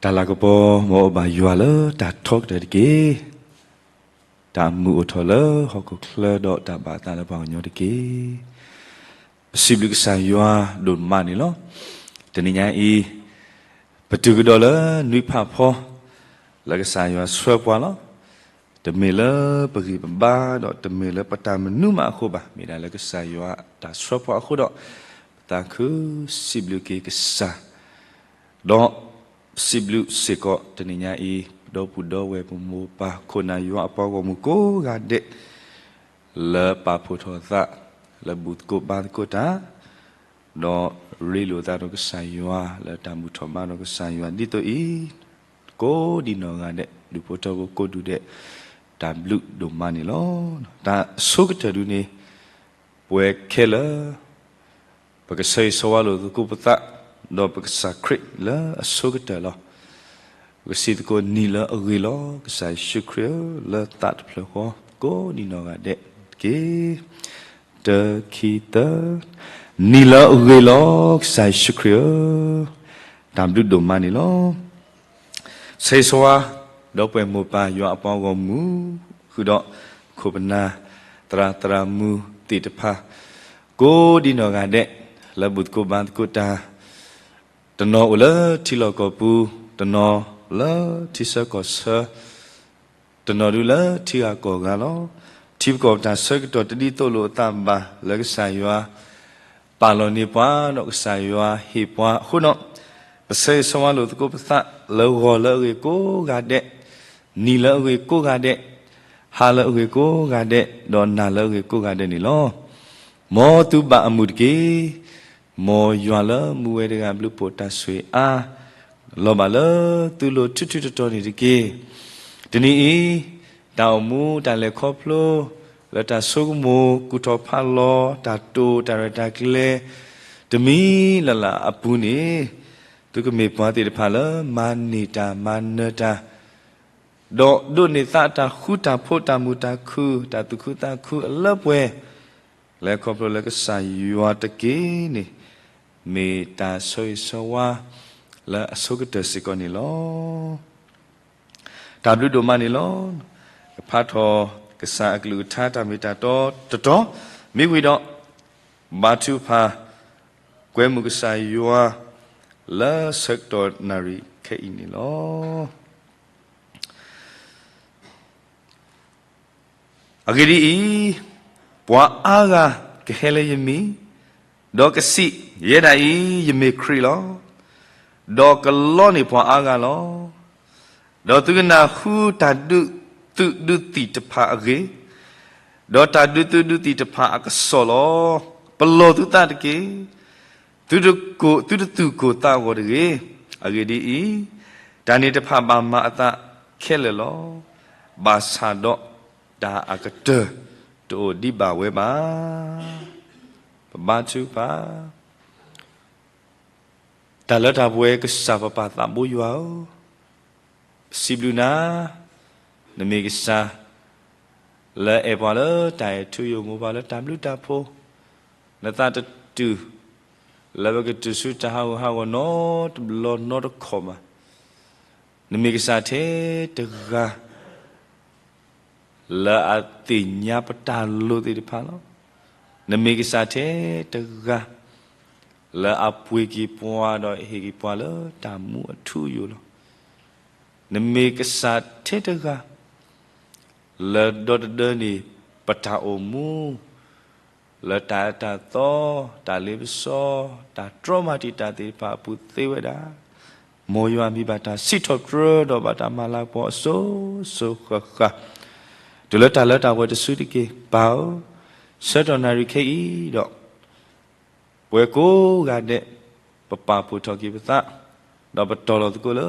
တၢ်လၤကပီၤ မ်အအိၣ်ဘၣ်ယွၤလၢတၢ်ထီကတၢၢ်တက့ၢ်. တၢ်မုာ်အိၣ်ထီၣ်လၢဟီၣ်ခိၣ်ချၢဒီးတၢ်ဘၣ်အသးလၢပှၤကညီတက့ၢ်. ပစံးဘျုးကစၢ်ယွၤဒိၣ်မးန့ၣ်လီၤ. တနံၤညါအံၤ ပတုၤကဒီးလၢနွံဖးဖီ လၢကစၢ်ယွၤဆှၢပှၤလီၤ. တမ့ၢ်လၢပဂံၢ်ပဘါဒီးတမ့ၢ်လၢပတၢ်မနုၤမးအဃိဘၣ်, မ့ၢ်ဒၣ်လၢကစၢ်ယွၤတၢ်ဆှၢပှၤအဃိဒီး ပသးခုစံးဘျုးက့ၤကစၢ် ဒီးစံးဘျုးစ့ၢ်ကီးတနံၤညါအံၤ ပဒီပုၢ်ဒီဝဲၢ်ပမိၢ်ပၢ်ခိၣ်နၢ်ယွၤအပှၤဂီၢ်မုၢ်ကိးဂၤဒဲး လၢပာ်ဖှိၣ်ထီၣ်သး လၢဘူၣ်သကိးဘါသကိးတၢ် ဒီးရ့လိာ်သးဒီးကစၢ်ယွၤလၢတၢ်ဘူၣ်ထီၣ်ဘါဒီးကစၢ်ယွၤဒ်သိးအံၤ ကိးဒံနီၢ်ဂၤဒဲး ဒူၣ်ဖိထၢဖိကိးဒူၣ်ဒဲး တၢ်ဘျုးဒိၣ်မးန့ၣ်လီၤ. တၢ်အဆိကတၢၢ်ဒုန့ၣ် ပဝဲခဲလၢာ် ပကဆၢဂ့ၤဆၢဝါလိာ်သကိးပသး ဒီးပကစၢ်ခရံာ်လၢအဆိကတၢၢ်လီၤ. ပကစံးသကိးနံၤလၢအဂ့ၤလီၤ ကစၢ်ယ့ၣ်ၡူးခရံာ်ဧၢ, လၢသးတဖျၢၣ်ဃီ ကိးဒံနီၢ်ဂၤဒဲးတက့ၢ်. တၢ ခံ သၢ, နံၤလၢအဂ့ၤလီၤ ကစၢ်ယ့ၣ်ၡူးခရံာ်ဧၢ, တၢ်ဘျုးဒိၣ်မးန့ၣ်လီၤ. ဆၢဂ့ၤဆၢဝါ ဒီပုၢ်ဝဲၢ်မိၢ်ပၢ်ယွၤအပှၤဂီၢ်မုၢ် ဃုာ်ဒီးခိၣ်ပနၢ် သရၣ်သရၣ်မုၣ်သ့ၣ်တဖၣ် ကိးဒံနီၢ်ဂၤဒဲး လၢဘူၣ်သကိးဘါသကိးတၢ်, တနီၤအိၣ်လၢထံလီၢ်ကီၢ်ပူၤ, တနီၤလၢထံဆၢကီၢ်ဆၢ, တနီၤဒုလၢထံဂၤကီၢ်ဂၤလီၤ. ထံပကီၢ်ပတၢ်ဆၢကတီၢ်တဒ်သိးလိာ်အသးဘၣ် လၢကစၢ်ယွၤ ပာ်လီၤန့ၢ်ပှၤ ဒီးကစၢ်ယွၤဟ့ၣ်ပှၤအဃိဒီး ပဆၢဂ့ၤဆၢဝါလိာ်သကိးပသး လၢဂီၤလၢအဂ့ၤကိးဂၤဒဲး, နံၤလၢအဂ့ၤကိးဂၤဒဲး, ဟါလၢအဂ့ၤကိးဂၤဒဲး, ဒီးနၤလၢအဂ့ၤကိးဂၤဒဲးန့ၣ်လီၤ. မ်သုဘၣ်အမုာ်တက့ၢ်. မ်ယွၤလၢမူဝဲတဂၤဘျုးဖှိၣ်တၢ်ဆိၣ်ဂ့ၤအါ လီၤဘၣ်လၢသုလိၤထူထူတီတီန့ၣ်တက့ၢ်. တနံၤအံၤ တၢ်အိၣ်မူတၢ်လဲၤခီဖျိ လၢတၢ်ဆိကမိၣ်ကူၣ်ထီၣ်ဖးလီၤ တၢ်တိာ်တၢ်ရဲၣ်တၢ်ကျဲၤ တမံၤလၢ်လၢ်အပူၤန့ၣ် သုကမ့ၢ်ပှၤသ့ၣ်တဖၣ်လၢမၤန့ၢ်တၢ်မၤနၢၤတၢ် ဒီးဒိးန့ၢ်သးတၢ်ဃူတၢ်ဖိးတၢ်မုာ်တၢ်ခုၣ် တၢ်သူၣ်ခုသးခုအလၢပှဲၤ လဲၤခီဖျိလၢကစၢ်ယွၤတက့ၢ်န့ၣ် မ့ၢ်တၢ်ဆၢဂ့ၤဆၢဝါ လၢအဆိကတၢၢ်စ့ၢ်ကီးန့ၣ်လီၤ. တၢ်ဘျုးဒိၣ်မးန့ၣ်လီၤ. ကဖးထီၣ်ကစၢ်အကလုၢ်ကထါတၢ်မ့ၢ်တၢ်တီတတီၤ မ့ၢ်ဝံၤဒီး ဘါထုကဖၣ် ကွဲမုာ်ကစၢ်ယွၤ လၢဆၢကတီၢ်နၣ်ရံၣ်ခဲအံၤန့ၣ်လီၤ. အဂ့ၢ်ဒ်အံၤ, ပှၤအါဂၤကဟဲလၢယမံၤ, ဒီးကစံး, ယဲဒၣ်အံၤ ယမ့ၢ်ခရံာ်လီၤ. ဒီးကလီန့ၢ်ပှၤအါဂၤလီၤ. ဒီးသုကနၢ်ဟူတၢ်ဒုးသုးဒုးသံၣ်တဖၣ်အဂ့ၢ်, ဒီးတၢ်ဒုးသုးဒုးသံၣ်တဖၣ်အကစီၣ်လီၤ. ပလီၢ်သုသးတက့ၢ်. သုတကိၢ်, သုတသူၣ်ကိၢ်သးဂီၤတဂ့ၤ. အဂ့ၢ်ဒ်အံၤ, တၢ်န့ၣ်တဖၣ်ဘၣ်မၤအသးခဲလၢာ်လီၤ. ဘၣ်ဆၣ်ဒီးတၢ်အကတၢၢ်တအိၣ်ဒံးဘၣ်ဝဲဘၣ်. ပဘါထုကဖၣ်. တၢ်လၢတၢ်ပှဲၤကစၢ်ပပၢ်သးဘိယွၤဧၢ, ပစံးဘျုးနၤ, နမ့ၢ်ကစၢ် လၢအဲၣ်ပှၤလၢတၢ်အဲၣ်ထူယိာ် မိၢ်ပၢ်လၢတၢ်ဘျုးတၢ်ဖှိၣ်, နသးတတုၤ လၢပကတုၤဆူတၢ်ဟးဂူာ်ဟးဂီၤနီတဘျီနီတခီၣ်ဘၣ်. နမ့ၢ်ကစၢ်ထဲတဂၤ လၢအသ့ၣ်ညါပတၢ်လိၣ်သ့ၣ်တဖၣ်လီၤ. နမ့ၢ်ကစၢ်ထဲတဂၤ လၢအပှ့ၤက့ၤပှၤဒီးဟ့ၣ်က့ၤပှၤလၢတၢ်မူအထူအယိာ်လီၤ. နမ့ၢ်ကစၢ်ထဲတဂၤ လၢဒီတဒၢန့ၣ် ပတၢ်အိၣ်မူ လၢတၢ်အၢတၢ်သီ တၢ်လ့ပစီ တၢ်တြီမၤတံာ်တာ်သ့ၣ်တဖၣ်အပူၤသ့ဝဲဒၣ်, မ်ယွၤမ့ၢ်ဘၣ်တၢ်စံးထီၣ်ပတြၢၤဒီးဘၣ်တၢ်မၤလၤကပီၤအစိၤစိၤဃၣ်ဃၣ်, တုၤလၢတၢ်လၢတၢ်ပှဲၤတစုတက့ၢ်. ပၢ်ဧၢ, ဆၢကတီၢ်နၣ်ရံၣ်ခဲအံၤဒီး ပဝဲကိးဂၤဒဲး ပပာ်ဖှိၣ်ထီၣ်က့ၤပသး, ဒီးပတီၢ်လီၤသကိးလၢ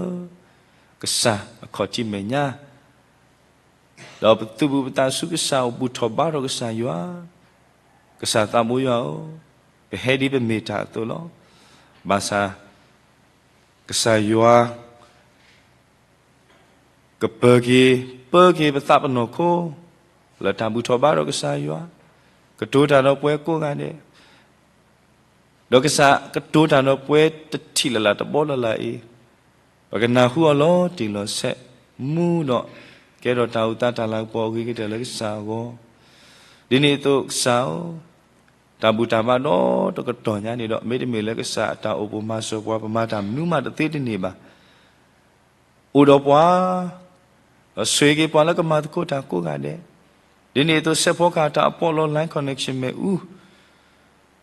ကစၢ်အခီၣ်ထံးမဲာ်ညါ, ဒီးပသုးဘူးပသးဆူကစၢ် အိၣ်ဘူၣ်ထီၣ်ဘါထီၣ်ကစၢ်ယွၤ, ကစၢ်သးဘိယွၤဧၢ, ပဟဲဒ်ပမ့ၢ်တၢ်အသိးလီၤ. ဘၣ်ဆၣ် ကစၢ်ယွၤ ကပၢၤက့ၤ ပၢက့ၤပသးပနီၢ်ခိ လၢတၢ်ဘူၣ်ထီၣ်ဘါထီၣ်ကစၢ်ယွၤ, ကတိၤတၢ်ဒီးပဝဲကိးဂၤဒဲး, ဒီးကစၢ်ကတိၤတၢ်ဒီးပဝဲတထံၣ်လၢ်လၢ်တဘီလၢ်လၢ်အံၤ, ပကနၢ်ဟူအီၤလီၤတံၢ်လီၤဆဲး မူဒီး ကဲထီၣ်တၢ်အိၣ်သးတၢ်လၤကပီၤအဂ့ၤကတၢၢ်လၢကစၢ်အဂီၢ်, ဒ်န့ၣ်အသိးကစၢ်ဧၢ, တၢ်ဘူၣ်တၢ်ဘါဒီတကတီၢ်ညါန့ၣ်ဒီး မ့တမ့ၢ်လၢကစၢ်အတၢ်အိၣ်ဖှိၣ်မၤစၢၤပှၤ ပမၤတၢ်မနုၤမးတသ့တန့ၢ်ဘၣ်. အိၣ်ဒီးပှၤ, ဒီးဆိၣ်ဂ့ၤက့ၤပှၤလၢကမၤသကိးတၢ်ကိးဂၤဒဲး, ဒ်န့ၣ်အသိး စဲးဖီကဟၣ်တၢ်အပီးလီၤ line connection မ့ၣ်အူ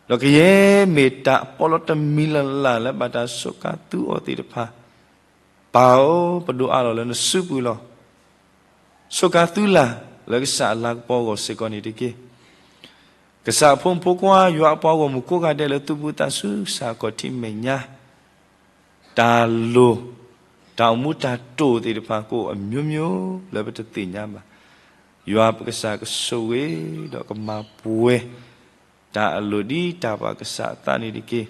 ဒီးကယဲၢ်မ့ၢ်တၢ်အပီးလီၤတမံၤလၢ်လၢ်လၢဘၣ်တၢ်စူးကါသူအီၤသ့ၣ်တဖၣ်, ပၢ်ဧၢ, ပဒိးအးလီၤလၢနစုပူၤလီၤ. စူးကါသူလၢ်လၢကစၢ်အလၤကပီၤအဂီၢ်စ့ၢ်ကီးန့ၣ်တက့ၢ်. ကစၢ်အဖိမုၣ်ဖိခွါ ယွၤအပှၤဂီၢ်မုၢ်ကိးဂၤဒဲးလၢသူၣ်ဘီၣ်သးစူၤ ကစၢ်အခီၣ်ထံးမဲာ်ညါ တၢ်လိၣ်, တၢ်အိၣ်မူတၢ်တိာ်သ့ၣ်တဖၣ်ကအိၣ်အမျိုးမျိုးလၢပတသ့ၣ်ညါဘၣ်. ယွၤပကစၢ်ကဆိၣ်ဂ့ၤဒီးကမၤပှဲၤ တၢ်အလိၣ်ဒ်တၢ်ဘၣ်ကစၢ်အသးန့ၣ်တက့ၢ်.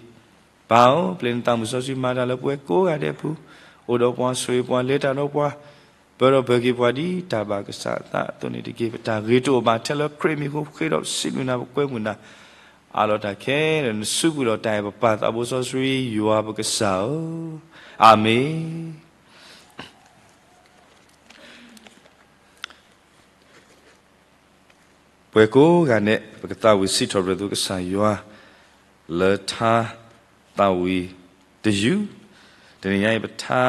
ပၢ်ဧၢ, ပျဲနသးမုၢ်စီဆှံမၤတၢ်လၢပဝဲကိးဂၤဒဲးအပူၤ, အိၣ်ဒီးပှၤဆိၣ်ဂ့ၤပှၤလဲၤတၢ်ဒီးပှၤ, ပၢၤဒီးပၢၤက့ၤပှၤဒ်တၢ်ဘၣ်ကစၢ်အသးအသိးန့ၣ်တက့ၢ်. ပတၢ်ဂ့ၤတအိၣ်ဘၣ်ထဲလၢခရံာ်မံၤအဃိ ဃ့ဒီးစံးဘျုးနၤ ပကွဲမုာ်နၤ, အးလီၤတၢ်ခဲလၢာ်နစုပူၤလီၤ. တၢ်အဲၣ်ပပၢ်သးဘိစီဆှံ ယွၤပကစၢ်ဧၢ, အၤမ့ၣ်. ပှၤကိးဂၤဒဲး ပကသးဝံၣ်စံးထီၣ်ပတြၢၤသုကစၢ်ယွၤ လၢထါသးဝံၣ်တယုၢ်, တနံၤညါအံၤ ပထါ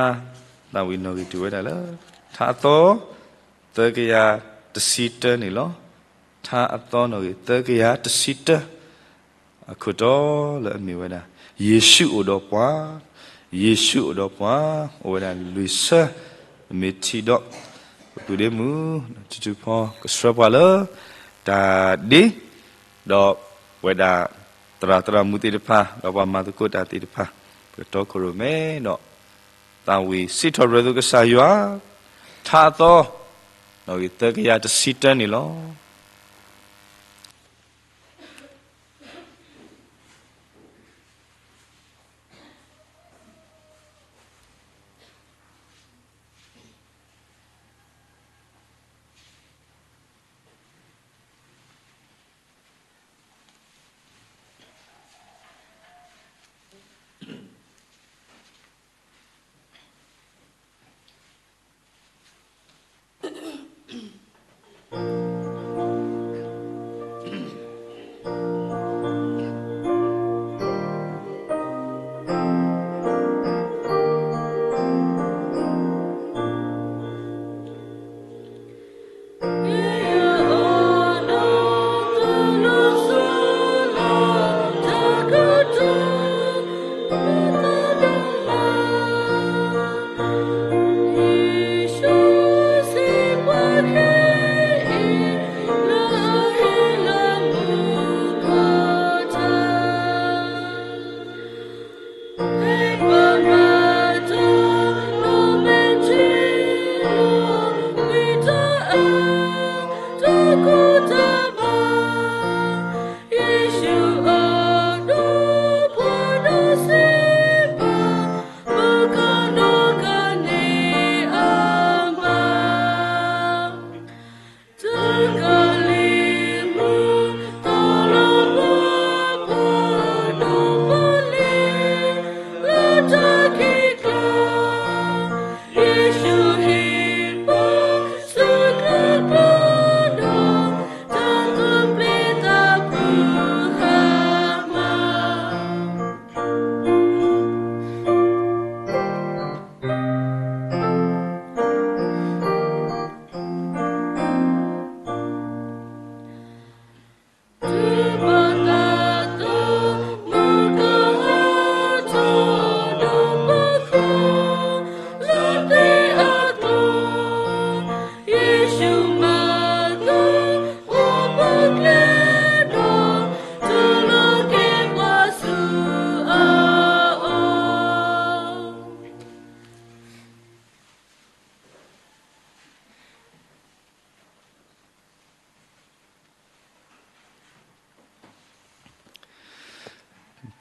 သးဝံၣ်နီၣ်ဂံၢ်တုၤဝဲဒၣ်လၢ ထါအသီ သၢကယၤတဆံတၢန့ၣ်လီၤ. ထါအသီနီၣ်ဂံၢ် သၢကယၤတဆံတၢ အခိၣ်တီလၢအမ့ၢ်ဝဲဒၣ် ယ့ၣ်ၡူးအိၣ်ဒီးပှၤ, ယ့ၣ်ၡူးအိၣ်ဒီးပှၤ, အိၣ်ဝဲဒၣ်လွံၢ်ဆၢ, ပမ့ၢ်ထံၣ်ဒီး ပပုၢ်ဒ့မုၣ် ထူထူဖီ ကဆှၢပှၤလၢ တၢ်ဒ့, ဒီးပဝဲဒၣ် သရၣ်သရၣ်မုၣ်သ့ၣ်တဖၣ် ဒီးပှၤမၤသကိးတၢ်သ့ၣ်တဖၣ် ပကတီခိၣ်ရိၣ်မဲဒီး သးဝံၣ်စံးထီၣ်ပတြၢၤသုကစၢ်ယွၤ, ထါအသီ နီၣ်ဂံၢ်သၢကယၤတဆံတၢန့ၣ်လီၤ.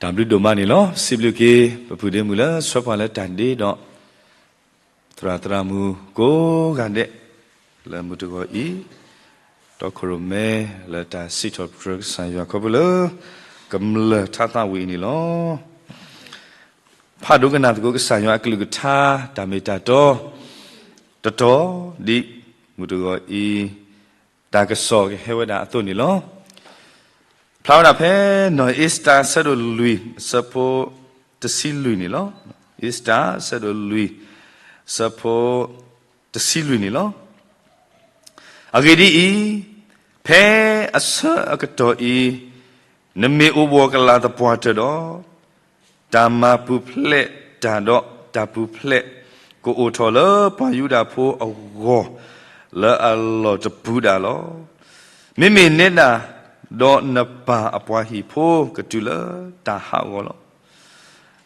တၢ်ဘျုးဒိၣ်မးန့ၣ်လီၤ. စံးဘျုးက့ၤ ပပုၢ်ဒ့မုၣ်လၢဆှၢပှၤလၢတၢ်ဒ့ဒီး သရၣ်သရၣ်မုၣ်ကိးဂၤဒဲး လၢမုၢ်တဂီၤအံၤ တီခိၣ်ရိၣ်မဲလၢတၢ်စံးထီၣ်ပတြၢၤကစၢ်ယွၤခီဖျိလၢ ကမျၢၢ်ထါသးဝံၣ်အံၤန့ၣ်လီၤ. ဖးဒိကနၣ်သကိးကစၢ်ယွၤအကလုၢ်ကထါ တၢ်မ့ၢ်တၢ်တီ တတီၤဒ်မုၢ်တဂီၤအံၤ တၢ်ကစီၣ်ကဟဲဝဲဒၣ်အသိးန့ၣ်လီၤ. ဖျါဝဲဒၣ်ဖဲ နီၢ်အ့စတၢၤ အဆၢဒိၣ်လွံၢ် အဆၢဖိတဆံလွံၢ်န့ၣ်လီၤ. အ့စတၢၤ အဆၢဒိၣ်လွံၢ် အဆၢဖိ တဆံလွံၢ်န့ၣ်လီၤ. အဂ့ၢ်ဒ်အံၤ, ဖဲအဆၢအကတီၢ်အံၤ, နမ့ၢ်အိၣ်ဘှီၣ်ကလာ်သပှၢ်တၢၢ်ဒီး, တၢ်မၤပူၤဖျဲးတၢ်ဒီးတၢ်ပူၤဖျဲး ကအိၣ်ထီၣ်လၢပှၤယူဒၤဖိအဂီၢ် လၢအလီၢ်တပူၤဒၣ်လီၤ. မ့မ့ၢ်နဲဒၣ်ဒီးနပၢ်အပှၤဟံၣ်ဖိကတုၤလၢတၢ်ဟးဂီၤလီၤ.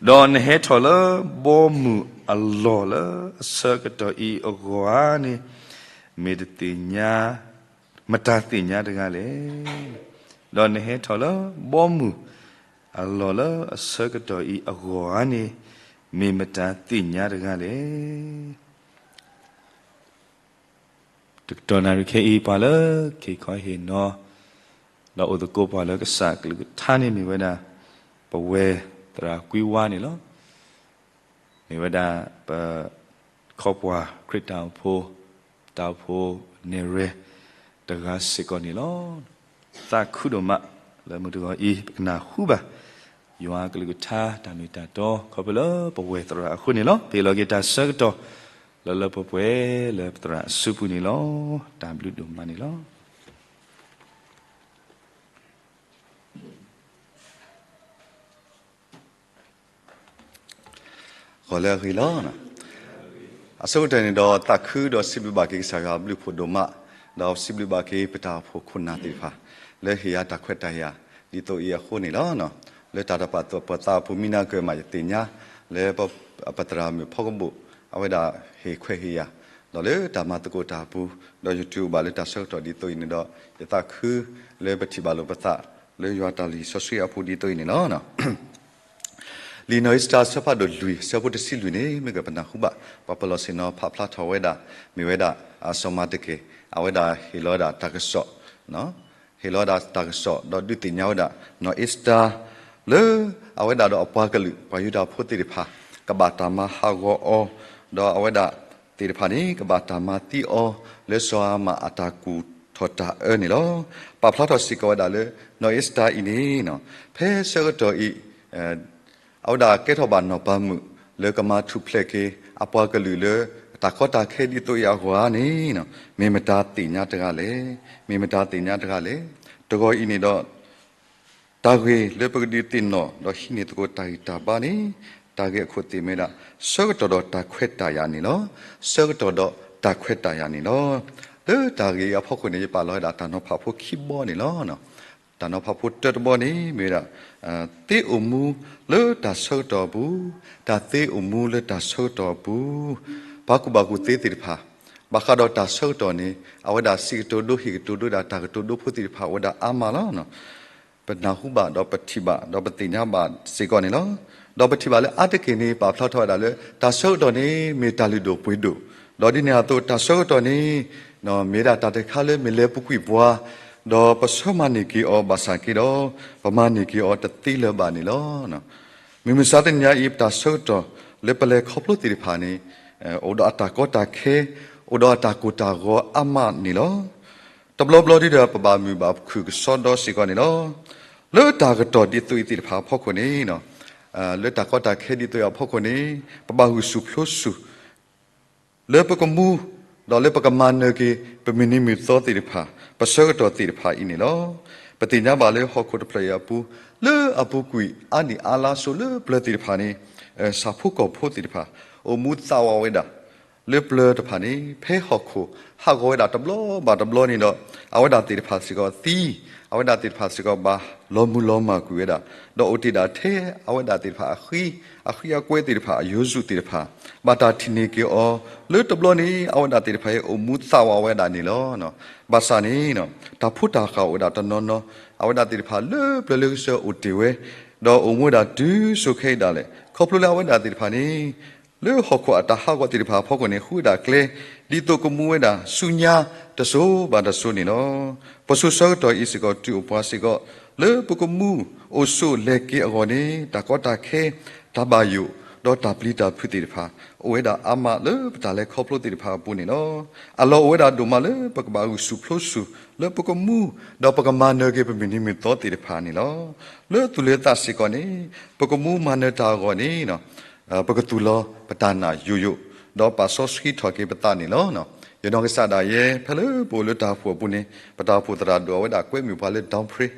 ဒီးနဟဲထီၣ်လၢဘီမုၢ်အလီၢ်လၢအဆၢကတီၢ်အံၤအဂီၢ်ဧါန့ၣ် မ့ၢ်တသ့ၣ်ညါ, မတၤသ့ၣ်ညါတဂၤလဲၣ်. ဒီးနဟဲထီၣ်လၢဘီမုၢ်အလီၢ်လၢအဆၢကတီၢ်အံၤအဂီၢ်ဧါန့ၣ် မ့ၢ်မတၤသ့ၣ်ညါတဂၤလဲၣ်. တကတီၢ်နၣ်ရံၣ်ခဲအံၤ ပှၤလၢက့ၤခီဟ့ၣ်နီၤ ဒီးအိၣ်သကိးပှၤလၢကစၢ်အကလုၢ်ကထါန့ၣ် မ့ၢ်ဝဲဒၣ် ပဝဲသရၣ်ကွံဝါန့ၣ်လီၤ. မ့ၢ်ဝဲဒၣ်ပ ခီပှၢ်ခရံာ်တၢ်အိၣ်ဖှိၣ် တၢ်အိၣ်ဖှိၣ်နဲၣ်ရွဲၣ်တဂၤစ့ၢ်ကီးန့ၣ်လီၤ. သးခုဒိၣ်မးလၢမုၢ်တဂီၤအံၤ ပကနၢ်ဟူဘၣ် ယွၤအကလုၢ်ကထါတၢ်မ့ၢ်တၢ်တီ ခီဖျိလၢပဝဲသရၣ်အဃိန့ၣ်လီၤ. ပဟ့ၣ်လီၤက့ၤတၢ်ဆၢကတီၢ် လၢလၢပှဲၤပှဲၤလၢပသရၣ်အစုပူၤန့ၣ်လီၤ. တၢ်ဘျုးဒိၣ်မးန့ၣ်လီၤ. ဂီၤလၢအဂ့ၤလီၤ. အဆိကတၢၢ်န့ၣ်ဒီး သးခုဒီးစံးဘျုးဘၣ်က့ၤကစၢ်ယွၤအဘျုးအဖှိၣ်ဒိၣ်မး, ဒီးစံးဘျုးဘၣ်က့ၤပတၢ်အိၣ်ဖှိၣ်ခိၣ်နၢ်သ့ၣ်တဖၣ် လၢဟ့ၣ်ယၤတၢ်ခွဲးတၢ်ယာ် ဒ်သိးအံၤအဃိန့ၣ်လီၤ. လၢတၢ်တပာ်သူၣ်ပာ်သးအပူၤ မံနါကၢၢ်မး ယသ့ၣ်ညါ လၢပသရၣ်မုၣ်ဖီကဘိၣ် အဝဲဒၣ်ဟ့ၣ်ခွဲးဟ့ၣ်ယာ်, ဒီးလၢတၢ်မၤသကိးတၢ်အပူၤ, ဒီးယတုၤအိၣ်ဘၣ်လၢတၢ်ဆၢကတီၢ်ဒ်သိးအံၤန့ၣ်ဒီး ယသးခုလၢပထံၣ်ဘၣ်လိာ်ပသး လၢယွၤတၢ်လုၢ်ဟံၣ်စီဆှံအပူၤဒ်သိးအံၤန့ၣ်လီၤ. လံာ်နီၢ်အ့စတၢၤ အဆၢဖးဒိၣ်လွံၢ် အဆၢဖိတဆံလွံၢ်န့ၣ် မ့ၢ်ကပနၢ်ဟူဘၣ် ပှၤပလီၢ်ဆ့ၣ်နီၤဖးဖျါထီၣ်ဝဲဒၣ် မ့ၢ်ဝဲဒၣ် စီၤမၤတကဲ အဝဲဒၣ်ဟ့ၣ်လီၤဝဲဒၣ်တၢ်ကစီၣ်, ဟ့ၣ်လီၤဝဲဒၣ်တၢ်ကစီၣ် ဒီးဒုးသ့ၣ်ညါဝဲဒၣ် နီၢ်အ့စတၢၤ လၢအဝဲဒၣ်ဒီးအပှၤကလုာ် ပှၤယူဒၤဖိသ့ၣ်တဖၣ် ကဘၣ်တၢ်မၤဟးဂီၤအီၤ, ဒီးအဝဲဒၣ်သ့ၣ်တဖၣ်န့ၣ် ကဘၣ်တၢ်မၤသံအီၤ လၢစီၤဟၤမၣ်အတၢ်ကူၣ်ထီၣ်တၢ်အၢန့ၣ်လီၤ. ပာ်ဖျါထီၣ်စ့ၢ်ကီးဝဲဒၣ်လၢ နီၢ်အ့စတၢၤအံၤန့ၣ် ဖဲဆၢကတီၢ်အံၤ အဝဲဒၣ်ကဲထီၣ်ဘၣ်နီၢ်ပၤမုၣ် လၢကမၤထူၣ်ဖျဲးက့ၤ အပှၤကလုာ်လၢ တၢ်ကီတၢ်ခဲဒ်သိးအံၤအဂီၢ်ဧါန့ၣ် မ့ၢ်မတၤသ့ၣ်ညါတဂၤလဲၣ်, မ့ၢ်မတၤသ့ၣ်ညါတဂၤလဲၣ်. တဂီၤအံၤန့ၣ်ဒီး တၢ်ဂ့ၢ်လၢပကဒုးသ့ၣ်နီၣ် ဒီးဟံးန့ၢ်သကိးတၢ်ဂံၢ်တၢ်ဘါန့ၣ် တၢ်ဂ့ၢ်အခိၣ်သ့ၣ်မ့ၢ်ဝဲဒၣ် ဆၢကတီၢ်ဒီးတၢ်ခွဲးတၢ်ယာ်န့ၣ်လီၤ. ဆၢကတီၢ်ဒီးတၢ်ခွဲးတၢ်ယာ်န့ၣ်လီၤ. လၢတၢ်ဂ့ၢ်အံၤအဖီခိၣ်န့ၣ် ယပာ်လီၤဝဲဒၣ်တၢ်နီၤဖးဖိခံဘီန့ၣ်လီၤ. တၢ်နီၤဖးဖိတၢတဘီန့ၣ် မ့ၢ်ဝဲဒၣ် သ့အိၣ်မူလၢတၢ်ဆၢကတီၢ်အပူၤ, တၢ်သ့အိၣ်မူလၢတၢ်ဆၢကတီၢ်အပူၤ, ပှၤကူၣ်ဘၣ်ကူၣ်သ့သ့ၣ်တဖၣ် ဘၣ်ဃးဒီးတၢ်ဆၢကတီၢ်န့ၣ် အဝဲဒၣ်စံးကတိၤဒိဟ့ၣ်ကတိၤဒိဝဲဒၣ်တၢ်ကတိၤဒိဖိသ့ၣ်တဖၣ်အိၣ်ဝဲဒၣ်အါမးလီၤ. ပနၢ်ဟူဘၣ်ဒီးပထံၣ်ဘၣ်ဒီးပသ့ၣ်ညါဘၣ်စ့ၢ်ကီးန့ၣ်လီၤ. ဒီးပထံၣ်ဘၣ်လၢအါတက့ၢ်န့ၣ် ပာ်ဖျါထီၣ်ဝဲဒၣ်လၢ တၢ်ဆၢကတီၢ်န့ၣ် မ့ၢ်တၢ်လုၢ်ဒိၣ်ပှ့ၤဒိၣ်, ဒီးဒ်န့ၣ်အသိးတၢ်ဆၢကတီၢ်န့ၣ် မ့ၢ်ဝဲဒၣ်တၢ်တခါလၢမ့ၢ်လဲၤပူၤကွံာ်ပှၤ, ဒီးပဆၢမၤန့ၢ်က့ၤအီၤဘၣ်ဆၣ်က့ဒီး ပမၤန့ၢ်က့ၤအီၤတသ့လၢၤဘၣ်န့ၣ်လီၤ. မုၢ်မဆါတနံၤညါအံၤ ပတၢ်ဆၢကတီၢ်လၢပလဲၤခီဖျိသ့ၣ်တဖၣ်န့ၣ် အိၣ်ဒီးအတၢ်ကီတၢ်ခဲ, အိၣ်ဒီးအတၢ်ကိၢ်တၢ်ဂီၤအါမးန့ၣ်လီၤ. တဘျီဘျီဒ်ဒီး ပဘၣ်မုာ်ဘၣ်ခုၣ်ကစီဒီစ့ၢ်ကီးန့ၣ်လီၤ. လၢတၢ်ကတီၢ်ဒ်သိးအံၤသ့ၣ်တဖၣ်အဖီခိၣ်န့ၣ် လၢတၢ်ကီတၢ်ခဲဒ်သိးအံၤအဖီခိၣ်န့ၣ် ပဘၣ်ဂုာ်ဆူၣ်ပျိဆူၣ် လၢပကမူ ဒီးလၢပကမၤနၢၤက့ၤ ပမုၢ်နံၤမုၢ်သီသ့ၣ်တဖၣ် ပဆၢကတီၢ်သ့ၣ်တဖၣ်အံၤန့ၣ်လီၤ. ပသ့ၣ်ညါဘၣ်လၢဟီၣ်ခိၣ်တဖျၢၣ်အံၤအပူၤ လၢအပူၤကွံာ်အါနံၣ်အါလါစိၤလၢပျၢၤသ့ၣ်တဖၣ်န့ၣ် ဆၣ်ဖိကီၢ်ဖိသ့ၣ်တဖၣ် အိၣ်မူသးဝးဝဲဒၣ် လၢပျၢၤတဖၣ်န့ၣ် ဖဲဟီၣ်ခိၣ်ဟးဂီၤဝဲဒၣ်တဘျီဘၣ်တဘျီန့ၣ်ဒီး အဝဲဒၣ်သ့ၣ်တဖၣ်စ့ၢ်ကီးသံ, အဝဲဒၣ်သ့ၣ်တဖၣ်စ့ၢ်ကီးဘၣ်လီၤမုၢ်လီၤမၢ်ကွံာ်ဝဲဒၣ်, ဒီးအိၣ်တ့ၢ်ဒၣ်ထဲအဝဲဒၣ်သ့ၣ်တဖၣ်အဃံ, အဃံအကွဲသ့ၣ်တဖၣ် အယိၤစုးသ့ၣ်တဖၣ် ဘၣ်တၢ်ထံၣ်န့ၢ်က့ၤအီၤ လၢတဘျီန့ၣ် အဝဲဒၣ်သ့ၣ်တဖၣ်အံၤ အိၣ်မူသးဝးဝဲဒၣ်န့ၣ်လီၤ. ဘၣ်ဆၣ်န့ၣ် တၢ်ဖိတၢ်ဃၢ်အိၣ်ဝဲဒၣ်တနီၤနီၤ အဝဲဒၣ်သ့ၣ်တဖၣ်လၢပျၢၤလၢကစၢၢ်အိၣ်တ့ၢ်ဝဲ, ဒီးအိၣ်မူဝဲဒၣ်တုၤစိၤခဲအံၤဒၣ်လဲာ် ခီဖျိလၢအဝဲဒၣ်သ့ၣ်တဖၣ်န့ၣ် လၢဟီၣ်ခိၣ်အတၢ်ဟးဂီၤသ့ၣ်တဖၣ်အဖီခိၣ်န့ၣ် ဃုဝဲဒၣ်ကျဲ ဒ်သိးကမူဝဲဒၣ်ဆူညါတစိၤဘၣ်တစိၤန့ၣ်လီၤ. ပစိၤဆၢကတီၢ်အံၤစ့ၢ်ကီး တုၤအိၣ်ပှၤစ့ၢ်ကီး လၢပကမူအိၣ်ဆိးလဲၤက့ၤအဂီၢ်န့ၣ် တၢ်ကီတၢ်ခဲ တၢ်ဘၣ်ယိၣ် ဒီးတၢ်ပျံၤတၢ်ဖုးသ့ၣ်တဖၣ် အိၣ်ဝဲဒၣ်အါမးလၢပတၢ်လဲၤခီဖျိသ့ၣ်တဖၣ်အပူၤန့ၣ်လီၤ. အလီၢ်အိၣ်ဝဲဒၣ်ဒိၣ်မးလၢပကဘၣ်ဂုာ်ဆူၣ်ပျိဆူၣ်လၢပကမူ ဒီးပကမၤနၢၤက့ၤပမုၢ်နံၤမုၢ်သီသ့ၣ်တဖၣ်န့ၣ်လီၤ. လၢသူၣ်လၢသးစ့ၢ်ကီးန့ၣ် ပကမူမၤနၢၤတၢ်အဂီၢ်န့ၣ် ပကသူၣ်လီၤပတၢ်နာ်ယိာ်ယိာ်, ဒီးပာ်စီဆှံထီၣ်က့ၤပသးန့ၣ်လီၤ. ယနီၢ်ကစၢ်ဒၣ်ယဲ ဖဲလၢပအိၣ်လၢတၢ်အိၣ်ဖှိၣ်အပူၤန့ၣ် ပတၢ်အိၣ်ဖှိၣ်သရၣ်ဒိၣ်အဝဲဒၣ်ကွဲမုာ်ပှၤလၢ ဒီဖရ့,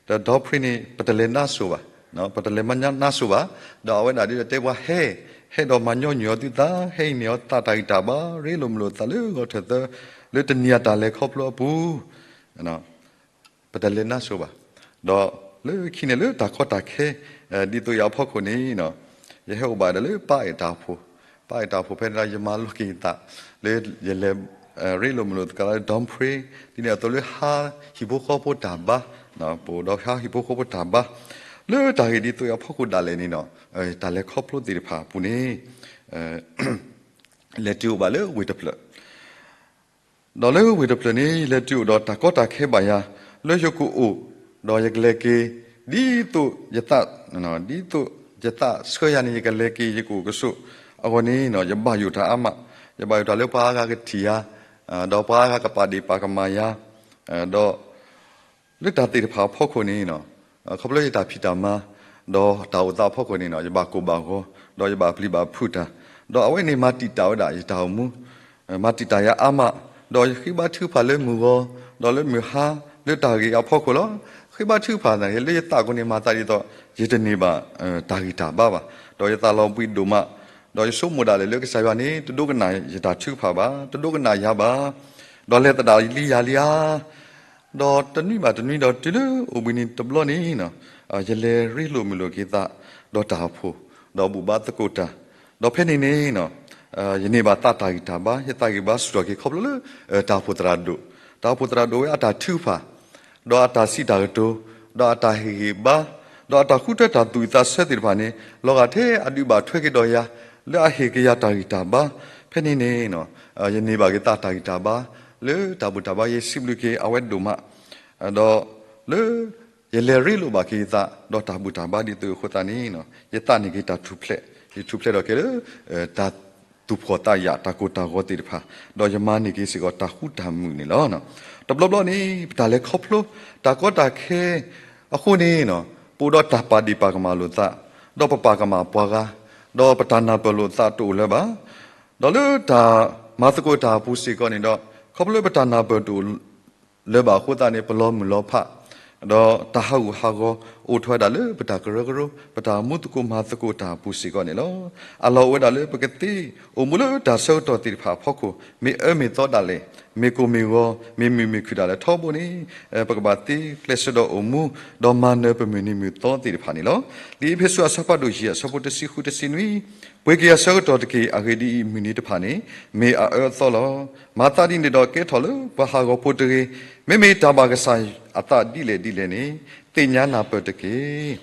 ဒီး ဒီဖရ့န့ၣ် ပတလဲၤနါစိၤဘၣ်, ပတလဲၤမၤနါစိၤဘၣ်, ဒီးအဝဲဒၣ်ဒ်တဲပှၤဟဲ, ဟဲဒီးမၤညီနုၢ်အီၤသုသး, ဟဲအံၤန့ၢ်အီၤသးတၢ်ဂံၢ်တၢ်ဘါ, ရ့လိာ်မုာ်လိာ်သးလၢဂီၤထၢၣ်သၢ, လၢတနံၤအတၢ်လဲၤခီဖျိအပူၤ ပတလဲၤနါစိၤဘၣ်. ဒီးလၢခံန့ၣ်လၢတၢ်ကီတၢ်ခဲ ဒ်သိးယၤအဖီခိၣ်န့ၣ် ယဟဲအိၣ်ဘၣ်ဒီးလၢပၢ်အဲၣ်တၢ်အိၣ်ဖှိၣ်, ပၢ်အဲၣ်တၢ်အိၣ်ဖှိၣ်ဖဲန့ၣ်ဒီး ယမၤလိက့ၤယသး လၢယလဲၤ ရ့လိာ်မုာ်လိာ်သးလၢ ဒီဖရ့, ဒ်န့ၣ်အသိးလၢဟါဟံၣ်ဖိဃီဖိတၢ်ဘါ, ပအိၣ်ဒီးဟါဟံၣ်ဖိဃီဖိတၢ်ဘါ, လၢတၢ်ဂ့ၢ်ဒ်သိးယၤအဖီခိၣ်ဒၣ်လဲာ်န့ၣ် တၢ်လဲၤခီဖျိသ့ၣ်တဖၣ်အပူၤန့ၣ် လဲၤတုၤအိၣ်ဘၣ်လၢဝ့ၢ်တဖျၢၣ် ဒီးလၢဝ့ၢ်တဖျၢၣ်န့ၣ် လဲၤတုၤအိၣ်ဒီးတၢ်ကီတၢ်ခဲဘၣ်ယၤ လၢယကအိၣ်, ဒီးယကလဲၤက့ၤ ဒ်သိးယသး, ဒ်သိးယသးဆှၢယၤန့ၣ် ယကလဲၤက့ၤ ယကအိၣ်ကဆိးအဂီၢ်န့ၣ် ယဘၣ်ယိၣ်တၢ်အါမး, ယဘၣ်ယိၣ်တၢ်လၢပှၤအါဂၤကထံၣ်ယၤ, ဒီးပှၤအါဂၤကပာ်ဒ့ၣ်ပာ်ကမၣ်ယၤ, ဒီး လၢတၢ်သ့ၣ်တဖၣ်အဖီခိၣ်န့ၣ် ခီဖျိယတၢ်ဖံးတၢ်မၤ ဒီးတၢ်အိၣ်သးအဖီခိၣ်န့ၣ် ယဘၣ်ကိၢ်ဘၣ်ဂီၤ ဒီးယဘၣ်ပျံၤဘၣ်ဖုးတၢ်, ဒီးအဝဲန့ၣ်မၤတံာ်တာ်ဝဲဒၣ်ယတၢ်အိၣ်မူ, မၤတံာ်တာ်ယၤအါမး, ဒီးယဃ့ဘါထုကဖၣ်လၢမုၢ်ဂီၤ ဒီးလၢမုၢ်ဟါ လၢတၢ်ဂ့ၢ်အဖီခိၣ်လီၤ. ဃ့ဘါထုကဖၣ်သနာ်က့ လၢယသးကိးန့ၣ် မၤသးဒ်သိး ယတန့ၢ်ဘၣ်တၢ်ဂံၢ်တၢ်ဘါဘၣ်, ဒီးယသးလီၤဘှံးဒိၣ်မး, ဒီးယဆိကမိၣ်ဒၣ်လဲာ်လၢကစၢ်ယွၤန့ၣ် တဒိကနၣ်ယတၢ်ထုကဖၣ်ဘၣ်, တဒိကနၣ်ယၤဘၣ်, ဒီးလဲၤသဒၣ်လံယၤလံဧါ ဒီးတနွံဘၣ်တနွံဒီးတုၤလၢအိၣ်ဘှံးနံၤတဘျီန့ၣ် ယလဲၤရ့လိာ်မုာ်လိာ်က့ၤသး ဒီးတၢ်အိၣ်ဖှိၣ်, ဒီးဘူၣ်ဘါသကိးတၢ်, ဒီးဖဲန့ၣ်န့ၣ် ယန့ၢ်ဘၣ်သးတၢ်ဂံၢ်တၢ်ဘါ, ယသးဂံၢ်ဘါဆူၣ်ထီၣ်က့ၤခီဖျိလၢ တၢ်အိၣ်ဖှိၣ်သရၣ်ဒိၣ်, တၢ်အိၣ်ဖှိၣ်သရၣ်ဒိၣ်ဝဲအတၢ်ထုကဖၣ် ဒီးအတၢ်စံးတၢ်ကတိၤ, ဒီးအတၢ်ဟ့ၣ်ဂံၢ်ဘါ, ဒီးအတၢ်ဃုထၢတၢ်သူၣ်ဝံၣ်သးဆၢသ့ၣ်တဖၣ်န့ၣ် လီၤဂာ်ထဲအဒုးဘၣ်ထွဲက့ၤဒီးယၤ လၢအဟ့ၣ်က့ၤယၤတၢ်ဂံၢ်တၢ်ဘါ, ဖဲန့ၣ်န့ၣ် ယန့ၢ်ဘၣ်က့ၤသးတၢ်ဂံၢ်တၢ်ဘါ လၢတၢ်ဘူၣ်တၢ်ဘါ ယစံးဘျုးက့ၤအဝဲဒိၣ်မး, ဒီးလၢ ယလဲၤရ့လိာ်ဘၣ်က့ၤယသး ဒီးတၢ်ဘူၣ်တၢ်ဘါဒ်သိးအဃိသတးန့ၣ် ယသးန့ၢ်က့ၤတၢ်ထူၣ်ဖျဲး, ယထူၣ်ဖျဲးထီၣ်က့ၤလၢ တၢ်သူၣ်ဖှီၣ်သးယာ် တၢ်ကိၢ်တၢ်ဂီၤသ့ၣ်တဖၣ်, ဒီးယမၤန့ၢ်က့ၤစ့ၢ်ကီးတၢ်ဃူတၢ်မုာ်န့ၣ်လီၤ. တဘျီဘျီန့ၣ် ပတၢ်လဲၤခီဖျိ တၢ်ကီတၢ်ခဲအဃိန့ၣ် ပအိၣ်ဒီးတၢ်ပာ်ဒ့ၣ်ပာ်ကမၣ်လိာ်သး, ဒီးပပာ်ကမၣ်ပှၤဂၤ, ဒီးပတၢ်နၢ်ပၢၢ်လိာ်သးတအိၣ်လၢၤဘၣ်. ဒီးလၢတၢ်မၤသကိးတၢ်အပူၤစ့ၢ်ကီးန့ၣ်ဒီး ခီဖျိလၢပတၢ်နၢ်ပၢၢ်တအိၣ် လၢၤဘၣ်အဃိသတးန့ၣ် ပလီၤမုၢ်လီၤဖး, ဒီးတၢ်ဟးဂူာ်ဟးဂီၤ အိၣ်ထီၣ်ဝဲဒၣ်လၢပတၢ်ကရၢကရိ ပတၢ်မူသကိးမၤသကိးတၢ်အပူၤစ့ၢ်ကီးန့ၣ်လီၤ. အလီၢ်အိၣ်ဝဲဒၣ်လၢပကသ့အိၣ်မူလၢတၢ်ဆၢကတီၢ်သ့ၣ်တဖၣ်အဖီခိၣ် မ့ၢ်အၢမ့ၢ်သီဒၣ်လဲာ်, မ့ၢ်ကိၢ်မ့ၢ်ဂီၤ, မ့ၢ်မုာ်မ့ၢ်ခုၣ်ဒၣ်လဲာ်ထီဘိန့ၣ် ပကဘၣ်သ့ကျဲးစၢးဒီးအိၣ်မူ, ဒီးမၤနၢၤပမုၢ်နံၤမုၢ်သီသ့ၣ်တဖၣ်န့ၣ်လီၤ. လံာ်အ့းဖ့းစူးအဆၢဖးဒိၣ်ယဲၢ်အဆၢဖိတဆံဃုတဆံနွံ, ပှ့ၤက့ၤအဆၢကတီၢ်တက့ၢ်. အဂ့ၢ်ဒ်အံၤ, မုၢ်နံၤတဖၣ်န့ၣ် မ့ၢ်အအၢအသီလီၤ. မၤသးဒ်န့ၣ်ဒီးကဲထီၣ်လၢပှၤဟးဂီၤဖိတဂ့ၤ. မ့မ့ၢ်တၢ်ဘၣ်ကစၢ်အသးဒ်လဲၣ်ဒ်လဲၣ်န့ၣ် သ့ၣ်ညါနၢ်ပၢၢ်တက့ၢ်.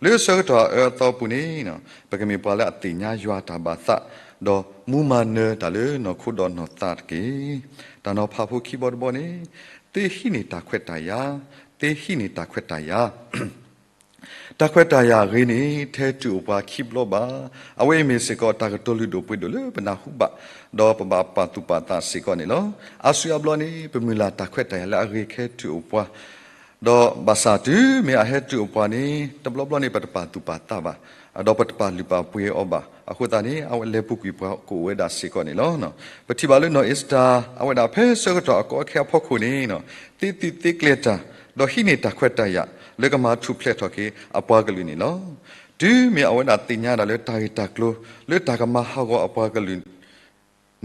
လၢဆၢကတီၢ်အအၢအသီအပူၤန့ၣ် ပကမ့ၢ်ပှၤလၢအသ့ၣ်ညါယွၤအတၢ်ဘၣ်သး, ဒီးမူမၤနၢၤတၢ်လၢနီၢ်ခိဒီးနီၢ်သးတက့ၢ်. တၢ်နီၤဖးဖိခံဘီတဘီန့ၣ် သ့ဟံးန့ၢ်တၢ်ခွဲးတၢ်ယာ်, သ့ဟံးန့ၢ်တၢ်ခွဲးတၢ်ယာ် တၢ်ခွဲးတၢ်ယာ်အဂ့ၤန့ၣ် ထဲတုၤအိၣ်ပှၤခံဘျီဘၣ်. အဝဲအံၤမ့ၢ်စ့ၢ်ကီးတၢ်ကတိၤလုၢ်ဒိၣ်ပှ့ၤဒိၣ်လၢပနၢ်ဟူဘၣ်, ဒီးပဘၣ်ပာ်သူၣ်ပာ်သးစ့ၢ်ကီးန့ၣ်လီၤ. အါစုအါဘျီန့ၣ် ပမုၢ်လၢ်တၢ်ခွဲးတၢ်ယာ်လၢအဂ့ၤခဲတုၤအိၣ်ပှၤ, ဒီးဘၣ်ဆၣ်တုၤမ့ၢ်အဟဲတုၤအိၣ်ပှၤန့ၣ် တဘျီဘျီန့ၣ် ပတပာ်သူၣ်ပာ်သးဘၣ်, ဒီးပတပာ်လုၢ်ပာ်ပှ့ၤအီၤဘၣ်. အဃိသတးန့ၣ် အဝဲလဲၤပူၤကွံာ်ပှၤကအိၣ်ဝဲဒၣ်စ့ၢ်ကီးန့ၣ်လီၤ. ပထံၣ်ဘၣ်လၢနီၢ်အ့ၤစတၢၤ အဝဲဒၣ်ဖဲဆၢကတီၢ်အကီအခဲအဖီခိၣ်န့ၣ် သ့သုးသ့ကျဲၤတၢ်, ဒီးဟံးန့ၢ်တၢ်ခွဲးတၢ်ယာ်လၢကမၤထူၣ်ဖျဲးထီၣ်က့ၤအပှၤကလုာ်န့ၣ်လီၤ. တုၤမ့ၢ်အဝဲဒၣ်သ့ၣ်ညါဒၣ်လၢတၢ်ဂ့ၢ်တၢ်ကျိၤ လၢတၢ်ကမၤဟးဂီၤအပှၤကလုာ်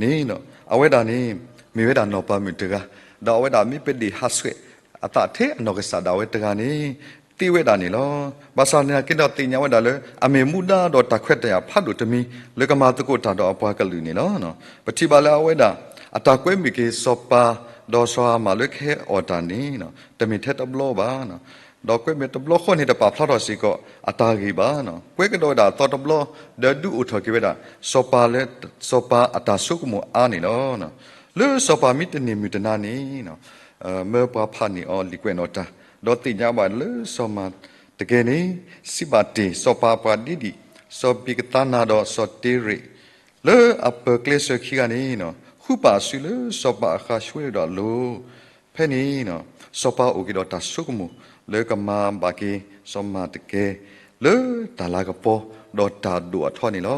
န့ၣ် အဝဲဒၣ်န့ၣ် မ့ၢ်ဝဲဒၣ်နီၢ်ပၤမုၣ်တဂၤ, ဒီးအဝဲဒၣ်မ့ၢ်ပဒ့ၣ်ဟးဆှဲးအသးထဲအနီၢ်ကစၢ်ဒၣ်ဝဲတဂၤန့ၣ် သ့ဝဲဒၣ်န့ၣ်လီၤ. ဘၣ်ဆၣ်သနာ်က့ဒီးသ့ၣ်ညါဝဲဒၣ်လၢ အမ့ၢ်မူဒါဒီးတၢ်ခွဲးတၢ်ယာ်ဖးဒိၣ်တမံၤ လၢကမၤသကိးတၢ်ဒီးအပှၤကလုာ်န့ၣ်လီၤ. ပထံၣ်ဘၣ်လၢအဝဲဒၣ် အတၢ်ကွဲမုာ်က့ၤစီၤပၤ ဒီးစီၤအၤမၣ်လၢကဟဲအီၣ်တၢ်န့ၣ် တမ့ၢ်ထဲတဘျီဘၣ်. ဒီးကွဲမုာ်တဘျီဃီန့ၣ် တပာ်ဖျါထီၣ်စ့ၢ်ကီးအတၢ်ဂ့ၢ်ဘၣ်. ကွဲကဒီးဝဲဒၣ်အသီတဘျီ ဒီးဒုးအိၣ်ထီၣ်က့ၤဝဲဒၣ် စီၤပၤလၢ စီၤပၤအတၢ်ဆိကမိၣ်အါန့ၣ်လီၤ. လၢစီၤပၤမ့ၢ်တန့ၢ်မုၢ်တနၤန့ၣ် မၢပှၤဖးန့ၢ်အီၤလံာ်ကွဲးနီၣ်တၢ်, ဒီးသ့ၣ်ညါဘၣ်လၢစီၤမၤတကဲန့ၣ် စံးဘၣ်တ့ၢ်စီၤပၤအပှၤဒ့ဒံၣ် စီၤဘံကသါနၤဒီးစီၤတ့ရ့း လၢအပၢၤကျဲစၢၤခံဂၤန့ၣ် ဃုပာ်အစုလၢစီၤပၤအဃါၡွ့ဒီးအလိၤ, ဖဲန့ၣ် စီၤပၤအိၣ်က့ၤဒီးတၢ်ဆိကမိၣ် လၢကမၤဘၣ်က့ၤစီၤမၤတကဲ လၢတၢ်လၤကပီၤ ဒီးတၢ်ဒိၣ်အထီန့ၣ်လီ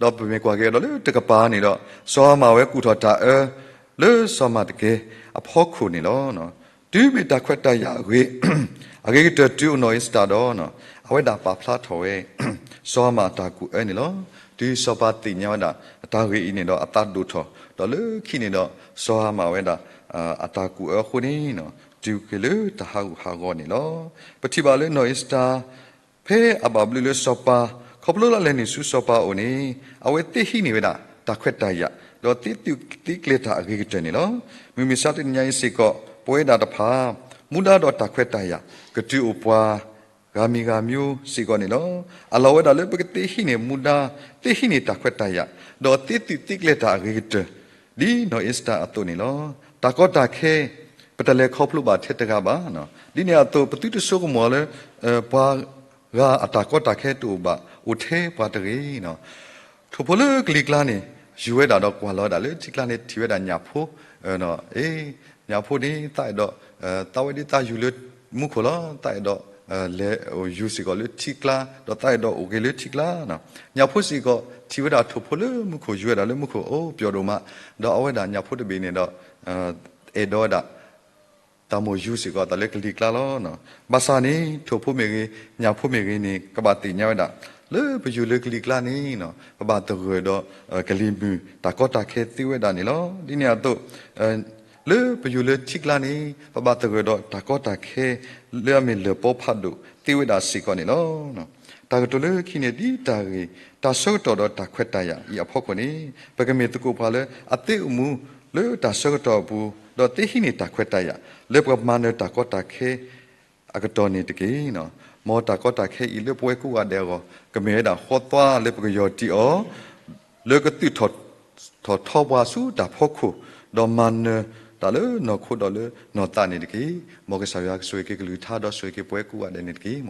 ၤ. ဒီးပမ့ၢ်ကွၢ်က့ၤဒီးလၢတကပၤန့ၣ်ဒီး စီၤဟၤမၣ်ဝဲကူၣ်ထီၣ်တၢ်အၢ လၢစီၤမၤတကဲအဖီခိၣ်န့ၣ်လီၤ. တုၤမ့ၢ်တၢ်ခွဲးတၢ်ယာ်အဂ့ၤကတၢၢ်တုၤအိၣ်နီၢ်အ့ၤစတၢၣ်ဒီး အဝဲဒၣ်ပာ်ဖျါထီၣ်ဝဲ စီၤဟၤမၣ်အတၢ်ကူၣ်အၢန့ၣ်လီၤ. တုၤစီၤပၤသ့ၣ်ညါဝဲဒၣ် အတၢ်ဂ့ၢ်အံၤန့ၣ်ဒီးအသးဒိၣ်ထီၣ်, ဒီးလၢခံန့ၣ်ဒီး စီၤဟၤမၣ်ဝဲဒၣ် အတၢ်ကူၣ်အၢအဃိန့ၣ် တုၤက့ၤလၢတၢ်ဟးဂူာ်ဟးဂီၤန့ၣ်လီၤ. ပထံၣ်ဘၣ်လၢနီၢ်အ့ၤစတၢၣ် ဖဲအဘၣ်ဘျုးလၢစီၤပၤ ခီဖျိလၢလဲၤနုာ်ဆူစီၤပၤအအိၣ်န့ၣ် အဝဲသ့ဟံးန့ၢ်ဝဲဒၣ်တၢ်ခွဲးတၢ်ယာ် ဒီးသ့သုးသ့ကျဲၤတၢ်အဂ့ၤကတၢၢ်န့ၣ်လီၤ. မုၢ်မဆါတနံၤညါအံၤစ့ၢ်ကီး ပဝဲဒၣ်တဖၣ် မူဒါဒီးတၢ်ခွဲးတၢ်ယာ် ကတုၤအိၣ်ပှၤဂၤမံၤဂၤမံၤစ့ၢ်ကီးန့ၣ်လီၤ. အလီၢ်ဝဲဒၣ်လၢပကသ့ဟံးန့ၢ်မူဒါ သ့ဟံးန့ၢ်တၢ်ခွဲးတၢ်ယာ် ဒီးသ့သုးသ့ကျဲၤတၢ်အဂ့ၤကတၢၢ် ဒ်နီၢ်အ့ၤစတၢၣ်အသိးန့ၣ်လီၤ. တၢ်ကီတၢ်ခဲ ပတလဲၤခီဖျိဘၣ်ထဲတဂၤဘၣ်. ဒ်န့ၣ်အသိး ပသုတဆိကမိၣ်လၢ ပှၤဂၤအတၢ်ကီတၢ်ခဲတအိၣ်ဘၣ် အိၣ်ထဲပှၤတဂ့ၤ. ထိၣ်ဖိလၢကလံၤကျါန့ၣ် ယူၤဝဲဒၣ်ဒီးကွၢ်လီၤဝဲဒၣ်လၢထံကျါန့ၣ် ထံၣ်ဝဲဒၣ်ညၣ်ဖိ, ညၣ်ဖိန့ၣ် သးအဲၣ်ဒိး သးဝဲဒ်သးယူၤလၢမူခိၣ်လီၤ. သးအဲၣ်ဒိး လဲၤယူၤစ့ၢ်ကီးလၢထံကျါ ဒီးသးအဲၣ်ဒိးအိၣ်က့ၤလၢထံကျါ. ညၣ်ဖိစ့ၢ်ကီး ထံၣ်ဝဲဒၣ်ထိၣ်ဖိလၢမူခိၣ် ယူၤဝဲဒၣ်လၢမူခိၣ် အိၣ်ပျီဒိၣ်မး, ဒီးအဝဲဒၣ်ညၣ်ဖိတဘ့ၣ်န့ၣ်ဒီး အဲၣ်ဒိးဝဲဒၣ် တၢ်မိၣ်ယူၤစ့ၢ်ကီးအသးလၢကလံၤကျါလီၤ. ဘၣ်ဆၣ်န့ၣ် ထိၣ်ဖိမ့ၢ်ဂ့ၤ ညၣ်ဖိမ့ၢ်ဂ့ၤန့ၣ် ကဘၣ်သ့ၣ်ညါဝဲဒၣ် လၢပယူၤလၢကလံၤကျါန့ၣ် ပဘၣ်သဂၢၢ်ဒီး ကလံၤမုၢ်တၢ်ကီတၢ်ခဲသ့ဝဲဒၣ်န့ၣ်လီၤ. ဒ်န့ၣ်အသိး လၢပယူၤလၢထံကျါန့ၣ် ပဘၣ်သဂၢၢ်ဒီးတၢ်ကီတၢ်ခဲ လၢအမ့ၢ်လၢၢ်ပီဖးဒိၣ်သ့ဝဲဒၣ်စ့ၢ်ကီးန့ၣ်လီၤ. တၢ်ကတိၤလၢခံန့ၣ် ဒ်တၢ်ဂ့ၢ် တၢ်ဆၢကတီၢ်ဒီးတၢ်ခွဲးတၢ်ယာ်အံၤအဖီခိၣ်န့ၣ် ပကမ့ၢ်သကိးပှၤလၢအသ့အိၣ်မူလၢတၢ်ဆၢကတီၢ်အပူၤ ဒီးသ့ဟံးန့ၢ်တၢ်ခွဲးတၢ်ယာ် လၢပကမၤနၢၤတၢ်ကီတၢ်ခဲအကတီၢ်န့ၣ်တက့ၢ်. မ်တၢ်ကီတၢ်ခဲအံၤလၢပဝဲကိးဂၤဒဲးအဂီၢ် ကမ့ၢ်ဝဲဒၣ်ဃီသွါလၢပကယီၢ်တံၢ်အီၤ လၢကသုးထီၣ်ထီထီပှၤဆူတၢ်ဖီခိၣ် ဒီးမၤနၢၤတၢ်လၢနီၢ်ခိဒီးလၢနီၢ်သးန့ၣ်တက့ၢ်. မ်ကစၢ်ယွၤကဆိၣ်ဂ့ၤက့ၤကလုၢ်ကထါ ဒီးဆိၣ်ဂ့ၤက့ၤပဝဲကိးဂၤဒဲးန့ၣ်တက့ၢ်.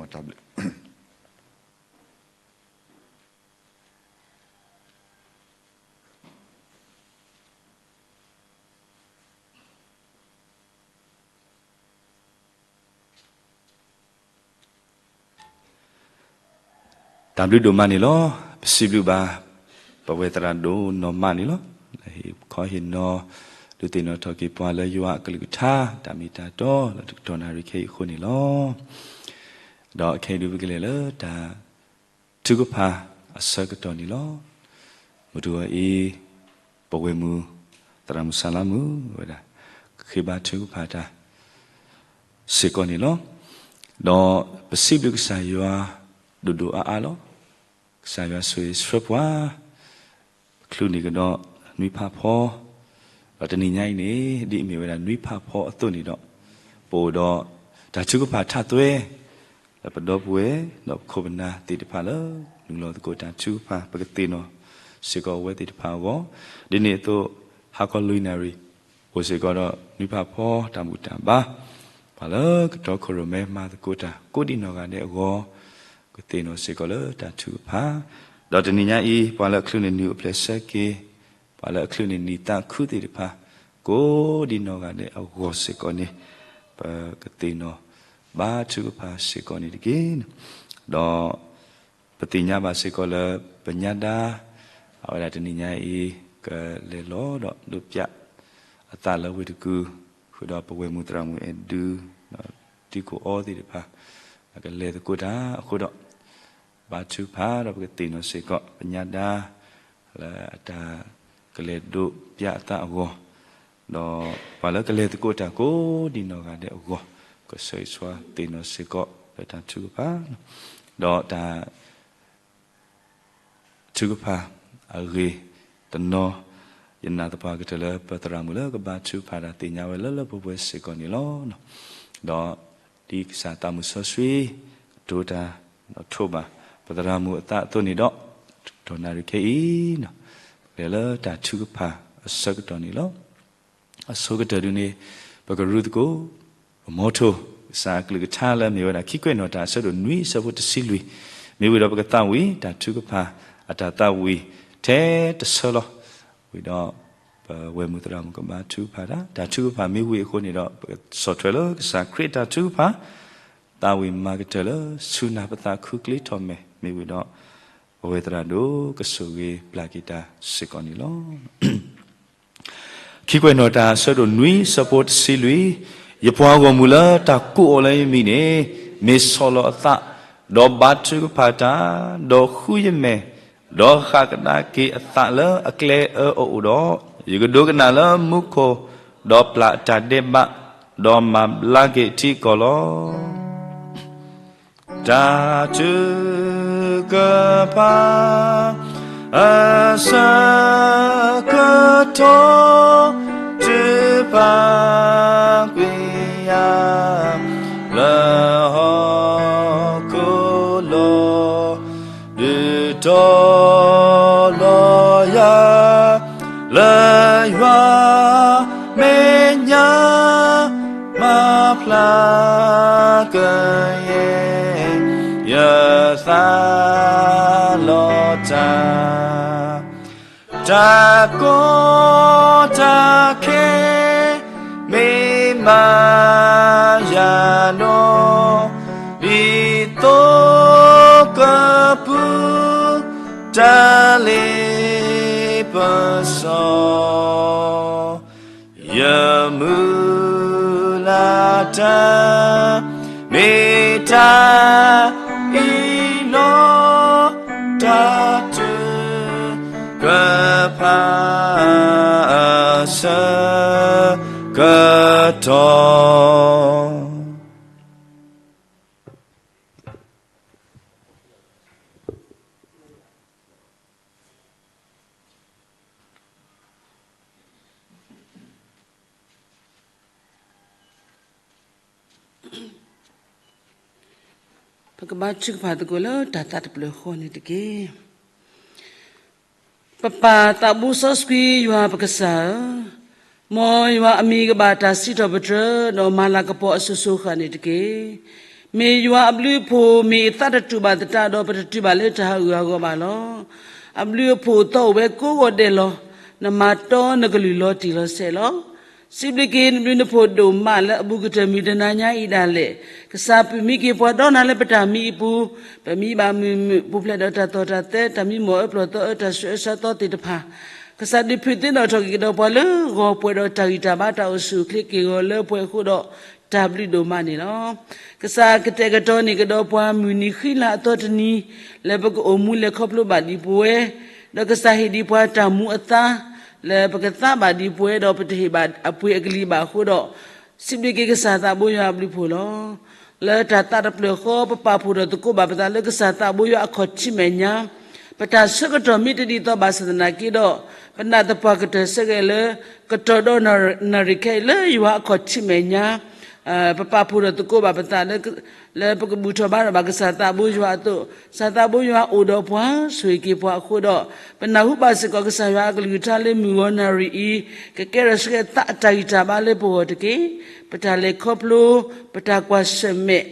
မ်တၢ်ဘျုး တၢ်ဘျုးဒိၣ်မးန့ၣ်လီၤ. ပစံးဘျုးဘၣ် ပဝဲသရၣ်ဒိၣ်နီၢ်မးန့ၣ်လီၤ. ဟ့ၣ်ခီဟ့ၣ်နီၤ ဒုးသ့ၣ်နီၣ်ထီၣ်က့ၤပှၤလၢယွၤအကလုၢ်ကထါ တၢ်မ့ၢ်တၢ်တီ လၢတကတီၢ်နၣ်ရံၣ်ခဲအံၤအဃိန့ၣ်လီၤ. ဒီးခဲအံၤဒုးပကလဲၤလၢတၢ်ထုကဖၣ်အဆၢကတီၢ်န့ၣ်လီၤ. မုၢ်တဂီၤအံၤ ပဝဲၢ်မုၢ် သရၣ်မုၣ်စၢ်လါမုၣ်ဝဲဒၣ် ဃ့ဘါထုကဖၣ်တၢ် စ့ၢ်ကီးန့ၣ်လီၤ. ဒီးပစံးဘျုးကစၢ်ယွၤ ဒိၣ်ဒိၣ်အါအါလီၤ. ကစၢ်ယွၤဆိၣ်ဂ့ၤဆှၢပှၤ ချုးန့ၢ်ကဒီးနွံဖးဖီ ဒီးတနံၤညါအံၤန့ၣ် ဒ်အမ့ၢ်ဝဲဒၣ်နွံဖးဖီအသိးန့ၣ်ဒီး ပအိၣ်ဒီးတၢ်ထုကဖၣ်ထးသွဲ လၢပဒီပုၢ်ဝဲၢ် ဒီးပခိၣ်ပနၢ်သ့ၣ်တဖၣ်လၢ နုာ်လီၤသကိးတၢ်ထုကဖၣ် ပကသ့ၣ်နီၣ်စ့ၢ်ကီးအဝဲသ့ၣ်တဖၣ်အဂီၢ်, ဒ်န့ၣ်အသိး ဟါခီလွံၢ်နၣ်ရံၣ် အိၣ်စ့ၢ်ကီးဒီးနွံဖးဖီတၢ်ဘူၣ်တၢ်ဘါ, ပှၤလၢကတီခိၣ်ရိၣ်မဲမၤသကိးတၢ်ကိးဒံနီၢ်ဂၤဒဲးအဂီၢ်, ကသ့ၣ်နီၣ်စ့ၢ်ကီးလၢတၢ်ထုကဖၣ်, ဒီးတနံၤညါအံၤ ပှၤလၢအချုးန့ၢ်နုာ်အိၣ်ဖျဲၣ်ဆၢက့ၤ, ပှၤလၢအချုးန့ၢ်နံၣ်သးခုသ့ၣ်တဖၣ် ကိးဒံနီၢ်ဂၤဒဲးအဂီၢ်စ့ၢ်ကီးန့ၣ်, ပကသ့ၣ်နီၣ်ဘါထုကဖၣ်စ့ၢ်ကီးန့ၣ်တက့ၢ်. ဒီး ပသ့ၣ်ညါဘၣ်စ့ၢ်ကီးလၢပညါဒါ အဝဲဒၣ်တနံၤညါအံၤ ကလဲၤလီၤဒီးဒိးပျးအသးလၢဝ့ၢ်တကူၣ် ဃုာ်ဒီးပဝဲၢ်မုၢ်သရၣ်မုၣ်အဲၣ်ဒု ဒီးတံၤခိၣ်အီသ့ၣ်တဖၣ် ကလဲၤသကိးတၢ်အဃိဒီး ဘါထုကဖၣ်ဒီးပကသ့ၣ်နီၣ်စ့ၢ်ကီး ပညါဒါ လၢအတၢ်ကလဲၤဒိးပျးအသးအဂီၢ်, ဒီးပှၤလၢကလဲၤသကိးတၢ်ကိးဒံနီၢ်ဂၤဒဲးအဂီၢ်, ကစၢ်ယွၤဆိၣ်ဂ့ၤသ့ၣ်နီၣ်စ့ၢ်ကီးလၢတၢ်ထုကဖၣ်, ဒီးတၢ် ထုကဖၣ်အဂ့ၢ်တနီၤ, ယနာ်သပှၢ်ကတၢၢ်လၢပသရၣ်မုၣ်လၢကဘါထုကဖၣ်တၢ်သ့ၣ်ညါဝဲလၢလၢပှဲၤပှဲၤစ့ၢ်ကီးန့ၣ်လီၤ. ဒီးဒ်ကစၢ်သးမုၢ်စီဆှံ ကတိၤတၢ်ဒီးထိးဘၣ် ပသရၣ်မုၣ်အသးအသိးန့ၣ်ဒီး, တကတီၢ်နၣ်ရံၣ်ခဲအံၤ ပကလဲၤလၢတၢ်ထုကဖၣ်အဆၢကတီၢ်န့ၣ်လီၤ. အဆိကတၢၢ်ဒုန့ၣ် ပကရူသကိး ပမီထိၣ် ကစၢ်အကလုၢ်ကထါလၢအမ့ၢ်ဝဲဒၣ် ခံကွဲးနီၣ်တၢ်အဆၢဒိၣ်နွံအဆၢဖိတဆံလွံၢ်, မ့ၢ်ဝံၤဒီးပကသးဝံၣ်တၢ်ထုကဖၣ်အတၢ်သးဝံၣ်ထဲတဆၢလီၤ. ဝံၤဒီး ပဝဲၢ်မုၢ်သရၣ်မုၣ်ကဘါထုကဖၣ်တၢ်, တၢ်ထုကဖၣ်မ့ၢ်ဝံၤအဃိန့ၣ်ဒီး ပကဆီၣ်ထွဲလၢကစၢ်ခရံာ်အတၢ်ထုကဖၣ်, သးဝံၣ်မၤကတၢၢ်လၢ ဆူနၢ်ပသးခုချ့ထီၣ်မဲာ်, မ့ၢ်ဝံၤဒီး ပဝဲၢ်သရၣ်ဒိၣ်ကဆိၣ်ဂ့ၤပျၢ်က့ၤတၢ်စ့ၢ်ကီးန့ၣ်လီၤ. ခံကွဲးနီၣ်တၢ် အဆၢဒိၣ်နွံ ဆၢဖိတဆံလွံၢ်, ယပှၤဂီၢ်မုၢ်လၢတၢ်ကိးအီၤလၢယမံၤန့ၣ် မ့ၢ်ဆီၣ်လီၤအသး, ဒီးဘါထုကဖၣ်တၢ်, ဒီးဃုယမဲာ်, ဒီးဃၣ်ကဒါက့ၤအသးလၢအကျဲအၢအအိၣ်ဒီး, ယကဒိကနၣ်လၢမူခိၣ်, ဒီးပျၢ်အတၢ်ဒဲးဘး, ဒီးမၤဘျါက့ၤထံကီၢ်လီၤ. တၢ်ထုကဖၣ် အဆၢကတီၢ် ထုကဖၣ်ကွံာ်ယၤ လၢဟီၣ်ခိၣ်လီၤ. ဒုးတီၤလီၤယၤ လၢယွၤမဲာ်ညါ မၤဖျါကယဲၢ် ယသးလီၤတၢ်, တၢ်ကီတၢ်ခဲ မ့ၢ်မၤယၤနီၢ်, ဒ်သိးကပူၤ တၢ်လ့ပစီ ယမုၢ်လၢ်တၢ် မ့ၢ်တၢ်အံၤလီၤ. တၢ်ထုကဖၣ် အဆၢကတီၢ် ပကဘါထုကဖၣ်သကိးလၢတၢ်သးတဖျၢၣ်ဃီန့ၣ်တက့ၢ်. ပပၢ်သးဘိစီဆှံယွၤပကစၢ်ဧၢ, မ်ယွၤအမံၤကဘၣ်တၢ်စံးထီၣ်ပတြၢၤ ဒီးမၤလၤကပီၤအစိၤစိၤအဃၣ်န့ၣ်တက့ၢ်. မ့ၢ်ယွၤအဘျုးအဖှိၣ် မ့ၢ်အသးတတူာ်ဘၣ်သတးဒီး ပတတုၤဘၣ်လၢတၢ်ဟးဂူာ်ဟးဂီၤဘၣ်လီၤ. အဘျုးအဖှိၣ်သီအိၣ်ဝဲကိးဂီၤဒဲးလီၤ. နမၤတီနကလုၢ်လီၤတံၢ်လီၤဆဲးလီၤ. စံးဘျုးက့ၤနဘျုးနဖှိၣ်ဒိၣ်မးလၢအဘူးကတၢၢ်မုၢ်တနၤညါအံၤဒၣ်လဲာ်, ကစၢ်ပုၢ်မံက့ၤပှၤဒီးနၤလၢပတၢ်မံအပူၤ, ပမံဘၣ်မုာ်မုာ် ပူၤဖျဲးဒီးတၢ်သီၣ်တၢ်သဲ တၢ်မံမီၢ်အၢပျီၢ်သီအၢ တၢ်ဆူးအၢဆါသီသ့ၣ်တဖၣ်, ကစၢ်ဒုးဖုးသ့ၣ်နီၣ်ထီၣ်က့ၤကဒီးပှၤလၢဂီၤပှဲၤဒီးတၢ်ဂံၢ်တၢ်ဘါ တၢ်အိၣ်ဆူၣ်အိၣ်ချ့က့ၤဂီၤလၢပှဲၤအဃိဒီး တၢ်ဘျုးဒိၣ်မးန့ၣ်လီၤ. ကစၢ်ကတဲာ်ကတီၤန့ၢ်ကဒီးပှၤမုၢ်နံၤဃံလၤအသီတနံၤ လၢပကအိၣ်မူလဲၤခီဖျိဘၣ်ဒံးပဝဲ, ဒီးကစၢ်ဟ့ၣ်ဒံးပှၤတၢ်မူအသါ လၢပကသးဘၣ်ဒံးပဝဲဒီး ပတဟ့ၣ်ဘၣ်အပှ့ၤအကလံၤဘၣ်အဃိဒီး စံးဘျုးက့ၤကစၢ်သးဘိယွၤအဘျုးအဖှိၣ်လီၤ. လၢတၢ်သးတဖျၢၣ်ဃီ ပပာ်ဖှိၣ်ထီၣ်သကိးဘၣ်ပသးလၢကစၢ်သးဘိယွၤအခီၣ်ထံးမဲာ်ညါ, ပတၢ်ဆၢကတီၢ်မ့ၢ်တဒ်သိးဘၣ်ဆၣ်သနာ်က့ဒီး, ပနာ်သပှၢ်ကတၢၢ်ဆၢက့ၤလၢ ကတီၢ်ဒီးနၣ်ရံၣ်ခဲအံၤလၢယွၤအခီၣ်ထံးမဲာ်ညါ ပပာ်ဖှိၣ်ထီၣ်သကိးဘၣ်ပသး လၢပကဘူၣ်ထီၣ်ဘါထီၣ်ဘၣ်ကစၢ်သးဘိယွၤအသိး, ကစၢ်သးဘိယွၤအိၣ်ဒီးပှၤ ဆိၣ်ဂ့ၤက့ၤပှၤအဃိဒီး, ပနၢ်ဟူဘၣ်စ့ၢ်ကီးကစၢ်ယွၤအကလုၢ်ကထါလၢမုၢ်ဂီၤနၣ်ရံၣ်အံၤ, ကကဲထီၣ်ဆူက့ၤသးအတၢ်ဂံၢ်တၢ်ဘါလၢပဂီၢ်တက့ၢ်. ပတၢ်လဲၤခီဖျိ, ပတၢ်ကွၢ်ဆၢၣ်မဲာ်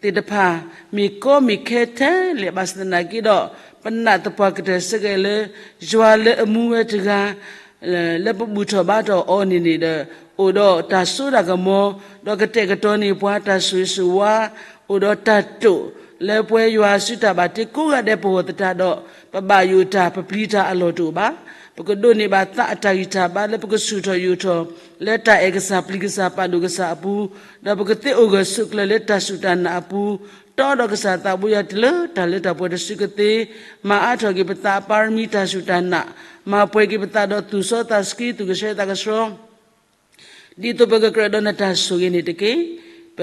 သ့ၣ်တဖၣ် မ့ၢ်ကီမ့ၢ်ခဲထဲလဲၣ်ဘၣ်ဆၣ်သနာ်က့ဒီး, ပနာ်သပှၢ်ကတၢၢ်ဆၢက့ၤလၢ ယွၤလၢအမူဝဲတဂၤ လၢပဘူၣ်ထီၣ်ဘါထီၣ်အီၤန့ၣ်န့ၣ်ဒီး, အိၣ်ဒီးတၢ်စိတၢ်ကမီၤ, ဒီးကတဲာ်ကတီၤန့ၢ်ပှၤတၢ်ဆိၣ်ဂ့ၤဆိၣ်ဝါ, အိၣ်ဒီးတၢ်တိာ်, လၢပှၤယွၤအစုတၢ်ဘၣ်တ့ကိးဂၤဒဲးပဂီၢ်သတးဒီး, ပဘၣ်ယိၣ်တၢ် ပပျံၤတၢ်အလီၢ်တအိၣ်ဘၣ်. ပကဒိးန့ၢ်ဘၣ်သးအတၢ်ဂံၢ်တၢ်ဘါလၢပကဆူၣ်ထီၣ်ယိာ်ထီၣ် လၢတၢ်အဲၣ်ကစၢ်ပျံၤကစၢ်ပာ်ဒိၣ်ကစၢ်အပူၤ, ဒီးပကသ့အိၣ်ဂၢၢ်ဆိးကျၢၤလၢတၢ်စူၢ်တၢ်နာ်အပူၤ, တီဒီးကစၢ်သးဘိယွၤတုၤလၢတၢ်လၢတၢ်ပှဲၤတစုကသ့, မၤအါထီၣ်က့ၤပသးအပါရမံတၢ်စူၢ်တၢ်နာ်, မၤပှဲၤက့ၤပသးဒီးသူၣ်စီသးဆှံ သူၣ်ကဆှီသးကဆှီ ဒ်သိးပကကြၢးဒီးနတၢ်ဆိၣ်ဂ့ၤန့ၣ်တက့ၢ်. ပ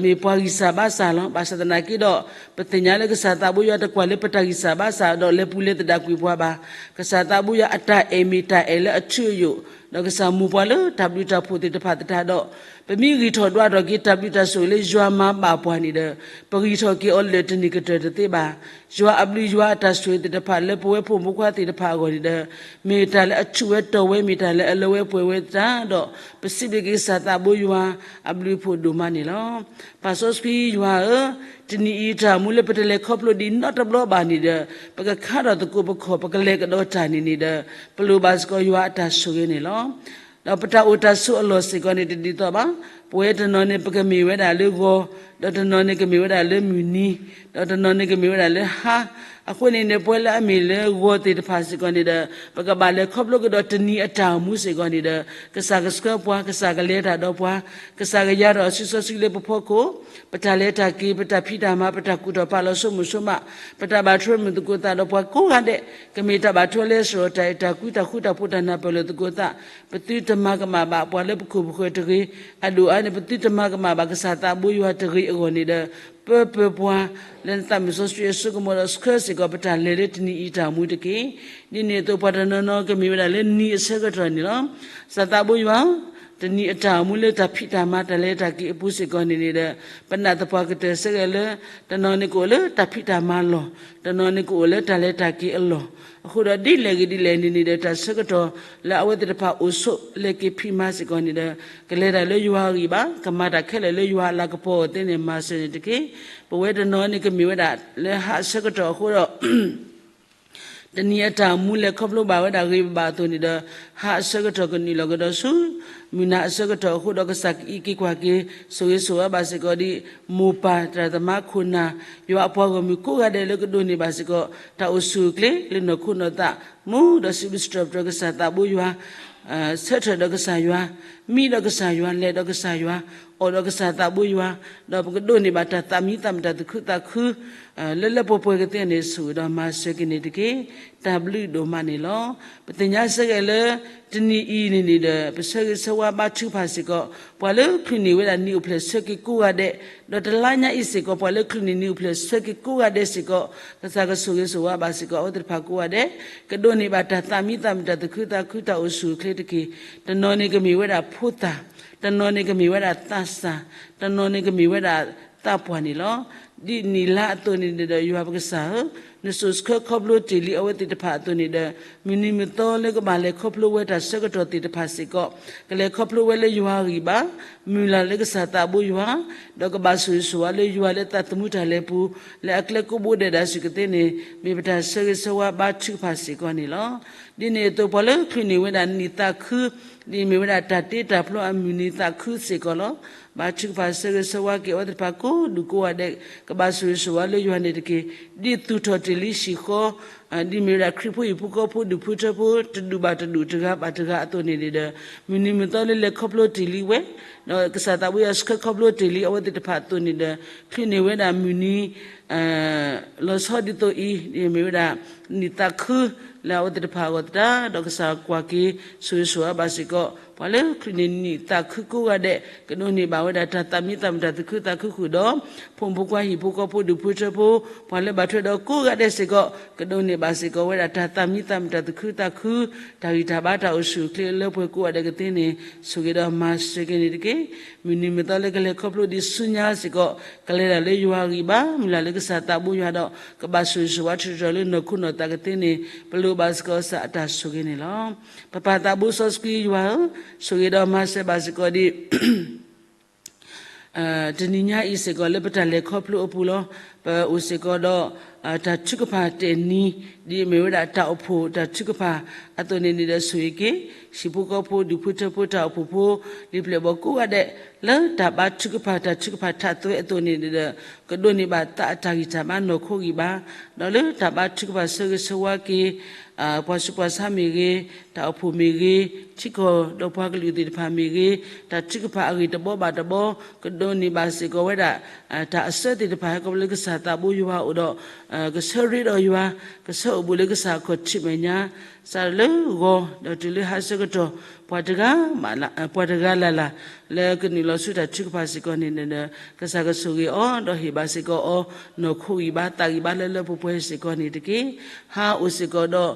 မ့ၢ်ပှၤဂံၢ်စၢ်ဘါစၢ်လီၤ. ဘၣ်ဆၣ်သနာ်က့ဒီး, ပသ့ၣ်ညါလၢကစၢ်သးဘိယွၤတကွၢ်လၢပတၢ်ဂံၢ်စၢ်ဘါစၢ်ဒီးလဲၤပူၤလဲၤသဒၣ်ကွံာ်ပှၤဘၣ်. ကစၢ်သးဘိယွၤအတၢ်အဲၣ်မ့ၢ်တၢ်အဲၣ်လၢအထူအယိာ်, ဒီးကစၢ်မူပှၤလၢတၢ်ဘျုးတၢ်ဖှိၣ်သ့ၣ်တဖၣ်သတးဒီး, ပမ့ၢ်ဂံၢ်ထီၣ်ဒွးထီၣ်က့ၤတၢ်ဘျုးတၢ်ဆိၣ်ဂ့ၤလၢယွၤမၤဘၣ်ပှၤန့ၣ်ဒီး, ပဂံၢ်ထီၣ်က့ၤအီၤလၢာ်တန့ၢ်ကတၢၢ်တသ့ဘၣ်. ယွၤအဘျုးယွၤအတၢ်ဆိၣ်ဂ့ၤသ့ၣ်တဖၣ်လၢပဝဲဖိမုၣ်ဖိခွါသ့ၣ်တဖၣ်အဂီၢ်န့ၣ်ဒီး, မ့ၢ်တၢ်လၢအထူးဝဲတီၤဝဲ မ့ၢ်တၢ်လၢအလၢဝဲပှဲၤဝဲသတးဒီး, ပစံးဘျုးက့ၤကစၢ်သးဘိယွၤအဘျုးအဖှိၣ်ဒိၣ်မးန့ၣ်လီၤ. ပၢ်စီဆှံယွၤဧၢ, တနံၤအံၤတၢ်အိၣ်မူလၢပတလဲၤခီဖျိဒံးနီတဘျီဘၣ်န့ၣ်ဒီး ပကခါထီၣ်သကိးပခီၣ် ပကလဲၤကဒီးတၢ်န့ၣ်န့ၣ်ဒီး ပလိၣ်ဘၣ်စ့ၢ်ကီးယွၤအတၢ်ဆိၣ်ဂ့ၤန့ၣ်လီၤ. ဒီးပတၢ်အိၣ်တၢ်ဆိးအလီၢ်စ့ၢ်ကီးန့ၣ်တဒ်သိးဘၣ်. ပဝဲတနီၤန့ၣ် ပကမ့ၢ်ဝဲဒၣ်လၢဂီၤ, ဒီးတနီၤန့ၣ်ကမ့ၢ်ဝဲဒၣ်လၢမုၢ်နံၤ, ဒီးတနီၤန့ၣ်ကမ့ၢ်ဝဲဒၣ်လၢဟါ. အဃိန့ၣ်န့ၣ် ပဝဲလၢအမ့ၢ်လၢဂီၤသ့ၣ်တဖၣ်စ့ၢ်ကီးန့ၣ်ဒီး ပကဘၣ်လဲၤခီဖျိကဒီးတနံၤအတၢ်အိၣ်မူစ့ၢ်ကီးန့ၣ်ဒီး ကစၢ်ကဆှၢပှၤ, ကစၢ်ကလဲၤတၢ်ဒီးပှၤ, ကစၢ်ကယါထီၣ်အစုစီဆှံလၢပဖီခိၣ်, ပတၢ်လဲၤတၢ်က့ၤ, ပတၢ်ဖံးတၢ်မၤ, ပတၢ်ကူၣ်ထီၣ်ပာ်လီၤဆိကမိၣ်ဆိကမး, ပတၢ်ဘၣ်ထွဲမုာ်သကိးသးဒီးပှၤကိးဂၤဒဲး, ကမ့ၢ်တၢ်ဘၣ်ထွဲလၢစရီတၢ်အဲၣ်တၢ်ကွံတၢ်ဃူတၢ်ဖိးတၢ်နၢ်ပၢၢ်လိာ်သကိးသး, ပသုတမၤကမၣ်ဘၣ်ပှၤလၢပခိၣ်ပဃၢၤတဂ့ၤ, အဒိၣ်အါန့ၣ် ပသုတမၤကမၣ်ဘၣ်ကစၢ်သးဘိယွၤတဂ့ၤအဂီၢ်န့ၣ်ဒီး ပၢပၢပှၤ လၢနသးမုၢ်စီဆှံအစိကမီၤဒီးဆှၢစ့ၢ်ကီးပတၢ်လဲၤလၢတနံၤအံၤတၢ်အိၣ်မူတက့ၢ်. ဒ်န့ၣ်အသိးပှၤတနီၤနီၤကမ့ၢ်ဝဲဒၣ်လၢနံၤအဆၢကတီၢ်န့ၣ်လီၤ. ကစၢ်သးဘိယွၤဧၢ, တနံၤအတၢ်အိၣ်မူလၢတၢ်ဖံးတၢ်မၤတၢ်လဲၤတၢ်က့ၤအပူၤစ့ၢ်ကီးန့ၣ်န့ၣ်ဒီး ပနာ်သပှၢ်ကတၢၢ်ဆၢက့ၤလၢ တနီၤန့ၣ်ကအိၣ်လၢတၢ်ဖံးတၢ်မၤလီၢ်, တနီၤန့ၣ်ကအိၣ်လၢတၢ်လဲၤတၢ်က့ၤအလီၢ်, အဃိဒီးဒ်လဲၣ်ဂ့ၤဒ်လဲၣ်န့ၣ်န့ၣ်ဒီး တၢ်ဆၢကတီၢ်လၢအဝဲသ့ၣ်တဖၣ်အိၣ်ဆိးလဲၤက့ၤဖံးမၤစ့ၢ်ကီးန့ၣ်ဒီး ကလဲၤတၢ်လၢယွၤအဂံၢ်ဘါ, ကမၤတၢ်ခဲလၢာ်လၢယွၤအလၤကပီၤအသ့န့ၣ် မၤစၢၤန့ၣ်တက့ၢ်. ပဝဲတနီၤန့ၣ်ကမ့ၢ်ဝဲဒၣ်လၢဟါအဆၢကတီၢ်အဃိဒီး တနံၤအတၢ်အိၣ်မူလဲၤခီဖျိဘၣ်ဝဲဒၣ်ဂ့ၤဘၣ်အသိးန့ၣ်ဒီး ဟါအဆၢကတီၢ်ကနုာ်လီၤကဒီးဆူ မုၢ်နၤအဆၢကတီၢ်အဃိဒီး ကစၢ်ကအံးက့ၤကွၢ်က့ၤ ဆိၣ်ဂ့ၤဆိၣ်ဝါဘၣ်စ့ၢ်ကီးဒ် မိၢ်ပၢ်တၢ်သးမါခိၣ်နၢ် ယွၤအပှၤဂီၢ်မုၢ်ကိးဂၤဒဲးလၢကဒိးန့ၢ်ဘၣ်စ့ၢ်ကီး တၢ်အိၣ်ဆူၣ်အိၣ်ချ့လၢနီၢ်ခိနီၢ်သး မူဒီးစံးဘျုးစံးထီၣ်ပတြၢၤကစၢ်သးဘိယွၤ ဆၢထၢၣ်ဒီးကစၢ်ယွၤ, မံဒီးကစၢ်ယွၤ, လဲၤဒီးကစၢ်ယွၤ, အိၣ်ဒီးကစၢ်သးဘိယွၤ, ဒီးပကဒိးန့ၢ်ဘၣ်တၢ်သးမံသးမုာ်တၢ်သူၣ်ခုသးခု လၢလၢပှဲၤပှဲၤကသ့န့ၣ် ဆိၣ်ဂ့ၤဒီးမၤစၢၤက့ၤန့ၣ်တက့ၢ်. တၢ်ဘျုးဒိၣ်မးန့ၣ်လီၤ. ပသ့ၣ်ညါစ့ၢ်ကီးလၢ တနံၤအံၤန့ၣ်န့ၣ်ဒီး ပဆၢဂ့ၤဆၢဝါဘါထုကဖၣ်စ့ၢ်ကီး ပှၤလၢချုးန့ၢ်ဝဲဒၣ်နံၣ်အိၣ်ဖျဲၣ်ဆၢက့ၤကိးဂၤဒဲး, ဒီးတလါညါအံၤစ့ၢ်ကီး ပှၤလၢချုးန့ၢ်နံၣ်အိၣ်ဖျဲၣ်ဆၢက့ၤကိးဂၤဒဲးစ့ၢ်ကီး ကစၢ်ကဆိၣ်ဂ့ၤဆိၣ်ဝါဘၣ်စ့ၢ်ကီး အဝဲသ့ၣ်တဖၣ်ကိးဂၤဒဲး, ကဒိးန့ၢ်ဘၣ်တၢ်သးမံသးမုာ်တၢ်သူၣ်ခုသးခုတၢ်အိၣ်ဆူၣ်အိၣ်ချ့တက့ၢ်. တနီၤန့ၣ်ကမ့ၢ်ဝဲဒၣ်ဖိသၣ်, တနီၤန့ၣ်ကမ့ၢ်ဝဲဒၣ်သးစၢ်, တနီၤန့ၣ်ကမ့ၢ်ဝဲဒၣ်သးပှၢ်န့ၣ်လီၤ. ဒ်နံၣ်လါအသိးန့ၣ်ဒီး ယွၤပကစၢ်ဧၢ, နစိာ်ဆှၢခီဖျိတ့ၢ်လံအဝဲသ့ၣ်တဖၣ်အသိးန့ၣ်ဒီး မုၢ်နံၤမုၢ်သီလၢကဘၣ်လဲၤခီဖျိဝဲတၢ်ဆၢကတီၢ်သ့ၣ်တဖၣ်စ့ၢ်ကီး ကလဲၤခီဖျိဝဲလၢယွၤအဂံၢ်ဘါ, မုၢ်လၢ်လၢကစၢ်သးဘိယွၤ, ဒီးကဘၣ်ဆိၣ်ဂ့ၤဆိၣ်ဝါလၢယွၤလၢသးသမူတၢ်လဲၤပူၤ လၢအကျဲကိးဘိဒဲးဒၣ်စ့ၢ်ကီးသ့န့ၣ် မ့ၢ်ပတၢ်ဆၢဂ့ၤဆၢဝါဘါထုကဖၣ်စ့ၢ်ကီးန့ၣ်လီၤ. ဒ်န့ၣ်အသိးပှၤလၢချုးန့ၢ်ဝဲဒၣ်နံၣ်သးခု, ဒ်မ့ၢ်ဝဲဒၣ်တၢ်တ့တၢ်ဖျီအမုၢ်နံၤသးခုစ့ၢ်ကီးလီၤ. ဘါထုကဖၣ်ဆၢဂ့ၤဆၢဝါက့ၤအဝဲသ့ၣ်တဖၣ်ကိးဒူၣ်ကိးဂၤဒဲး ကဘၣ်ဆိၣ်ဂ့ၤဆိၣ်ဝါလၢယွၤန့ၣ်တက့ၢ်. ဒ်သူၣ်ထီၣ်တ့ၢ်လံဟံၣ်ဃီ ဒ်မ့ၢ်ဝဲဒၣ်ခရံာ်ဖိဟံၣ်ဖိဃီဖိဒူၣ်ဖိထၢဖိ တဒူၣ်ဘၣ်တဒူၣ်တဂၤဘၣ်တဂၤအသိးန့ၣ်ဒီး မုၢ်နံၤမုၢ်သီလၢလဲၤခီဖျိတ့ၢ်လံဝဲ, ဒီးကစၢ်သးဘိယွၤဆှၢခီဖျိတ့ၢ်လံအဝဲသ့ၣ်တဖၣ်အသိးန့ၣ်ဒီး ချုးန့ၢ်ဝဲဒၣ်မုၢ်နံၤ လီၤဆီဒ်သိးအံၤ ဒ်မ့ၢ်ဝဲဒၣ် နံၣ်သးခု လၢအဝဲသ့ၣ်တဖၣ်အဂီၢ်သတး ဒီးကစၢ်ကွၢ်က့ၤ ဆိၣ်ဂ့ၤဆိၣ်ဝါဘၣ်စ့ၢ်ကီး ပှၤလၢချုးန့ၢ်နံၣ်သးခုကိးဂၤဒဲး ကဒိးန့ၢ်ဘၣ်ဝဲဒၣ်တၢ်သးမံသးမုာ်တၢ်သူၣ်ခုသးခုဃုာ်ဒီး ဖိမုၣ်ဖိခွါဟံၣ်ဖိဃီဖိဒူၣ်ဖိထၢဖိ ပှၤလၢဘၣ်ထွဲဒီးကိးဂၤဒဲးစ့ၢ်ကီး ကဒိးန့ၢ်ဘၣ်စ့ၢ်ကီးဝဲဒၣ်တၢ်သးမံသးမုာ်တၢ်သူၣ်ခုသးခု တၢ်ဂံၢ်တၢ်ဘါတၢ်အိၣ်ဆူၣ်အိၣ်ချ့လၢပှဲၤကိးဂၤဒဲးကသ့န့ၣ် ဆိၣ်ဂ့ၤဒီးမၤစၢၤက့ၤန့ၣ်တက့ၢ်. မုၢ်နံၤမုၢ်သီလၢကလဲၤခီဖျိဒံးဆူညါစ့ၢ်ကီး ကလဲၤတၢ်လၢယွၤအဂံၢ်ဘါ မုၢ်လၢ်လၢကစၢ်သးဘိယွၤဒီး ကဘၣ်ဆိၣ်ဂ့ၤဆိၣ်ဝါထီၣ်ထီထီၣ်လၢနီၢ်ခိနီၢ်သးကသ့န့ၣ် ပလိၣ်ဘၣ်စ့ၢ်ကီးကစၢ်အတၢ်ဆိၣ်ဂ့ၤန့ၣ်လီၤ. ပပၢ်သးဘိစီဆှံယွၤဧၢ, ဆိၣ်ဂ့ၤဒီးမၤစၢၤဘၣ်စ့ၢ်ကီးဒ် တနံၤညါအံၤစ့ၢ်ကီးလၢပတၢ်လဲၤခီဖျိအပူၤလီၤ. ပအိၣ်စ့ၢ်ကီးဒီး တၢ်ထုကဖၣ်တ့ၢ်နံၤ ဒ်အမ့ၢ်ဝဲဒၣ်တၢ်အိၣ်ဖှိၣ်တၢ်ထုကဖၣ်အသိးန့ၣ်န့ၣ်ဒီး ဆိၣ်ဂ့ၤက့ၤ ဟံၣ်ဖိဃီဖိ ဒူၣ်ဖိထၢဖိ တၢ်အိၣ်ဖှိၣ်ဖိ လံာ်ပျဲၢ်ဘီၣ်ကိးဂၤဒဲး လၢတၢ်ဘါထုကဖၣ်တၢ်ထုကဖၣ်ထးသွဲအသိးန့ၣ်ဒီး ကဒိးန့ၢ်ဘၣ်သးအတၢ်ဂံၢ်တၢ်ဘါနီၢ်ခိဂံၢ်ဘါ ဒီးလၢတၢ်ဘါထုကဖၣ်ဆၢဂ့ၤဆၢဝါက့ၤ ပှၤဆူးပှၤဆါမ့ၢ်ဂ့ၤ, တၢ်အိၣ်ဖှိၣ်မ့ၢ်ဂ့ၤ, ထံကီၢ်ဒီးပှၤကလုာ်သ့ၣ်တဖၣ်မ့ၢ်ဂ့ၤ, တၢ်ထုကဖၣ်အဂ့ၢ်တဘီဘၣ်တဘီ ကဒိးန့ၢ်ဘၣ်စ့ၢ်ကီးဝဲဒၣ် တၢ်အစၢသ့ၣ်တဖၣ် ဟဲခီဖျိလၢကစၢ်သးဘိယွၤအအိၣ်ဒီး ကဆၢရ့ဒီးယွၤ, ကဆၢအိၣ်ဘူးလၢကစၢ်အခီၣ်ထံးမဲာ်ညါ, စးလၢဂီၤဒီးတုၤလၢဟါဆၢကတီၢ် ပှၤတဂၤ ပှၤတဂၤလၢ်လၢ် လၢကနုာ်လီၤဆူတၢ်ထုကဖၣ်စ့ၢ်ကီးန့ၣ်ဒီး ကစၢ်ကဆိၣ်ဂ့ၤအီၤ ဒီးဟ့ၣ်ဘၣ်စ့ၢ်ကီးအီၤ နီၢ်ခိဂံၢ်ဘါသးဂံၢ်ဘါလၢလၢပှဲၤပှဲၤစ့ၢ်ကီးန့ၣ်တက့ၢ်. ဟါအိၣ်စ့ၢ်ကီးဒီး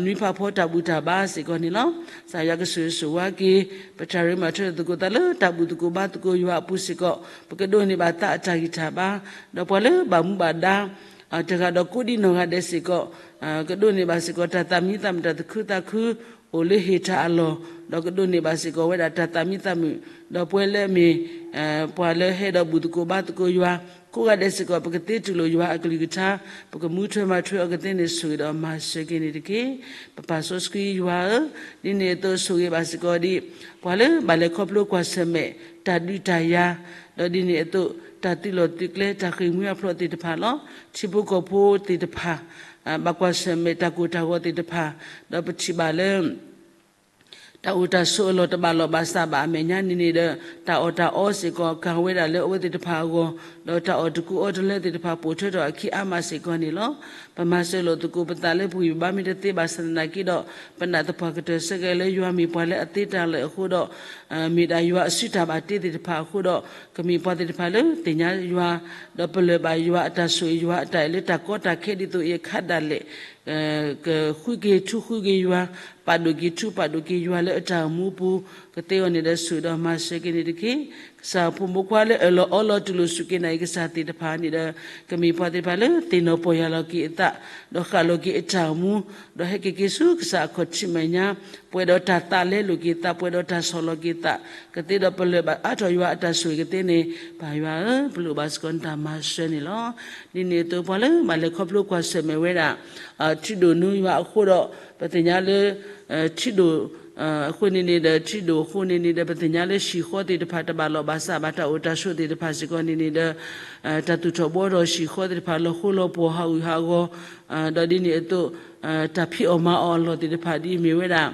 နွံဖးဖီတၢ်ဘူၣ်တၢ်ဘါစ့ၢ်ကီးန့ၣ်လီၤ. ကစၢ်ယွၤကဆိၣ်ဂ့ၤဆိၣ်ဝါက့ၤ ပတၢ်ရ့မၤထွဲသကိးသးလၢတၢ်ဘူၣ်သကိးဘါသကိးယွၤအပူၤစ့ၢ်ကီး ပကဒိးန့ၢ်ဘၣ်သးအတၢ်ဂံၢ်တၢ်ဘါ, ဒီးပှၤလၢဘၣ်မူဘၣ်ဒါ တဂၤဒီးကိးဒံနီၢ်ဂၤဒဲးစ့ၢ်ကီး ကဒိးန့ၢ်ဘၣ်စ့ၢ်ကီးတၢ်သးမံသးမုာ်တၢ်သူၣ်ခုသးခု အိၣ်လၢဟ့ၣ်တၢ်အလီၢ်, ဒီးကဒိးန့ၢ်ဘၣ်စ့ၢ်ကီးဝဲဒၣ်တၢ်သးမံသးမုာ်, ဒီးပှၤလၢအမ့ၢ် ပှၤလၢဟဲဒီးဘူၣ်သကိးဘါသကိးယွၤ ကိးဂၤဒဲးစ့ၢ်ကီး ပကသ့တူၢ်လိာ်ယွၤအကလုၢ်ကထါ, ပကမူထွဲမၤထွဲအီၤကသ့န့ၣ် ဆိၣ်ဂ့ၤဒီးမၤစၢၤက့ၤန့ၣ်တက့ၢ်. ပပၢ်စီဆှံယွၤဧၢ, ဒ်န့ၣ်အသိးဆိၣ်ဂ့ၤဘၣ်စ့ၢ်ကီးဒံး ပှၤလၢဘၣ်လဲၤခီဖျိကွၢ်ဆၢၣ်မဲာ် တၢ်ဒုးတၢ်ယၤ, ဒီးဒ်န့ၣ်အသိး တၢ်သုးလီၢ်သုးကျဲ တၢ်ဃ့ၢ်မှံဟးဖျိးသ့ၣ်တဖၣ်လီၤ. ထံဖိကီၢ်ဖိသ့ၣ်တဖၣ် ဘၣ်ကွၢ်ဆၢၣ်မဲာ်တၢ်ကိၢ်တၢ်ဂီၤသ့ၣ်တဖၣ်, ဒီးပထံၣ်ဘၣ်လၢ တၢ်အိၣ်တၢ်ဆိးအလီၢ်တဘၣ်လီၢ်ဘၣ်စးဘၣ်အမဲာ်ညါန့ၣ်န့ၣ်ဒီး တၢ်အီၣ်တၢ်အီစ့ၢ်ကီး ကၤဝဲဒၣ်လၢအဝဲသ့ၣ်တဖၣ်အဂီၢ်, ဒီးတၢ်အီၣ်တကူအီတလၢသ့ၣ်တဖၣ် ပိာ်ထွဲထီၣ်အခံအါမးစ့ၢ်ကီးန့ၣ်လီၤ. ပမၤစၢၤလိာ်သကိးပသးလၢပဂံၢ်ပဘါမ့ၢ်တသ့ဘၣ်ဆၣ်သနာ်က့ဒီး ပနာ်သပှၢ်ကတၢၢ်ဆၢကဲၤလၢယွၤမ့ၢ်ပှၤလၢအသ့တၢ်လၢာ်အဃိဒီး မ့ၢ်ဒၣ်ယွၤအစုတၢ်ဘၣ်တ့သ့ၣ်တဖၣ်အဃိဒီး ကမ့ၢ်ပှၤသ့ၣ်တဖၣ်လၢသ့ၣ်ညါယွၤ, ဒီးပလၢၢ်ဘၣ်ယွၤအတၢ်ဆိၣ်ဂ့ၤ ယွၤအတၢ်အဲၣ်လၢတၢ်ကီတၢ်ခဲဒ်သိးအံၤအခါဒၣ်လဲာ် ကဃုက့ၤထူဃုက့ၤယွၤ, ပာ်ဒိၣ်က့ၤထူပာ်ဒိၣ်က့ၤယွၤလၢအတၢ်အိၣ်မူအပူၤ, ကသ့အဂီၢ်န့ၣ်ဒီးဆိၣ်ဂ့ၤဒီးမၤစၢၤက့ၤန့ၣ်တက့ၢ်. ကစၢ်ဖိမုၣ်ဖိခွါလၢအၢၣ်လီၤအီလီၤတူၢ်လိာ်စူၢ်က့ၤနာ်က့ၤကစၢ်သ့ၣ်တဖၣ်န့ၣ်ဒီး ကမ့ၢ်ပှၤသ့ၣ်တဖၣ်လၢသ့ၣ်နီၣ်ပီၢ်ယၢ်လီၤက့ၤအသး, ဒီးဃၣ်လီၤက့ၤအတၢ်အိၣ်မူ, ဒီးဟဲက့ၤက့ၤဆူကစၢ်အခီၣ်ထံးမဲာ်ညါ, ပှဲၤဒီးတၢ်သးလဲလိာ်က့ၤသး, ပှဲၤဒီးတၢ်ဆီၣ်လီၤက့ၤသး, ကသ့ဒီးပလၢၢ်ဘၣ်အါထီၣ်ယွၤအတၢ်ဆိၣ်ဂ့ၤကသ့န့ၣ် ပၢ်ယွၤဧၢ, ပလိၣ်ဘၣ်စ့ၢ်ကီးနတၢ်မၤစၢၤန့ၣ်လီၤ. ဒ်န့ၣ်အသိးပှၤလၢဘၣ်လဲၤခီဖျိကွၢ်ဆၢၣ်မဲာ်ဝဲဒၣ် ထံဒိၣ်နွံယွၤအဃိဒီး ပသ့ၣ်ညါလၢ ထံဒိၣ် အဃိန့ၣ်န့ၣ်ဒီး ထံဒိၣ်အဃိန့ၣ်န့ၣ်ဒီး ပသ့ၣ်ညါလၢဟံၣ်ဃီသ့ၣ်တဖၣ်တဘၣ်လီၢ်ဘၣ်စးဘၣ် တၢ်အိၣ်တၢ်ဆိးသ့ၣ်တဖၣ်စ့ၢ်ကီးန့ၣ်န့ၣ်ဒီး တၢ်သူၣ်ထီၣ်ဘှီထီၣ်ဟံၣ်ဃီသ့ၣ်တဖၣ် လီၤဃိလီၤပှီၢ်ဟးဂူာ်ဟးဂီၤ, ဒီးဒ်န့ၣ်အသိး တၢ်ဖံးအီၣ်မၤအီၣ်အလီၢ်သ့ၣ်တဖၣ်ဒ်အံၤမ့ၢ်ဝဲဒၣ်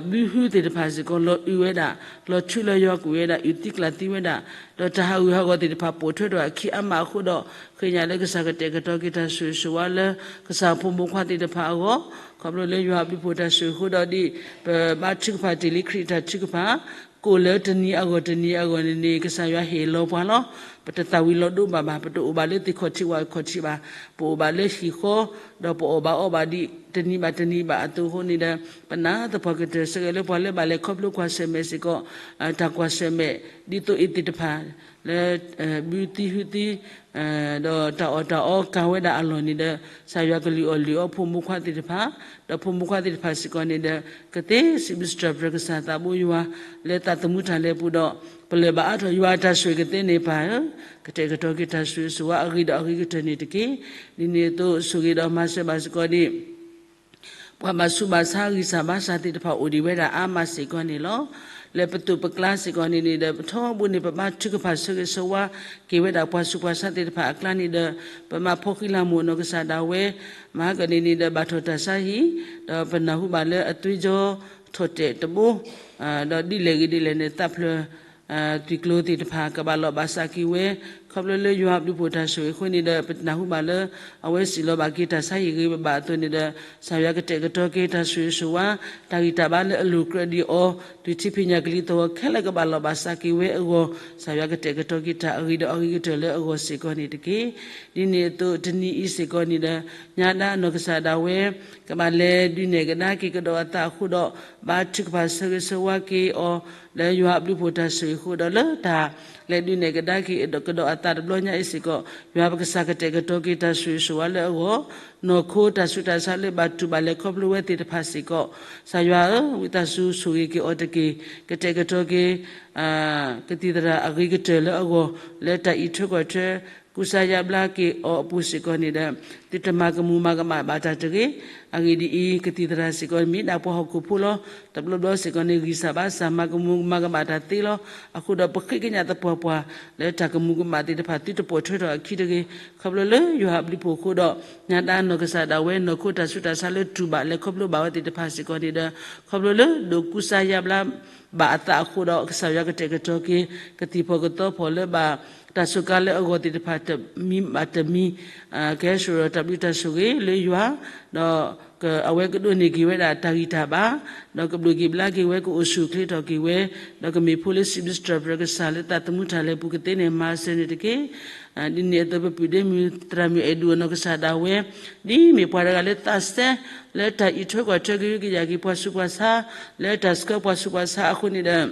ဘုဟုသ့ၣ်တဖၣ်စ့ၢ်ကီး လီၤအုၣ်ဝဲဒၣ်, လီၤထူလီၤယွၤကွံာ်ဝဲဒၣ်, အုၣ်သံကျၢ်သံဝဲဒၣ်, ဒီးတၢ်ဟးဂူာ်ဟးဂီၤသ့ၣ်တဖၣ်ပိာ်ထွဲထီၣ်အခံအါမးအဃိဒီး ဃ့ညါလၢကစၢ်ကတဲာ်ကတီၤက့ၤတၢ်ဆိၣ်ဂ့ၤဆိၣ်ဝါလၢ ကစၢ်ဖိမုၣ်ဖိခွါသ့ၣ်တဖၣ်အဂီၢ်, ခီဖျိလၢယွၤအဘျုးဖှိၣ်တၢ်ဆိၣ်ဂ့ၤအဃိဒီးဒ် ပဘါထုကဖၣ်တ့ၢ်လံခရံာ်အတၢ်ထုကဖၣ် ကိၣ်လၢတနံၤအဂီၢ်တနံၤအဂီၢ်န့ၣ်န့ၣ် ကစၢ်ယွၤဟ့ၣ်လီၤပှၤလီၤ. ပတသၣ်ဝံၤလီၤဒိဘၣ်ဘၣ်, ပတအိၣ်ဘၣ်လၢသ့ၣ်ခီၣ်ထံးဝၣ်ခီၣ်ထံးဘၣ်, ပအိၣ်ဘၣ်လၢဟံၣ်ဃီ, ဒီးပအီၣ်ဘၣ်အီဘၣ်ဒ်တနံၤဘၣ်တနံၤဘၣ်အသိးအဃိန့ၣ်ဒီး ပနာ်သပှၢ်ကတၢၢ်ဆၢကဲၤလၢပှၤလၢဘၣ်လဲၤခီဖျိကွၢ်ဆၢၣ်မဲာ်စ့ၢ်ကီး တၢ်ကွၢ်ဆၢၣ်မဲာ် ဒ်သိးအံၤသ့ၣ်တဖၣ် လၢ ဘုသံဟုသံ ဒီးတၢ်အီၣ်တၢ်အီကၤဝဲဒၣ်အလီၢ်န့ၣ်ဒီး ကစၢ်ယွၤကလုၢ်အီၣ်လုၢ်အီဖိမုၣ်ဖိခွါသ့ၣ်တဖၣ်, ဒီးဖိမုၣ်ဖိခွါသ့ၣ်တဖၣ်စ့ၢ်ကီးန့ၣ်ဒီး ကသ့စံးဘျုးစံးထီၣ်ပတြၢၤကစၢ်သးဘိယွၤ လၢသးသမူတၢ်လဲၤပူၤဒီး ပလၢၢ်ဘၣ်အါထီၣ်ယွၤအတၢ်ဆိၣ်ဂ့ၤကသ့န့ၣ်ပၢ်ဧၢ, ကတဲာ်ကတီၤက့ၤတၢ်ဆိၣ်ဂ့ၤဆိၣ်ဝါအဂ့ၤဒီးအဂ့ၤကတၢၢ်န့ၣ်တက့ၢ်. ဒ်န့ၣ်အသိးဆိၣ်ဂ့ၤဒီးမၤစၢၤဘၣ်စ့ၢ်ကီးဒ် ပှၤဘၣ်ဆူးဘၣ်ဆါဂံၢ်စၢ်ဘါစၢ်သ့ၣ်တဖၣ်အိၣ်ဒံးဝဲဒၣ်အါမးစ့ၢ်ကီးန့ၣ်လီၤ. လၢပသိးပကျါစ့ၢ်ကီးန့ၣ်န့ၣ်ဒီး ပထီဘိန့ၣ် ပဘါထုကဖၣ်ဆၢဂ့ၤဆၢဝါက့ၤဝဲဒၣ်ပှၤဆူးပှၤဆါသ့ၣ်တဖၣ်အကျါန့ၣ်ဒီး ပမၤဖှီၣ်ဃံလၤမိၢ်နီၢ်ကစၢ်ဒၣ်ဝဲ မၤဟကန့ၣ်န့ၣ်ဒီး ဘၣ်ထီၣ်တၢ်ဆါဟံၣ်, ဒီးပနၢ်ဟူဘၣ်လၢအသွံၣ်ကၠီထီၣ်တဲာ်တဘိ ဒီးဒ်လဲၣ်ဂ့ၤဒ်လဲၣ်န့ၣ် သးဖျၢၣ် သွံၣ်ကျိၤသ့ၣ်တဖၣ် ကဘၣ်လီၢ်ဘၣ်စးက့ၤဝဲ, ခီဖျိလၢယွၤအဘျုးဖှိၣ်တၢ်ဆိၣ်ဂ့ၤအဃိန့ၣ်ဒီး ပနၢ်ဟူဘၣ်လၢ အဝဲစံးလီၤဘၣ်က့ၤတၢ်ဆါဟံၣ်ဂ့ၤဘၣ်ဘၣ်အသိးန့ၣ်ဒီး ကစၢ်ယွၤကတဲာ်ကတီၤက့ၤတၢ်ဆိၣ်ဂ့ၤဆိၣ်ဝါ တၢ်ဂံၢ်တၢ်ဘါလၢအလိၤကြၢးဒံးအီၤ တုၤထံဖံးညၣ်ကလံၤသဝီခဲလၢာ်ကဘၣ်လီၢ်ဘၣ်စးက့ၤဝဲအဂီၢ် ကစၢ်ယွၤကတဲာ်ကတီၤက့ၤတၢ်အဂ့ၤဒီးအဂ့ၤကတၢၢ်လၢအဂီၢ်စ့ၢ်ကီးန့ၣ်တက့ၢ်. ဒ်န့ၣ်အသိးတနံၤအံၤစ့ၢ်ကီးန့ၣ်ဒီး ညါဒါနီၢ်ကစၢ်ဒၣ်ဝဲ ကဘၣ်လဲၤဒုးနဲၣ်ကဒါက့ၤကဒီးအသးအဃိဒီး ဘါထုကဖၣ်ဆၢဂ့ၤဆၢဝါက့ၤအီၤ လၢယွၤအဘျုးဖှိၣ်တၢ်ဆိၣ်ဂ့ၤအဃိဒီး လၢတၢ်လဲၤဒုးနဲၣ်ကဒါက့ၤကဒီးအသးတဘျီညါအံၤစ့ၢ်ကီး ယွၤပကစၢ်ကတဲာ်ကတီၤက့ၤတၢ်ဆိၣ်ဂ့ၤဆိၣ်ဝါလၢအဂီၢ် နီၢ်ခိတၢ်ဆူးတၢ်ဆါလၢဘၣ်တူၢ်ဘၣ်လဲၤခီဖျိဝဲသ့ၣ်တဖၣ်စ့ၢ်ကီး ကစၢ်ယွၤဧၢ, ဝံသးစူၤဆိၣ်ဂ့ၤက့ၤအီၤတက့ၢ်. ကတဲာ်ကတီၤက့ၤ ကသံၣ်သရၣ်အဂ့ၤကတၢၢ်လၢအဂီၢ် လၢတၢ်အံးထွဲကွၢ်ထွဲ ကူစါယါဘျါက့ၤအီၤအပူၤစ့ၢ်ကီးန့ၣ်ဒီး သုတမၤကမူၤမၤကမၣ်ဘၣ်တၢ်တဂ့ၤ. အဂ့ၢ်ဒ်အံၤ, ကသံၣ်သရၣ်စ့ၢ်ကီး မ့ၢ်ဒၣ်ပှၤဟီၣ်ခိၣ်ဖိလီၤ. တဘျီဘျီစ့ၢ်ကီးန့ၣ် ဂံၢ်စၢ်ဘါစၢ် မၤကမူၤမၤကမၣ်တၢ်သ့လီၤ. အဃိဒီးပဃ့ကညးသပှၢ်ပှၢ် လၢတၢ်ကမူၤကမၣ်သ့ၣ်တဖၣ် သုတပိာ်ထွဲထီၣ်အခံတဂ့ၤ. ခီဖျိလၢယွၤအဘျုးဖှိၣ်အဃိဒီး ညါဒါနီၢ်ကစၢ်ဒၣ်ဝဲ နီၢ်ခိတၢ်ဆူးတၢ်ဆါလၢတူၢ်ဘၣ်လဲၤခီဖျိဘၣ်ဝဲသ့ၣ်တဖၣ်စ့ၢ်ကီးန့ၣ်ဒီး ခီဖျိလၢဒိးကူစါယါဘျါဘၣ်အသးအဃိဒီး ကစၢ်ယွၤကတဲာ်ကတီၤက့ၤ ကသံၣ်ဖီၣ်ကသီဖီၣ်လၢဘၣ်တၢ်စူးကါလၢအဂီၢ်သ့ၣ်တဖၣ် တမံၤဘၣ်တမံၤ ကဟဲဆှၢဒီးတၢ်ဘျုးတၢ်ဆိၣ်ဂ့ၤလၢယွၤ ဒီးအဝဲကဒိးန့ၢ်က့ၤဝဲဒၣ်တၢ်ဂံၢ်တၢ်ဘါ ဒီးကဘျုးက့ၤဘျါက့ၤဝဲ ကအိၣ်ဆူၣ်အိၣ်ချ့ထီၣ်က့ၤဝဲ ဒီးကမ့ၢ်ဖိလၢစံးဘျုးစံးထီၣ်ပတြၢၤကစၢ်လၢသးသမူတၢ်လဲၤပူၤကသ့န့ၣ် မၤစၢၤန့ၣ်တက့ၢ်. ဒ်န့ၣ်အသိးပပုၢ်ဒ့မုၣ်သရၣ်မုၣ်အဲၣ်ဒိၣ်နီၢ်ကစၢ်ဒၣ်ဝဲ ဒ်မ့ၢ်ပှၤတဂၤလၢသးစဲ လၢတၢ်အံးထွဲကွၢ်ထွဲကဟုကယာ်က့ၤပှၤဆူးပှၤဆါ လၢတၢ်ဆှၢပှၤဆူးပှၤဆါအဃိန့ၣ်ဒီး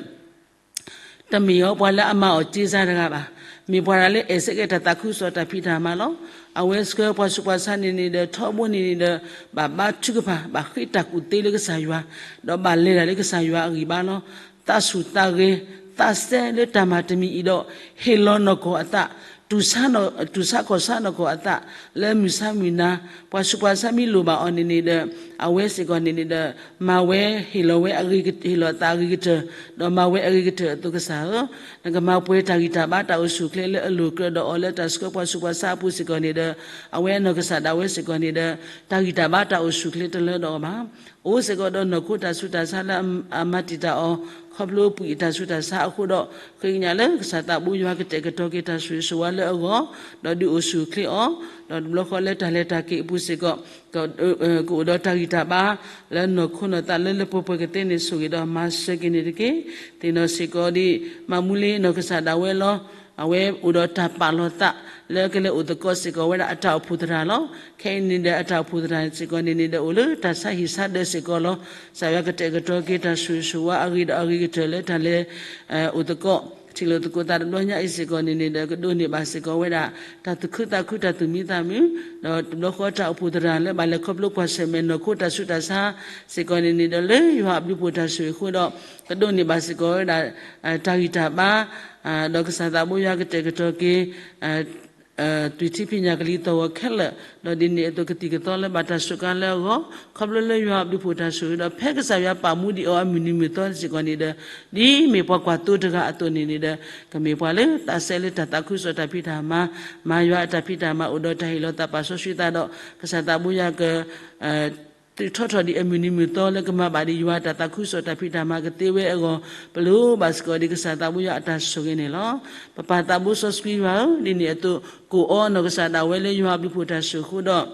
တမ့ၢ်အီၤပှၤလၢအမၤအီၣ်တ့စါတဂၤဘၣ်. မ့ၢ်ပှၤတဂၤလၢအဲၣ်စ့ၢ်ကီးတၢ်သးခုကစီၣ်တၢ်ဖံးတၢ်မၤလီၤ. အဝဲဆှၢပှၤဆူးပှၤဆါန့ၣ်န့ၣ်ဒီး ထီဘိန့ၣ်န့ၣ်ဒီး ဘၣ်ဘါထုကဖၣ် ဘၣ်ဃ့တၢ်ကူၣ်သ့လၢကစၢ်ယွၤ ဒီးဘၣ်လဲၤတၢ်လၢကစၢ်ယွၤအဂံၢ်ဘါလီၤ. သးဆူၣ်သးဂဲၤ သးစဲလၢတၢ်မၤတမံၤအံၤဒီး ဟ့ၣ်လီၤနီၢ်ကီၢ်အသး တူၢ်ဆါ, တူၢ်ဆါခီၣ်ဆါနီၢ်ကီၢ်အသး လၢမုၢ်ဆါမုၢ်နၤ, ပှၤဆူးပှၤဆါမ့ၢ်လိၣ်ဘၣ်အီၤန့ၣ်န့ၣ်ဒီး အဝဲစ့ၢ်ကီးန့ၣ်န့ၣ်ဒီး မၤဝဲဟ့ၣ်လီၤဝဲအဂ့ၤ, ဟ့ၣ်လီၤအသးအဂ့ၤကတၢၢ်, ဒီးမၤဝဲအဂ့ၤကတၢၢ်အသိးကစၢ်ဧၢ, နကမၤပှဲၤတၢ်ဂံၢ်တၢ်ဘါတၢ်အိၣ်ဆူၣ်အိၣ်ချ့လၢအလိၣ်ကြၢးဒီးအီၤလၢတၢ်ဆှၢပှၤဆူးပှၤဆါအပူၤစ့ၢ်ကီးန့ၣ်ဒီး အဝဲအနီၢ်ကစၢ်ဒၣ်ဝဲစ့ၢ်ကီးန့ၣ်ဒီး တၢ်ဂံၢ်တၢ်ဘါတၢ်အိၣ်ဆူၣ်အိၣ်ချ့တလၢဒီးအီၤဘၣ်. အိၣ်စ့ၢ်ကီးဒီးနီၢ်ခိတၢ်ဆူးတၢ်ဆါလၢအမၤတံာ်တာ်အီၤ ခီဖျိပှံၢ်တၢ်ဆူးတၢ်ဆါအဃိဒီး ဃ့ကညးလၢကစၢ်သးဘိယွၤကတဲာ်ကတီၤက့ၤတၢ်ဆိၣ်ဂ့ၤဆိၣ်ဝါလၢအဂီၢ်, ဒီးဒုးအိၣ်ဆူၣ်အိၣ်ချ့အီၤ, ဒီးတဘျီဃီလၢတၢ်လဲၤတၢ်က့ၤအပူၤစ့ၢ်ကီး ကအိၣ်ဒီးတၢ်ဂံၢ်တၢ်ဘါ လၢနီၢ်ခိနီၢ်သးလၢလၢပှဲၤပှဲၤကသ့န့ၣ် ဆိၣ်ဂ့ၤဒီးမၤစၢၤက့ၤန့ၣ်တက့ၢ်. သ့ၣ်နီၣ်စ့ၢ်ကီးဒ် မၤမူလ့နီၢ်ကစၢ်ဒၣ်ဝဲလီၤ. အဝဲအိၣ်ဒီးတၢ်ပာ်လီၤသး လၢကလဲၤအိၣ်သကိးစ့ၢ်ကီးဝဲဒၣ်အတၢ်အိၣ်ဖှိၣ်သရၣ်လီၤ. ခဲအံၤန့ၣ်ဒီးအတၢ်အိၣ်ဖှိၣ်သရၣ်စ့ၢ်ကီးန့ၣ်န့ၣ်ဒီး အိၣ်လၢတၢ်ဆါဟံၣ်ဆါဒၢးစ့ၢ်ကီးလီၤ. ကစၢ်ယွၤကတဲာ်ကတီၤက့ၤတၢ်ဆိၣ်ဂ့ၤဆိၣ်ဝါအဂ့ၤဒီးအဂ့ၤကတၢၢ်လၢတၢ်လဲၤ အိၣ်သကိး ထံၣ်လိာ်သကိးသးတဘျီညါအံၤစ့ၢ်ကီးန့ၣ်န့ၣ်ဒီး ကဒိးန့ၢ်ဘၣ်စ့ၢ်ကီးဝဲဒၣ် တၢ်သူၣ်ခုသးခုတၢ်သူၣ်မံသးမုာ်, ဒီးတဘျီဃီတၢ်အိၣ်ဖှိၣ်သရၣ်လၢဘၣ်လဲၤခီဖျိကွၢ်ဆၢၣ်မဲာ်နီၢ်ခိတၢ်ဆူးတၢ်ဆါစ့ၢ်ကီးန့ၣ်န့ၣ်ဒီး လၢယွၤအဘျုးအဖှိၣ်တၢ်ဆိၣ်ဂ့ၤအဃိဒီး ကဒိးန့ၢ်ဘၣ်စ့ၢ်ကီးဝဲဒၣ် တၢ်ဂံၢ်တၢ်ဘါ ဒီးကစၢ်သးဘိယွၤကတဲာ်ကတီၤက့ၤ သွံၣ်ထံဖံးညၣ်ကလံၤသီၣ်ဂီၤခဲလၢာ်, ဒီးဒ်န့ၣ်အသိးကသံၣ်ကသီလၢဘၣ်တၢ်စူးကါလၢအဂီၢ်, ခီဖျိလၢယွၤအဘျုးအဖှိၣ်တၢ်ဆိၣ်ဂ့ၤဒီး ဖဲကစၢ်ယွၤပာ်မူဒံးအီၤအမုၢ်နံၤမုၢ်သီစ့ၢ်ကီးန့ၣ်ဒီး ဒ်မ့ၢ်ပှၤကွၢ်သိတဂၤအသိးန့ၣ်န့ၣ်ဒီး ကမ့ၢ်ပှၤလၢသးစဲလၢ တၢ်သးခုကစီၣ်တၢ်ဖံးတၢ်မၤ, မၤယွၤအတၢ်ဖံးတၢ်မၤ အိၣ်ဒီးတၢ်ဟ့ၣ်လီၤသးပာ်စီဆှံသးဒီး ကစၢ်သးဘိယွၤက သုးထီၣ်ထီၣ်ဒံးအမုၢ်နံၤမုၢ်သီလၢကမၤဘၣ်ဒံး ယွၤအတၢ်သးခုကစီၣ်တၢ်ဖံးတၢ်မၤကသ့ဝဲအဂီၢ်, ပလိၣ်ဘၣ်စ့ၢ်ကီးဒံး ကစၢ်သးဘိယွၤအတၢ်ဆိၣ်ဂ့ၤန့ၣ်လီၤ. ပပၢ်သးဘိစီဆှံယွၤဧၢ, ဒ်န့ၣ်အသိး ကိၣ်အီၤနီၢ်ကစၢ်ဒၣ်ဝဲလၢယွၤအဘျုးအဖှိၣ်တၢ်ဆိၣ်အဃိဒီး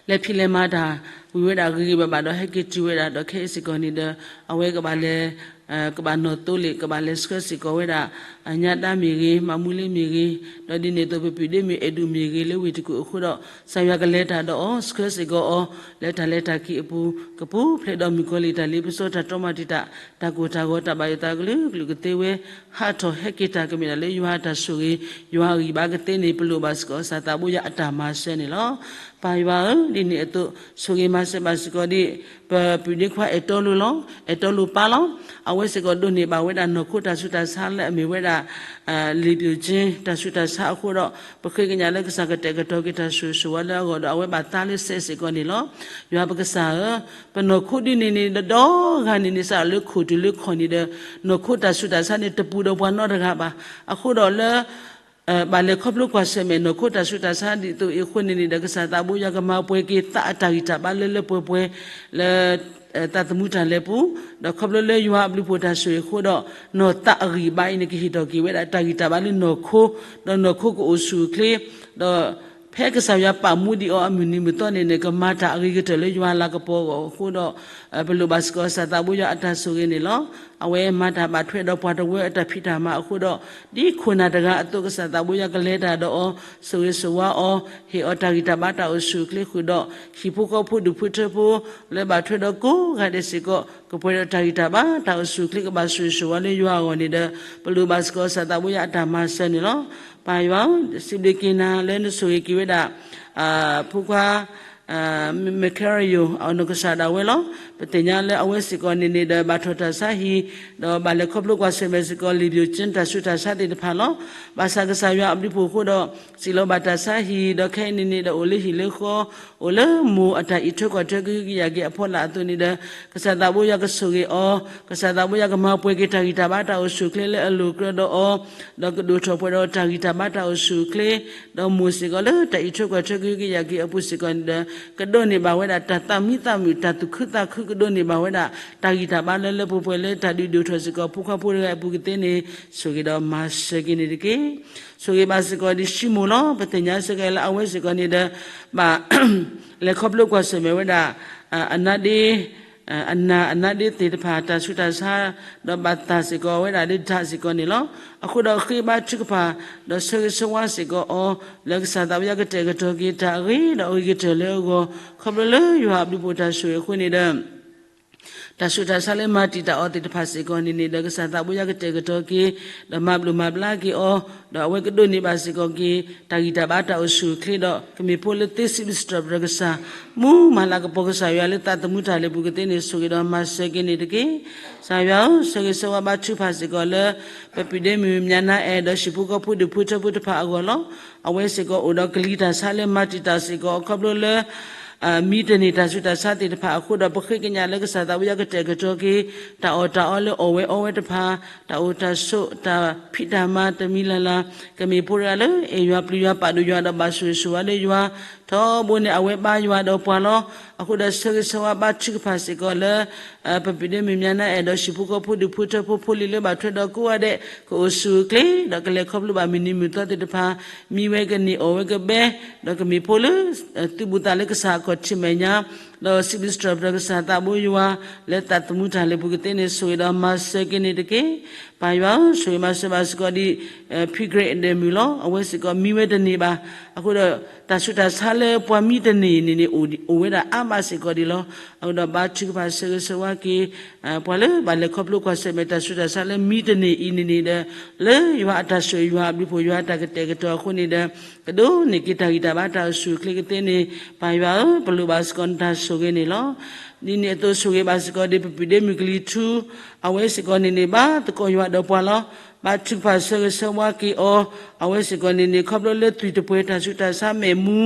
လဲၤဖံးလဲၤမၤတၢ် ဝံၤဝဲဒၣ်ဂ့ၤဂ့ၤဘၣ်ဘၣ်ဒီး ဟဲက့ၤတုၤဝဲဒၣ်ဒီး ခဲအံၤစ့ၢ်ကီးန့ၣ်ဒီး အဝဲကဘၣ်လဲၤ ကဘၣ်နီၣ်သိလ့ၣ် ကဘၣ်လဲၤဆှၢစ့ၢ်ကီးဝဲဒၣ် ညါဒါမ့ၢ်ဂ့ၤ, မၤမူလ့မ့ၢ်ဂ့ၤ, ဒီးဒ်န့ၣ်အသိး ပပုၢ်ဒ့မုၣ်အဲၣ်ဒိးမ့ၢ်ဂ့ၤ လၢဝ့ၢ်တကူၣ်အဃိဒီး ကစၢ်ယွၤကလဲၤတၢ်ဒီးအီၤ ဆှၢစ့ၢ်ကီးအီၤ လၢတၢ်လဲၤတၢ်က့ၤအပူၤ ကပူၤဖျဲးဒီးမုၣ်ကီၤလံၢ်တၢ်လ့ပစီ တၢ်တြီမၤတံာ်တာ် တၢ်ကိၢ်တၢ်ဂီၤ တၢ်ဘၣ်ယိၣ်သးကလုာ်ကလုာ်ကသ့ဝဲ ဟးထီၣ်ဟဲက့ၤတၢ်ကမ့ၢ်ဒၣ်လၢယွၤအတၢ်ဆိၣ်ဂ့ၤ ယွၤအဂံၢ်ဘါကသ့န့ၣ် ပလိၣ်ဘၣ်စ့ၢ်ကီး ကစၢ်သးဘိယွၤအတၢ်မၤစၢၤန့ၣ်လီၤ. ပၢ်ယွၤဧၢ, ဒ်န့ၣ်အသိး ဆိၣ်ဂ့ၤမၤစၢၤဘၣ်စ့ၢ်ကီးဒံး ပပုၢ်ဒ့ခွါအဲၣ်တီလိၤလီၤ, အဲၣ်တီလိၤပၢ်လီၤ. အဝဲစ့ၢ်ကီးဒိးန့ၢ်ဘၣ်ဝဲဒၣ်နီၢ်ခိတၢ်ဆူးတၢ်ဆါလၢအမ့ၢ်ဝဲဒၣ် လံာ်ပျိၣ်ကၠ့ တၢ်ဆူးတၢ်ဆါအဃိဒီး ပဃ့ကညးလၢကစၢ်ကတဲာ်ကတီၤက့ၤတၢ်ဆိၣ်ဂ့ၤဆိၣ်ဝါလၢအဂီၢ်ဒီး အဝဲဘၣ်သါလၢစဲးစ့ၢ်ကီးန့ၣ်လီၤ. ယွၤပကစၢ်ဧၢ, ပနီၢ်ခိဒ်န့ၣ်န့ၣ် ဒီဒီဂၤန့ၣ်န့ၣ် စးလၢခိၣ်တုၤလၢခီၣ်န့ၣ်ဒီး နီၢ်ခိတၢ်ဆူးတၢ်ဆါန့ၣ် တပူၤဒီးပှၤနီတဂၤဘၣ်. အဃိဒီးလၢ ဘၣ်လဲၤခီဖျိကွၢ်ဆၢၣ်မဲာ် နီၢ်ခိတၢ်ဆူးတၢ်ဆါဒ်သိးအံၤအဃိန့ၣ်န့ၣ်ဒီး ကစၢ်သးဘိယွၤကမၤပှဲၤက့ၤသးအတၢ်ဂံၢ်တၢ်ဘါလၢလၢပှဲၤပှဲၤ လၢ သးသမူတၢ်လဲၤပူၤ, ဒီးခီဖျိလၢယွၤအဘျုးအဖှိၣ်တၢ်ဆိၣ်ဂ့ၤအဃိဒီး နီၢ်သးအဂံၢ်အဘါအံၤန့ၣ် ကဟ့ၣ်ထီၣ်က့ၤဝဲဒၣ်တၢ်ဂံၢ်တၢ်ဘါလၢနီၢ်ခိ, ဒီးနီၢ်ခိကအိၣ်ဆူၣ်အိၣ်ချ့, ဒီးဖဲကစၢ်ယွၤပာ်မူဒံးအီၤအမုၢ်နံၤမုၢ်သီန့ၣ်န့ၣ် ကမၤတၢ်အဂ့ၤကတၢၢ်လၢယွၤလၤကပီၤအဂီၢ်အဃိဒီး ပလိၣ်ဘၣ်စ့ၢ်ကီးကစၢ်သးဘိယွၤအတၢ်ဆိၣ်ဂ့ၤန့ၣ်လီၤ. အဝဲမၤတၢ်ဘၣ်ထွဲဒီးပှၤတဝၢအတၢ်ဖံးတၢ်မၤအဃိဒီး ဒ်ခိၣ်နၢ်တဂၤအသိး ကစၢ်သးဘိယွၤကလဲၤတၢ်ဒီးအီၤ ဆိၣ်ဂ့ၤဆိၣ်ဝါအီၤ, ဟ့ၣ်အီၤတၢ်ဂံၢ်တၢ်ဘါတၢ်အိၣ်ဆူၣ်အိၣ်ချ့ဃုာ်ဒီး ဟံၣ်ဖိဃီဖိဒူၣ်ဖိထၢဖိ လၢဘၣ်ထွဲဒီးကိးဂၤဒဲးစ့ၢ်ကီး ကပှဲၤဒီးတၢ်ဂံၢ်တၢ်ဘါတၢ်အိၣ်ဆူၣ်အိၣ်ချ့ ကဘၣ်ဆိၣ်ဂ့ၤဆိၣ်ဝါလၢယွၤအဂီၢ်န့ၣ်ဒီး ပလိၣ်ဘၣ်စ့ၢ်ကီးကစၢ်သးဘိယွၤအတၢ်မၤစၢၤန့ၣ်လီၤ. ပၢ်ယွၤဧၢ, စံးဘျုးက့ၤနၤလၢနဆိၣ်ဂ့ၤက့ၤဝဲဒၣ် ဖိခွါ မ့ၢ်ခဲရယိၤ အနီၢ်ကစၢ်ဒၣ်ဝဲလီၤ. ပသ့ၣ်ညါလၢအဝဲစ့ၢ်ကီးန့ၣ်န့ၣ်ဒီး ဘၣ်ထီၣ်တၢ်ဆါဟံၣ်, ဒီးဘၣ်လဲၤခီဖျိကွၢ်ဆၢၣ်မဲာ်စ့ၢ်ကီး လံာ်ပျိၣ်ကၠ့တၢ်ဆူးတၢ်ဆါသ့ၣ်တဖၣ်လီၤ. ဘၣ်ဆၣ်ကစၢ်ယွၤအဘျုးအဖှိၣ်အဃိဒီး စံၣ်လီၤဘၣ်တၢ်ဆါဟံၣ် ဒီးခဲအံၤန့ၣ်န့ၣ်ဒီး အိၣ်လၢဟံၣ်လၢဃီ အိၣ်လၢမိၢ်အတၢ်အံးထွဲကွၢ်ထွဲကဟုကယာ်က့ၤအဖီလာ်အသိးန့ၣ်ဒီး ကစၢ်သးဘိယွၤကဆိၣ်ဂ့ၤအီၤ, ကစၢ်သးဘိယွၤကမၤပှဲၤက့ၤတၢ်ဂံၢ်တၢ်ဘါတၢ်အိၣ်ဆူၣ်အိၣ်ချ့လၢအလိၤကြၢးဒီးအီၤ, ဒီးကဒိၣ်ထီၣ်ပှဲၤဒီးတၢ်ဂံၢ်တၢ်ဘါတၢ်အိၣ်ဆူၣ်အိၣ်ချ့, ဒီးမိၢ်စ့ၢ်ကီးလၢတၢ်အံးထွဲကွၢ်ထွဲကဟုကယာ်က့ၤအပူၤစ့ၢ်ကီးန့ၣ်ဒီး ကဒိးန့ၢ်ဘၣ်ဝဲဒၣ်တၢ်သးမံသးမုာ် တၢ်သူၣ်ခုသးခု ကဒိးန့ၢ်ဘၣ်ဝဲဒၣ် တၢ်ဂံၢ်တၢ်ဘါလၢလၢပှဲၤပှဲၤလၢတၢ်ဒုးဒိၣ်ထီၣ်စ့ၢ်ကီး ဖိခွါဖိတဂၤအပူၤကသ့န့ၣ် ဆိၣ်ဂ့ၤဒီးမၤစၢၤက့ၤန့ၣ်တက့ၢ်. ဆိၣ်ဂ့ၤဘၣ်စ့ၢ်ကီးဒ်ရှံမိၣ်လီၤ. ပသ့ၣ်ညါစ့ၢ်ကီးလၢအဝဲစ့ၢ်ကီးန့ၣ်ဒီး ဘၣ် လဲၤခီဖျိကွၢ်ဆၢၣ်မဲာ်ဝဲဒၣ် အနါဒ့ အနၢ်အနါဒ့သ့ၣ်တဖၣ် တၢ်ဆူးတၢ်ဆါ ဒီးဘၣ်သၣ်စ့ၢ်ကီးဝဲဒၣ်လၢဒၣ်စ့ၢ်ကီးန့ၣ်လီၤ. အဃိဒီးဃ့ဘါထုကဖၣ် ဒီးဆၢဂ့ၤဆၢဝါစ့ၢ်ကီးအီၤ လၢကစၢ်သးဘိယွၤကတဲာ်ကတီၤက့ၤတၢ်အဂ့ၤဒီးအဂ့ၤကတၢၢ်လၢအဂီၢ် ခီဖျိလၢယွၤအဘျုးအဖှိၣ်တၢ်ဆိၣ်ဂ့ၤအဃိန့ၣ်ဒီး တၢ်ဆူးတၢ်ဆါလၢမၤတံာ်တာ်အီၤသ့ၣ်တဖၣ်စ့ၢ်ကီးန့ၣ်န့ၣ်ဒီး ကစၢ်သးဘိယွၤကတဲာ်ကတီၤက့ၤ ဒီးမၤဘျုးမၤဘျါက့ၤအီၤ, ဒီးအဝဲကဒိးန့ၢ်ဘၣ်စ့ၢ်ကီးက့ၤ တၢ်ဂံၢ်တၢ်ဘါတၢ်အိၣ်ဆူၣ်အိၣ်ချ့ဒီး ကမ့ၢ်ဖိလၢသ့စံးဘျုးစံးထီၣ်ပတြၢၤကစၢ်, မူမၤလၤကပီၤကစၢ်ယွၤလၢသးသမူတၢ်လဲၤပူၤကသ့န့ၣ် ဆိၣ်ဂ့ၤဒီးမၤစၢၤက့ၤန့ၣ်တက့ၢ်. ကစၢ်ယွၤဧၢ, ဆၢဂ့ၤဆၢဝါဘါထုကဖၣ်စ့ၢ်ကီးလၢ ပပုၢ်ဒ့မုၣ်မၠးနါအဲၣ်ဒီးဟံၣ်ဖိဃီဖိဒူၣ်ဖိထၢဖိတဖၣ်အဂီၢ်လီၤ. အဝဲစ့ၢ်ကီးအိၣ်ဒီးကလံၤတၢ်ဆါလၢမၤတံာ်တာ်စ့ၢ်ကီး ခီဖျိလၢ မံတန့ၢ်တၢ်ဆူးတၢ်ဆါသ့ၣ်တဖၣ်အဃိဒီး ပဃ့ကညးလၢကစၢ်သးဘိယွၤကတဲာ်ကတီၤက့ၤ တၢ်အီၣ်တၢ်အီလၢအီၣ်ဝဲအီဝဲတဖၣ်, တၢ်အိၣ်တၢ်ဆိး တၢ်ဖံးတၢ်မၤတမံၤလၢ်လၢ်, ကမ့ၢ်ဖိတဂၤလၢအဲၣ်ယွၤပျံၤယွၤပာ်ဒိၣ်ယွၤဒီးဘၣ်ဆိၣ်ဂ့ၤဆိၣ်ဝါလၢယွၤ, ထီဘိန့ၣ်အဝဲဘါယွၤဒီးပှၤလီၤ. အဃိဒီးဆၢဂ့ၤဆၢဝါဘါထုကဖၣ်စ့ၢ်ကီးလၢ ပပုၢ်ဒ့မုၣ်မၠးနါအဲၣ်ဒီးဟံၣ်ဖိဃီဖိဒူၣ်ဖိထၢဖိဖိလံၤလၢဘၣ်ထွဲဒီးကိးဂၤဒဲး ကအိၣ်ဆူၣ်အိၣ်ချ့ ဒီးကလဲၤခီဖျိဘၣ်မုၢ်နံၤမုၢ်သီသ့ၣ်တဖၣ် မံဝဲကန့ၢ်အီၣ်ဝဲကဘဲ, ဒီးကမ့ၢ်ဖိလၢ သုးဘူးသးလၢကစၢ်အခီၣ်ထံးမဲာ်ညါ, ဒီးစံးဘျုးစံးထီၣ်ပတြၢၤကစၢ်သးဘိယွၤ လၢသးသမူတၢ်လဲၤပူၤကသ့န့ၣ် ဆိၣ်ဂ့ၤဒီးမၤစၢၤက့ၤန့ၣ်တက့ၢ်. ပၢ်ယွၤဧၢ, ဆိၣ်ဂ့ၤမၤစၢၤဘၣ်စ့ၢ်ကီးဒ် ဖံကြ့းအဒဲးမုၣ်လီၤ. အဝဲစ့ၢ်ကီးမံဝဲတန့ၢ်ဘၣ်. အဃိဒီး တၢ်ဆူးတၢ်ဆါလၢပှၤမံတန့ၢ်န့ၣ်န့ၣ် အိၣ်ဝဲဒၣ်အါမးစ့ၢ်ကီးဒံးလီၤ. အဃိဒီးဘါထုကဖၣ်ဆၢဂ့ၤဆၢဝါက့ၤ ပှၤလၢဘၣ်လဲၤခီဖျိကွၢ်ဆၢၣ်မဲာ်တၢ်ဆူးတၢ်ဆါလၢမံတန့ၢ်အံၤန့ၣ်န့ၣ်ဒီး လၢယွၤအတၢ်ဆိၣ်ဂ့ၤ ယွၤအဘျုးဖှိၣ် ယွၤအတၢ်ကတဲာ်ကတီၤအဃိန့ၣ်ဒီး ကဒိးန့ၢ်က့ၤတၢ်ဂံၢ်တၢ်ဘါတၢ်အိၣ်ဆူၣ်အိၣ်ချ့ကသ့န့ၣ် ပၢ်ယွၤဧၢ, ပလိၣ်ဘၣ်စ့ၢ်ကီးနတၢ်ဆိၣ်ဂ့ၤန့ၣ်လီၤ. ဒ်န့ၣ်အသိးဆိၣ်ဂ့ၤဘၣ်စ့ၢ်ကီးဒ်ပပုၢ်ဒ့မုၣ်ကလံၤထူ အဝဲစ့ၢ်ကီးန့ၣ်န့ၣ် ဘါသကိးယွၤဒီးပှၤလီၤ. ဘါထုကဖၣ်ဆၢဂ့ၤဆၢဝါက့ၤအီၤ, အဝဲစ့ၢ်ကီးန့ၣ်န့ၣ် ခီဖျိလၢသွံၣ်တပှဲၤတၢ်ဆူးတၢ်ဆါမဲာ်မူ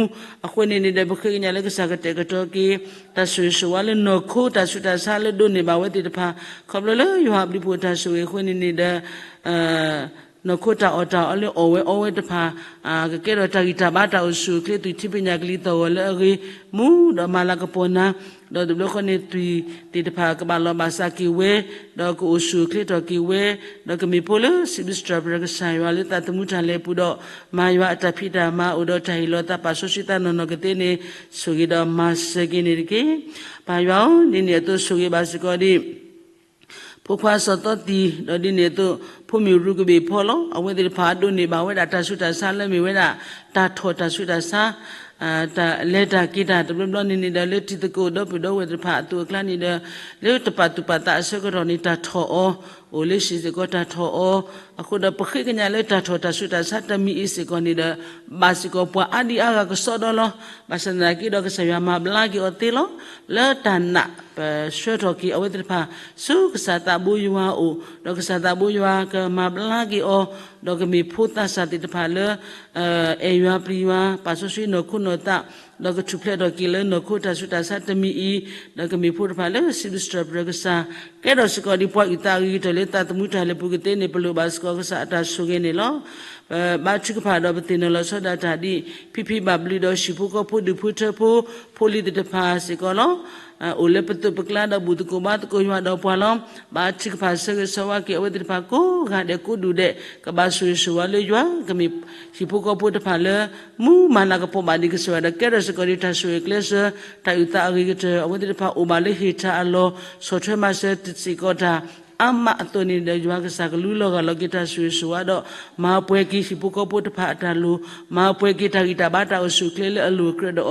အဃိန့ၣ်န့ၣ်ဒီး ပဃ့ကညးလၢကစၢ်ကတဲာ်ကတီၤက့ၤ တၢ်ဆိၣ်ဂ့ၤဆိၣ်ဝါလၢနီၢ်ခိတၢ်ဆူးတၢ်ဆါလၢဒိးန့ၢ်ဘၣ်ဝဲသ့ၣ်တဖၣ် ခီဖျိလၢယွၤအဘျုးဖှိၣ်တၢ်ဆိၣ်ဂ့ၤအဃိန့ၣ်န့ၣ်ဒီး နီၢ်ခိတၢ်အီၣ်တၢ်အီလၢအီၣ်ဝဲအီဝဲတဖၣ် ကကဲထီၣ်တၢ်ဂံၢ်တၢ်ဘါတၢ်အိၣ်ဆူၣ်အိၣ်ချ့ သွံၣ်ထံပညၣ်ကလံၤသီၣ်ဂီၤလၢအဂ့ၤ မူဒီးမၤလၤကပီၤနၤ, ဒီးတဘျီဃီန့ၣ် သွံၣ်သ့ၣ်တဖၣ်ကဘၣ်လီၤဘၣ်စးက့ၤဝဲ, ဒီးကအိၣ်ဆူၣ်အိၣ်ချ့ထီၣ်က့ၤဝဲ, ဒီးကမ့ၢ်ဖိလၢစံးဘျုးစံးထီၣ်ပတြၢၤကစၢ်ယွၤလၢသးသမူတၢ်လဲၤပူၤဒီး မၤယွၤအတၢ်ဖံးတၢ်မၤ အိၣ်ဒီးတၢ်ဟ့ၣ်လီၤသးပာ်စီဆှံသးနီၢ်နီၢ်ကသ့န့ၣ် ဆိၣ်ဂ့ၤဒီးမၤစၢၤက့ၤန့ၣ်တက့ၢ်. ပၢ်ယွၤဧၢ, ဒ်န့ၣ်အသိးဆိၣ်ဂ့ၤဘၣ်စ့ၢ်ကီးဒ် ဖိခွါစီၤသီသံ, ဒီးဒ်န့ၣ်အသိး ဖိမုၣ်ရူကဘ့ၣ်ဖီလီၤ. အဝဲသ့ၣ်တဖၣ်ဒိးန့ၢ်ဘၣ်ဝဲဒၣ်တၢ်ဆူးတၢ်ဆါလၢမ့ၢ်ဝဲဒၣ် တၢ်ထီၣ်တၢ်ဆူးတၢ်ဆါ, တၢ်လဲၤတၢ်က့ၤတၢ်တဘျီဘျီန့ၣ်န့ၣ်ဒီး လၢတံၤသကိးဒီပုၢ်ဒီဝဲၢ်တဖၣ်အသိးအကျါန့ၣ်ဒီး လၢတပာ်သူၣ်ပာ်သးအဆၢကတီၢ်န့ၣ် တၢ်ထီၣ်အီၤ, အိၣ်လၢဟံၣ်စ့ၢ်ကီးတၢ်ထီၣ်အီၤ, အဃိဒီးပဃ့ကညးလၢတၢ်ထီၣ်တၢ်ဆူးတၢ်ဆါတမံၤအံၤစ့ၢ်ကီးန့ၣ်ဒီး ဘၣ်စ့ၢ်ကီးပှၤအါဒံအါဂၤကစီဒီလီၤ. ဘၣ်ဆၣ်သနာ်က့ဒီးကစၢ်ယွၤမၤဘျါက့ၤအီၤသ့လီၤ. လၢတၢ်နာ်ပၢၢ်ဆှၢထီၣ်က့ၤအဝဲသ့ၣ်တဖၣ် ဆူကစၢ်သးဘိယွၤအအိၣ်, ဒီးကစၢ်သးဘိယွၤကမၤဘျါက့ၤအီၤ, ဒီးကမ့ၢ်ဖိသးစၢ်သ့ၣ်တဖၣ်လၢ အဲၣ်ယွၤပျံၤယွၤ ပာ်စီဆှံနီၢ်ခိနီၢ်သး, ဒီးကထူၣ်ဖျဲးထီၣ်က့ၤလၢနီၢ်ခိတၢ်ဆူးတၢ်ဆါတမံၤအံၤ, ဒီးကမ့ၢ်ဖိတဖၣ်လၢစံးဘျုးစံးထီၣ်ပတြၢၤကစၢ်, ကဲထီၣ်စ့ၢ်ကီးဒ်ပှၤအုၣ်သးအဂ့ၤကတၢၢ်လၢသးသမူတၢ်လဲၤပူၤကသ့န့ၣ် ပလိၣ်ဘၣ်စ့ၢ်ကီးကစၢ်အတၢ်ဆိၣ်ဂ့ၤန့ၣ်လီၤ. ပဘါထုကဖၣ်ဒီးပသ့ၣ်နီၣ်လီၤဆီဒၣ်တၢ်ဒ် ဖံဖံဘၣ်ဘျုးဒီးဟံၣ်ဖိဃီဖိဒူၣ်ဖိထၢဖိ ဖိလံၤသ့ၣ်တဖၣ်စ့ၢ်ကီးလီၤ. အိၣ်လၢပသိးပကျါဒီးဘူၣ်သကိးဘါသကိးယွၤဒီးပှၤလီၤ. ဘါထုကဖၣ်ဆၢဂ့ၤဆၢဝါက့ၤအဝဲသ့ၣ်တဖၣ်ကိးဂၤဒဲးကိးဒူၣ်ဒဲး ကဘၣ်ဆိၣ်ဂ့ၤဆိၣ်ဝါလၢယွၤ ကမ့ၢ်ဟံၣ်ဖိဃီဖိတဖၣ်လၢ မူမၤလၤကပီၤဘၣ်ဒံးကစၢ်ယွၤဒီး ကဲထီၣ်စ့ၢ်ကီးဒ်တၢ်ဆိၣ်ဂ့ၤကျဲစၢၤ တၢ်အုၣ်သးအဂ့ၤကတၢၢ် အဝဲသ့ၣ်တဖၣ်အိၣ်ဘၣ်လၢဟ့ၣ်ထၢၣ်အလီၢ် ဆီၣ်ထွဲမၤစၢၤစ့ၢ်ကီးတၢ် အါမးအသိးန့ၣ်ဒီး ယွၤကစၢ်ကလူလီၤဂာ်လီၤက့ၤတၢ်ဆိၣ်ဂ့ၤဆိၣ်ဝါဒီး မၤပှဲၤက့ၤဟံၣ်ဖိဃီဖိတဖၣ်အတၢ်လိၤ, မၤပှဲၤက့ၤတၢ်ဂံၢ်တၢ်ဘါတၢ်အိၣ်ဆူၣ်အိၣ်ချ့လၢအလိၤအကြၢးဒီး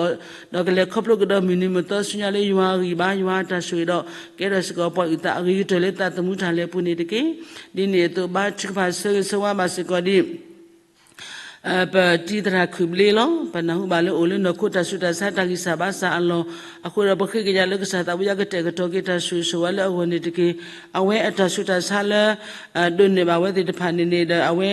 ဒီးကလဲၤခီဖျိကဒီးမုၢ်နံၤမုၢ်သီဆူညါလၢယွၤအဂံၢ်ဘါယွၤအတၢ်ဆိၣ်ဂ့ၤဒီး ကဲထီၣ်စ့ၢ်ကီးပှၤအုၣ်သးအဂ့ၤကတၢၢ်လၢသးသမူတၢ်လဲၤပူၤန့ၣ်တက့ၢ်. ဒ်န့ၣ်အသိးဘါထုကဖၣ်ဆၢဂ့ၤဆၢဝါဘၣ်စ့ၢ်ကီးဒ် ပတံၤသရၣ်ခုၣ်ဘျ့လီၤ. ပနၢ်ဟူဘၣ်လၢအိၣ်လၢနီၢ်ခိတၢ်ဆူးတၢ်ဆါတၢ်ဂံၢ်စၢ်ဘါစၢ်အလီၢ်, အဃိဒီးပဃ့ကညးလၢကစၢ်သးဘိယွၤကတဲာ်ကတီၤက့ၤတၢ်ဆိၣ်ဂ့ၤဆိၣ်ဝါလၢအဂီၢ်န့ၣ်တက့ၢ်. အဝဲအတၢ်ဆူးတၢ်ဆါလၢ ဒိးန့ၢ်ဘၣ်ဝဲသ့ၣ်တဖၣ်န့ၣ်န့ၣ်ဒီး အဝဲ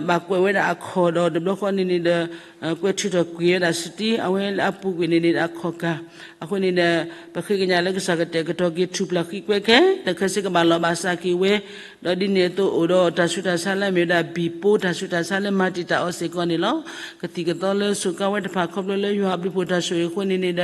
ဘၣ်ကွဲးဝဲဒၣ်အခီၣ်ဒီးတဘျီဃီန့ၣ်န့ၣ်ဒီး ကွဲးထုးထီၣ်ကွံာ်ဝဲဒၣ်စတံ အဝဲလၢအပူၤကွံာ်န့ၣ်န့ၣ်ဒီးအခီၣ်ကၢ်, အဃိန့ၣ်ဒီး ပဃ့ကညးလၢကစၢ်ကတဲာ်ကတီၤက့ၤထူၣ်ဖျဲးဃံကွဲခဲ တခါစ့ၢ်ကီးဘၣ်လီၤဘၣ်စးက့ၤဝဲ, ဒီးဒ်န့ၣ်အသိးအိၣ်ဒီးတၢ်ဆူးတၢ်ဆါလၢအမ့ၢ်ဝဲဒၣ်ဘံၣ်ပိတၢ်ဆူးတၢ်ဆါလၢမၤတံာ်တာ်အီၤစ့ၢ်ကီးန့ၣ်လီၤ. ကသံၣ်ကသီလၢစူးကါဝဲတဖၣ်ခီဖျိလၢယွၤအဘျုးဖှိၣ်တၢ်ဆိၣ်ဂ့ၤအဃိန့ၣ်န့ၣ်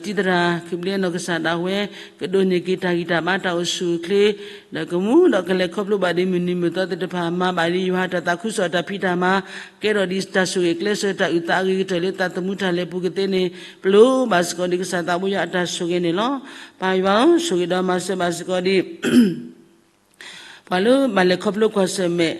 ဒီး တံၤသရၣ်ခုၣ်ဘျ့အနီၢ်ကစၢ်ဒၣ်ဝဲ ကဒိးန့ၢ်က့ၤတၢ်ဂံၢ်တၢ်ဘါတၢ်အိၣ်ဆူၣ်အိၣ်ချ့ ဒီးကမူဒီးကလဲၤခီဖျိဘၣ်ဒ်မုၢ်နံၤမုၢ်သီသ့ၣ်တဖၣ် မၤဘၣ်ဒ်ယွၤတၢ်သးခုကစီၣ်တၢ်ဖံးတၢ်မၤ ကဲထီၣ်ဒ်တၢ်ဆိၣ်ဂ့ၤကျဲစၢၤတၢ်အုၣ်သးအဂ့ၤကတၢၢ်လၢသးသမူတၢ်လဲၤပူၤကသ့န့ၣ် ပလိၣ်ဘၣ်စ့ၢ်ကီးဒ်ကစၢ်သးဘိယွၤအတၢ်ဆိၣ်ဂ့ၤန့ၣ်လီၤ. ပၢ်ယွၤဧၢ, ဆိၣ်ဂ့ၤဒီးမၤစၢၤဘၣ်စ့ၢ်ကီးဒ် ပှၤလၢဘၣ်လဲၤခီဖျိကွၢ်ဆၢၣ်မဲာ်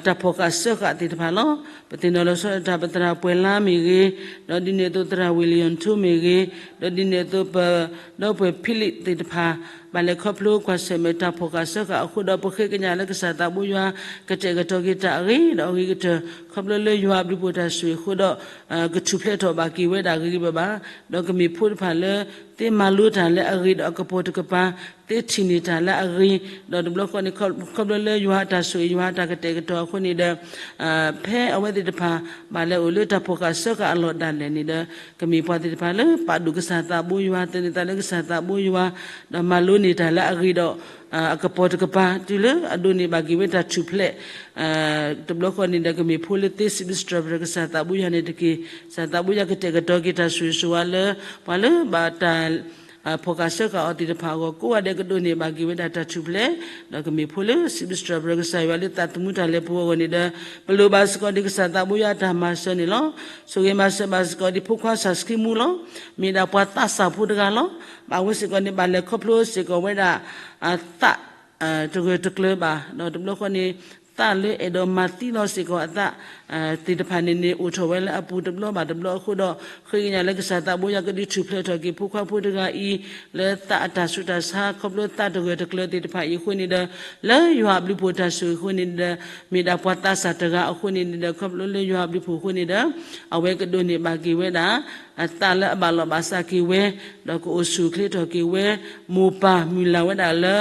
တၢ်ဖီၣ်ဃာ်စၢဃာ်သ့ၣ်တဖၣ်လီၤ. ပသ့ၣ်နီၣ်လီၤဆီဒၣ်တၢ် ပသရၣ်ပှဲၤလါမ့ၢ်ဂ့ၤ, ဒီးဒ်န့ၣ်အသိးသရၣ်ဝ့ၢ်လံၣ်ယီၣ်ထိမ့ၢ်ဂ့ၤ, ဒီးဒ်န့ၣ်အသိးပဒီပုၢ်ဝဲၢ် Philip သ့ၣ်တဖၣ် ဘၣ်လဲၤခီဖျိကွၢ်ဆၢၣ်မဲာ်တၢ်ဖီၣ်ဃာ်စၢဃာ်အဃိဒီး ပဃ့ကညးလၢကစၢ်သးဘိယွၤ ကတဲာ်ကတီၤက့ၤတၢ်အဂ့ၤ ဒီးအဂ့ၤကတၢၢ် ခီဖျိလၢယွၤအဘျုးဖှိၣ်တၢ်ဆိၣ်ဂ့ၤအဃိဒီး ကထူၣ်ဖျဲးထီၣ်ဘၣ်က့ၤဝဲဒၣ်ဂ့ၤဂ့ၤဘၣ်ဘၣ်, ဒီးကမ့ၢ်ဖိတဖၣ်လၢ သ့မၤလိတၢ်လၢအဂ့ၤဒီးအကပီၤတကပၤ, သ့ထံၣ်န့ၢ်တၢ်လၢအဂ့ၤ, ဒီးတဘျီဃီန့ၣ် ခီဖျိလၢယွၤအတၢ်ဆိၣ်ဂ့ၤ ယွၤအတၢ်ကတဲာ်ကတီၤအဃိန့ၣ်ဒီး ဖဲအဝဲသ့ၣ်တဖၣ် ဘၣ်လဲၤအိၣ်လၢတၢ်ဖီၣ်ဃာ်စၢဃာ်အလီၢ်ဒၣ်လဲာ်န့ၣ်ဒီး ကမ့ၢ်ပှၤသ့ၣ်တဖၣ်လၢပာ်ဒိၣ်ကစၢ်သးဘိယွၤ သန့ၤသးလၢကစၢ်သးဘိယွၤ ဒီးမၤလိန့ၢ်တၢ်လၢအဂ့ၤဒီး အကပီၤတကပၤ တုၤလၢအဒိးန့ၢ်ဘၣ်က့ၤဝဲတၢ်ထူၣ်ဖျဲး တဘျီဃီန့ၣ်ဒီး ကမ့ၢ်ဖိလၢသ့စံးဘျုးစံးထီၣ်ပတြၢၤကစၢ်သးဘိယွၤန့ၣ်တက့ၢ်. ကစၢ်သးဘိယွၤကတဲာ်ကတီၤက့ၤတၢ်ဆိၣ်ဂ့ၤဆိၣ်ဝါလၢ ပှၤလၢဘၣ်တၢ် ဖီၣ်ဃာ်စၢဃာ်အီၤသ့ၣ်တဖၣ်အဂီၢ် ကိးဂၤဒဲးကဒိးန့ၢ်ဘၣ်က့ၤဝဲဒၣ်တၢ်ထူၣ်ဖျဲး, ဒီးကမ့ၢ်ဖိလၢစံးဘျုးစံးထီၣ်ပတြၢၤကစၢ်ယွၤလၢသးသမူတၢ်လဲၤပူၤအဂီၢ်န့ၣ်ဒီး ပလိၣ်ဘၣ်စ့ၢ်ကီးဒ်ကစၢ်သးဘိယွၤအတၢ်မၤစၢၤန့ၣ်လီၤ. ဆိၣ်ဂ့ၤမၤစၢၤဘၣ်စ့ၢ်ကီးဒ်ဖိခွါစၢ်စခံမူလီၤ. မ့ၢ်ဒၣ်ပှၤသးစၢ်ဖိတဂၤလီၤ. ဘၣ်အဝဲစ့ၢ်ကီးန့ၣ် ဘၣ်လဲၤခီဖျိစ့ၢ်ကီးဝဲဒၣ် သး တဂၢၢ်တကျၢၤဘၣ်, ဒီးတဘျီဃီန့ၣ် သးလၢအဲၣ်ဒိးမၤသံလီၤစ့ၢ်ကီးအသး သ့ၣ်တဖၣ်န့ၣ်န့ၣ် အိၣ်ထီၣ်ဝဲလၢအပူၤတဘျီဘၣ်တဘျီအဃိဒီး ဃ့ကညးလၢကစၢ်သးဘိယွၤကဒုးထူၣ်ဖျဲးထီၣ်က့ၤဖိခွါဖိတဂၤအံၤ လၢသးအတၢ်ဆူးတၢ်ဆါ ခီဖျိသးတဂၢၢ်တကျၢၤသ့ၣ်တဖၣ်အံၤအဃိန့ၣ်ဒီး လၢယွၤအဘျုးဖှိၣ်တၢ်ဆိၣ်ဂ့ၤအဃိန့ၣ်ဒီး မ့ၢ်ဒၣ်ပှၤသးစၢ်တဂၤအဃိန့ၣ်န့ၣ်ဒီး ခီဖျိလၢယွၤအဘျုးဖှိၣ်အဃိန့ၣ်ဒီး အဝဲကဒိးန့ၢ်ဘၣ်က့ၤဝဲဒၣ် အသးလၢအဘၣ်လီၢ်ဘၣ်စးက့ၤဝဲ, ဒီးကအိၣ်ဆူၣ်အိၣ်ချ့ထီၣ်က့ၤဝဲ, မိၢ်ပၢ်မုၢ်လၢ်ဝဲဒၣ်လၢ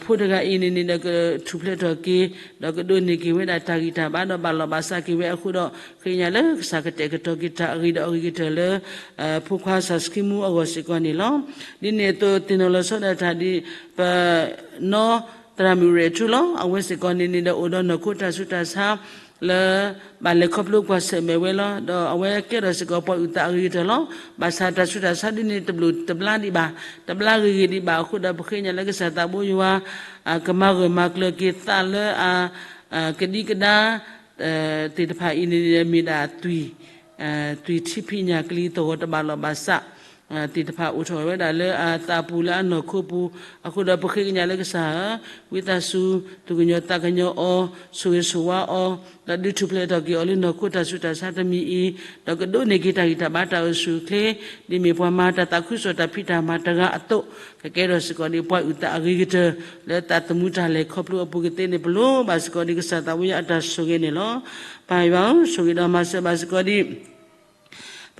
ဖိတဂၤအံၤန့ၣ်န့ၣ်ဒီး ကထူၣ်ဖျဲးထီၣ်က့ၤ, ဒီးကဒိးန့ၢ်က့ၤဝဲဒၣ်တၢ်ဂံၢ်တၢ်ဘါ ဒီးဘၣ်လီၢ်ဘၣ်စးက့ၤဝဲအဃိဒီး ဃ့ကညးလၢကစၢ်ကတဲာ်ကတီၤက့ၤတၢ်အဂ့ၤဒီးအဂ့ၤကတၢၢ်လၢ ဖိခွါစၢ်စခံမူအဂီၢ်စ့ၢ်ကီးန့ၣ်လီၤ. ဒ်န့ၣ်အသိးသ့ၣ်နီၣ်လီၤဆီဒၣ်တၢ်ဒ် ပနီၢ်သရၣ်မုၣ်ရဲၣ်ထူလီၤ. အဝဲစ့ၢ်ကီးန့ၣ်န့ၣ်ဒီး အိၣ်ဒီးနီၢ်ခိတၢ်ဆူးတၢ်ဆါ လၢ ဘၣ်လဲၤခီဖျိကွၢ်ဆၢၣ်မဲာ်ဝဲလီၤ. ဒီးအဝဲကဲထီၣ်စ့ၢ်ကီးပှၤအုၣ်သးအဂ့ၤကတၢၢ်လီၤ. ဘၣ်ဆၣ်တၢ်ဆူးတၢ်ဆါဒ်န့ၣ်တဘျုးတဘျါဒံးဘၣ်, တဘျါဂ့ၤဂ့ၤဒံးဘၣ်အဃိဒီး ပဃ့ကညးလၢကစၢ်သးဘိယွၤ ကမၤဂၢၢ်မၤကျၢၤက့ၤသးလၢအ ကဒံကဒါ သ့ၣ်တဖၣ်အံၤန့ၣ်မ့ၢ်ဒၣ် သွံၣ် သွံၣ်ထံဖံးညၣ်ကလံၤသဝီတဘၣ်လီၢ်ဘၣ်စး သ့ၣ်တဖၣ်အိၣ်ထီၣ်ဝဲဒၣ်လၢအသးပူၤလၢအနီၢ်ခိပူၤ, အဃိဒီးပဃ့ကညးလၢကစၢ်ဧၢ, ဝံသးစူၤ သူၣ်ကညီၤသးကညီၤအီၤ, ဆိၣ်ဂ့ၤဆိၣ်ဝါအီၤ, ဒီးဒုးထူၣ်ဖျဲးထီၣ်က့ၤအီၤလၢနီၢ်ခိတၢ်ဆူးတၢ်ဆါတမံၤအံၤ, ဒီးကဒိးန့ၢ်က့ၤတၢ်ဂံၢ်တၢ်ဘါတၢ်အိၣ်ဆူၣ်အိၣ်ချ့, ဒ်မ့ၢ်ပှၤမၤတၢ်သးခုကစီၣ်တၢ်ဖံးတၢ်မၤတဂၤအသိး, ကကဲထီၣ်စ့ၢ်ကီးဒ်ပှၤအုၣ်သးအဂ့ၤကတၢၢ် လၢသးသမူတၢ်လဲၤခီဖျိအပူၤကသ့န့ၣ် ပလိၣ်ဘၣ်စ့ၢ်ကီးဒ်ကစၢ်သးဘိယွၤအတၢ်ဆိၣ်ဂ့ၤန့ၣ်လီၤ. ပၢ်ယွၤဧၢ, ဆိၣ်ဂ့ၤဒီးမၤစၢၤဘၣ်စ့ၢ်ကီးဒ်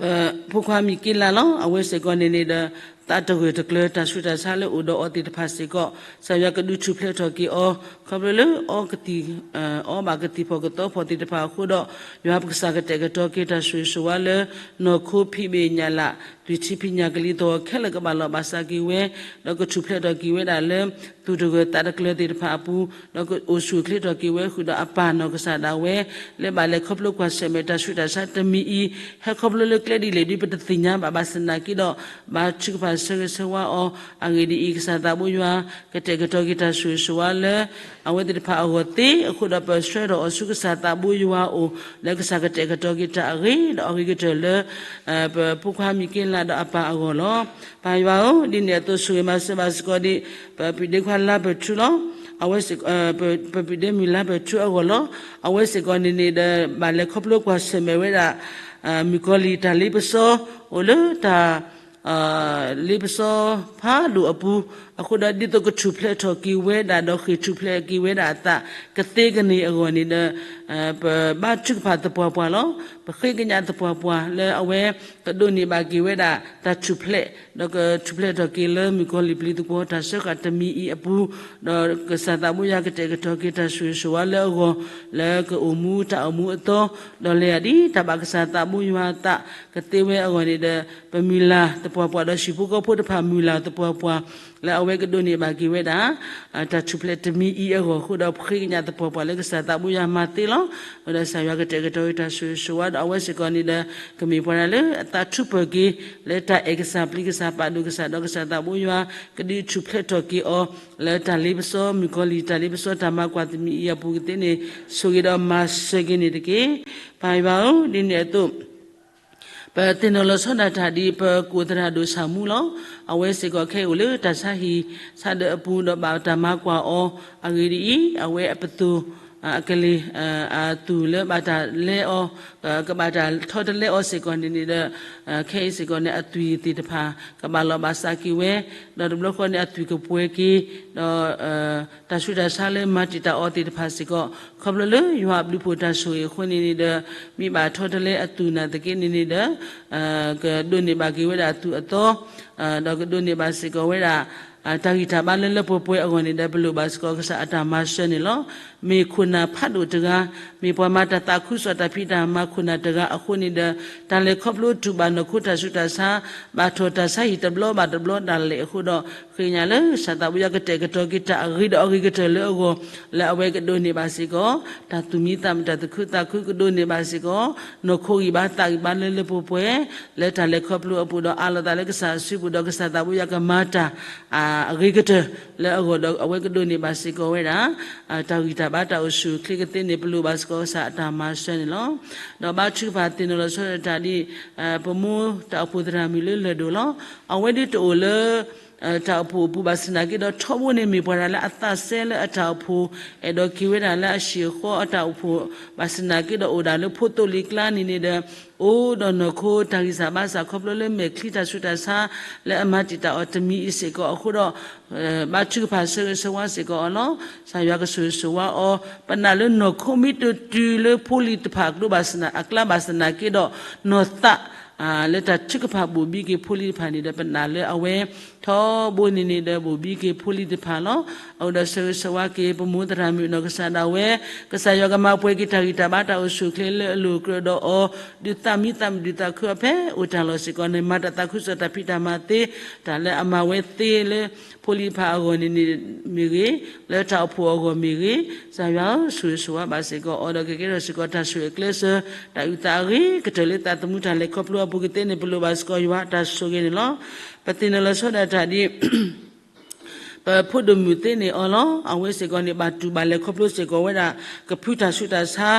ပဖိခွါမံၤက့လးလီၤ. အဝဲစ့ၢ်ကီးန့ၣ်န့ၣ်ဒီး သးတဂၢၢ်တကျၢၤတၢ်ဆူးတၢ်ဆါလၢအိၣ်ဒီးအီၤသ့ၣ်တဖၣ်စ့ၢ်ကီး ကစၢ်ယွၤကဒုးထူၣ်ဖျဲးထီၣ်က့ၤအီၤ, ခီဖျိလၢအီကသံၣ် အီဘၣ်ကသံၣ်ဖီၣ်ကသီဖီၣ်သ့ၣ်တဖၣ်အဃိဒီး ယွၤပကစၢ်ကတဲာ်ကတီၤက့ၤတၢ်ဆိၣ်ဂ့ၤဆိၣ်ဝါလၢ နီၢ်ခိဖံးဘ့ၣ်ညၣ်လး သွံၣ်ထံဖံးညၣ်ကလံၤသဝီခဲလၢာ်ကဘၣ်လီၢ်ဘၣ်စးက့ၤဝဲ, ဒီးကထူၣ်ဖျဲးထီၣ်က့ၤဝဲဒၣ်လၢ သူၣ်တဂၢၢ်သးတကျၢၤသ့ၣ်တဖၣ်အပူၤ, ဒီးကအိၣ်ဆူၣ်အိၣ်ချ့ထီၣ်က့ၤဝဲဃုာ်ဒီးအပၢ်နီၢ်ကစၢ်ဒၣ်ဝဲ, လၢဘၣ်လဲၤခီဖျိကွၢ်ဆၢၣ်မဲာ်တၢ်ဆူးတၢ်ဆါတမံၤအံၤ, ဟဲခီဖျိလၢကျဲဒ်လဲၣ်ဒ်ပတသ့ၣ်ညါဘၣ်ဘၣ်ဆၣ်သနာ်က့ဒီး, ဘါထုကဖၣ်ဆၢဂ့ၤဆၢဝါအီၤ, အဂ့ၢ်ဒ်အံၤ, ကစၢ်သးဘိယွၤ ကတဲာ်ကတီၤက့ၤတၢ်ဆိၣ်ဂ့ၤဆိၣ်ဝါလၢ အဝဲသ့ၣ်တဖၣ်အဂီၢ်သ့အဃိဒီး ပဆှၢထီၣ်အီၤဆူကစၢ်သးဘိယွၤအအိၣ်, လၢကစၢ်ကတဲာ်ကတီၤက့ၤတၢ်အဂ့ၤဒီးအဂ့ၤကတၢၢ်လၢ ပဖိခွါမံၤက့လးဒီးအပၢ်အဂီၢ်လီၤ. ပၢ်ယွၤဧၢ, ဒ်န့ၣ်အသိးဆိၣ်ဂ့ၤမၤစၢၤဘၣ်စ့ၢ်ကီးဒ် ပပုၢ်ဒ့ခွါလါပၢၢ်ထူလီၤ. အဝဲ ပပုၢ်ဒ့မုၣ်လါပၢၢ်ထူအဂီၢ်လီၤ. အဝဲစ့ၢ်ကီးန့ၣ်န့ၣ်ဒီး ဘၣ်လဲၤခီဖျိကွၢ်ဆၢၣ်မဲာ်ဝဲဒၣ် မုၣ်ကီၤလံၢ်တၢ်လ့ပစီ အိၣ်လၢတၢ် လ့ပစီဖးဒိၣ်အပူၤ, အဃိဒီးဒ်သိးကထူၣ်ဖျဲးထီၣ်က့ၤဝဲဒၣ် ဒီးဃ့ၢ်ထူၣ်ဖျဲးက့ၤဝဲဒၣ်အသး ကသ့ကန့ၢ်အဂီၢ်န့ၣ်ဒီး ပဘါထုကဖၣ်သပှၢ်ပှၢ်လီၤ. ပဃ့ကညးသပှၢ်ပှၢ်လၢအဝဲကဒိးန့ၢ်ဘၣ်က့ၤဝဲဒၣ်တၢ်ထူၣ်ဖျဲး, ဒီးကထူၣ်ဖျဲးထီၣ်က့ၤလၢမုၣ်ကီၤလံၢ်ပျံၤသကွီၤတၢ်စၢဃာ်တမံၤအံၤအပူၤ, ဒီးကစၢ်သးဘိယွၤကတဲာ်ကတီၤက့ၤတၢ်ဆိၣ်ဂ့ၤဆိၣ်ဝါလၢအဂီၢ်, လၢကအိၣ်မူတၢ်အိၣ်မူအသီ, ဒီးလဲၤဒ်တၢ်ဘၣ်ကစၢ်သးဘိယွၤအသး ကသ့ဝဲအဂီၢ်န့ၣ်ဒီး ပမုၢ်လၢ်သပှၢ်ပှၢ် ဒီးဟံၣ်ဖိဃီဖိတဖၣ်မုၢ်လၢ်သပှၢ်ပှၢ် လၢအဝဲကဒိးန့ၢ်ဘၣ်က့ၤဝဲဒၣ် တၢ်ထူၣ်ဖျဲးတမံၤအံၤအဂီၢ်အဃိဒီး ပဃ့ကညးသပှၢ်ပှၢ်လၢကစၢ်သးဘိယွၤမၤသ့လီၤ. အဃိဒီးကစၢ်ယွၤကတဲာ်ကတီၤက့ၤတၢ်ဆိၣ်ဂ့ၤဆိၣ်ဝါဒီး အဝဲစ့ၢ်ကီးန့ၣ်ဒီး ကမ့ၢ်ပှၤဒၣ်လၢအသးထူးပၢၢ်က့ၤ လၢတၢ်အဲၣ်ကစၢ်ပျံၤကစၢ်ပာ်ဒိၣ်ကစၢ်ဒီးကစၢ်သးဘိယွၤ ကဒုးထူၣ်ဖျဲးထီၣ်က့ၤအီၤ လၢတၢ်လ့ပစီ မုၣ်ကီၤလံၢ်တၢ်လ့ပစီတၢ်မၤကွၢ်တမံၤအံၤအပူၤကသ့န့ၣ် ဆိၣ်ဂ့ၤဒီးမၤစၢၤက့ၤန့ၣ်တက့ၢ်. ပၢ်ယွၤဧၢ, ဒ်န့ၣ်အသိး ပသ့ၣ်နီၣ်လီၤဆီဒၣ်တၢ်ဒ်ပကိးသရၣ်ဒိၣ်ဆၣ်မူလီၤ. အဝဲစ့ၢ်ကီးခဲအံၤအိၣ်လၢတၢ်ဆါဟံၣ်ဆါဒၢးအပူၤ ဒီးဘၣ်တၢ်မၤကွၢ်အီၤ, အဂ့ၢ်ဒ်အံၤ, အဝဲအပသိၣ် အကလံၤ အသူၣ်လၢဘၣ်တၢ်လဲအီၤ ကဘၣ်တၢ်ထီတလဲအီၤစ့ၢ်ကီးန့ၣ်န့ၣ်ဒီး ခဲအံၤစ့ၢ်ကီးန့ၣ် အသွံၣ်သ့ၣ်တဖၣ် ကဘၣ်လီၤဘၣ်စးက့ၤဝဲ, ဒီးတဘျီဃီန့ၣ် အသွံၣ်ကပှဲၤက့ၤ, ဒီး တၢ်ဆူးတၢ်ဆါလၢမၤတံာ်တာ်အီၤသ့ၣ်တဖၣ်စ့ၢ်ကီး ခီဖျိလၢယွၤအဘျုးအဖှိၣ်တၢ်ဆိၣ်ဂ့ၤအဃိန့ၣ်န့ၣ်ဒီး မ့ၢ်ဘၣ်ထီတလဲအသွံၣ်နာ်သက့န့ၣ်န့ၣ်ဒီး ကဒိးန့ၢ်ဘၣ်က့ၤဝဲဒၣ်အသူၣ်အသီ ဒီးကဒိးန့ၢ်ဘၣ်စ့ၢ်ကီးဝဲဒၣ် တၢ်ဂံၢ်တၢ်ဘါလၢလၢပှဲၤပှဲၤအဂီၢ်န့ၣ်ဒီး ပလိၣ်ဘၣ်စ့ၢ်ကီးကစၢ်အတၢ်မၤစၢၤန့ၣ်လီၤ. မ့ၢ်ခိၣ်နၢ်ဖးဒိၣ်တဂၤ, မ့ၢ်ပှၤမၤတၢ်သးခုကစီၣ်တၢ်ဖံးတၢ်မၤခိၣ်နၢ်တဂၤအဃိန့ၣ်ဒီး တၢ်လဲၤခီဖျိတူၢ်ဘၣ်နီၢ်ခိတၢ်ဆူးတၢ်ဆါ, ဘၣ်ထီၣ်တၢ်ဆါဟံၣ်တဘျီဘၣ်တဘျီဒၣ်လဲာ်အဃိဒီး ဃ့ကညးလၢကစၢ်သးဘိယွၤကတဲာ်ကတီၤက့ၤတၢ်အဂ့ၤဒီးအဂ့ၤကတၢၢ်လၢအဂီၢ် လၢအဝဲကဒိးန့ၢ်ဘၣ်စ့ၢ်ကီး တၢ်သူၣ်မံသးမုာ်တၢ်သူၣ်ခုသးခု ကဒိးန့ၢ်ဘၣ်စ့ၢ်ကီး နီၢ်ခိဂံၢ်ဘါသးဂံၢ်ဘါလၢလၢပှဲၤပှဲၤ လၢတၢ်လဲၤခီဖျိအပူၤဒီးအးလီၤသးလၢကစၢ်အစုပူၤဒီးကစၢ်သးဘိယွၤကမၤတၢ် အဂ့ၤကတၢၢ်လၢအဂီၢ်ဒီး အဝဲကဒိးန့ၢ်ဘၣ်စ့ၢ်ကီးဝဲဒၣ် တၢ်ဂံၢ်တၢ်ဘါတၢ်အိၣ်ဆူၣ်အိၣ်ချ့ကသ့န့ၣ် ပလိၣ်ဘၣ်စ့ၢ်ကီးကစၢ်အတၢ်မၤစၢၤန့ၣ်လီၤ. ဒီးဘါထုကဖၣ်သ့ၣ်နီၣ်လီၤဆီဒၣ်တၢ်ဒ် ပမိၢ်တၢ်အိၣ်ဖှိၣ်သရၣ်မုၣ်လၢလၢၢ်ဒိၣ်လီၤ. အဝဲဒၣ်တအိၣ်လၢ တၢ်အိၣ်ဖှိၣ်အပူၤဘၣ်ဆၣ်သနာ်က့ဒီး ထီဘိန့ၣ်မ့ၢ်ပှၤတဂၤလၢအသးစဲလၢအတၢ်အိၣ်ဖှိၣ် အဲၣ်ဒိးက့ၤဝဲဒၣ်လၢအဟံၣ်အဃီအတၢ်အိၣ်ဖှိၣ် ဘၣ်ဆၣ်သနာ်က့ဒီးအိၣ်ဒၣ်လၢဖိသိလံၤကျါန့ၣ်န့ၣ်ဒီး အိၣ်ဒီးနီၢ်ခိတၢ်ဂံၢ်စၢ်ဘါစၢ်ခီဖျိလၢမဲာ်ချံတၢ်ဆူးတၢ်ဆါ လၢအမၤတံာ်တာ်အီၤတမံၤအံၤစ့ၢ်ကီးအဃိဒီး ဘါထုကဖၣ်ဆၢဂ့ၤဆၢဝါစ့ၢ်ကီးအီၤလီၤ. ကစၢ်ယွၤကဆိၣ်ဂ့ၤဆိၣ်ဝါအီၤ ပနာ်လၢနီၢ်ခိမ့ၢ်တတုၤလၢဖိလံၤတဖၣ်အကျါဘၣ်ဆၣ်သနာ်က့ဒီး နီၢ်သး လၢတၢ်ထုကဖၣ်ဘိၣ်ဘံက့ၤဖိလံၤတဖၣ်န့ၣ်ဒီး ပနာ်လၢအဝဲ ထီဘိန့ၣ်န့ၣ်ဒီးဘိၣ်ဘံက့ၤဖိလံၤတဖၣ်လီၤ. အဃိဒီးဆၢဂ့ၤဆၢဝါက့ၤ ပမိၢ်သရၣ်မုၣ်နီၢ်ကစၢ်ဒၣ်ဝဲ ကစၢ်ယွၤကမၤပှဲၤက့ၤတၢ်ဂံၢ်တၢ်ဘါတၢ်အိၣ်ဆူၣ်အိၣ်ချ့လၢအလိၤကြၢးဒီးအီၤ ဒုးသးမံသးမုာ်ဒုးသးခုအီၤဖဲအိၣ်တၢ်လီၢ်စ့ၢ်ကီးန့ၣ် မၤတၢ်သးခုကစီၣ်တၢ်ဖံးတၢ်မၤသ့ တၢ်လၢအမၤဝဲသ့လၢ ဖိလံၤတဖၣ်အဂီၢ်န့ၣ်န့ၣ်မ့ၢ်ဂ့ၤ, လၢတၢ်အိၣ်ဖှိၣ်အဂီၢ်မ့ၢ်ဂ့ၤ, ကစၢ်ယွၤဧၢ ဆိၣ်ဂ့ၤဆိၣ်ဝါဘၣ်စ့ၢ်ကီးအီၤဒီးကကဲထီၣ်စ့ၢ်ကီးတၢ်ဆိၣ်ဂ့ၤအကျဲစၢၤ တၢ်အုၣ်သးအဂ့ၤကတၢၢ်လၢသးသမူတၢ်လဲၤခီဖျိအပူၤကသ့န့ၣ် ပလိၣ်ဘၣ်စ့ၢ်ကီးယွၤအတၢ်ဆိၣ်ဂ့ၤန့ၣ်လီၤ. ပသ့ၣ်နီၣ်လီၤဆီဒၣ်တၢ်ဒ် ပဖိဒိၣ်မုၣ်သ့န့ၣ်အီၤလီၤ. အဝဲစ့ၢ်ကီးန့ၣ် ဘၣ်တူၢ်ဘၣ်လဲၤခီဖျိစ့ၢ်ကီးဝဲဒၣ် ကဖုတၢ်ဆူးတၢ်ဆါ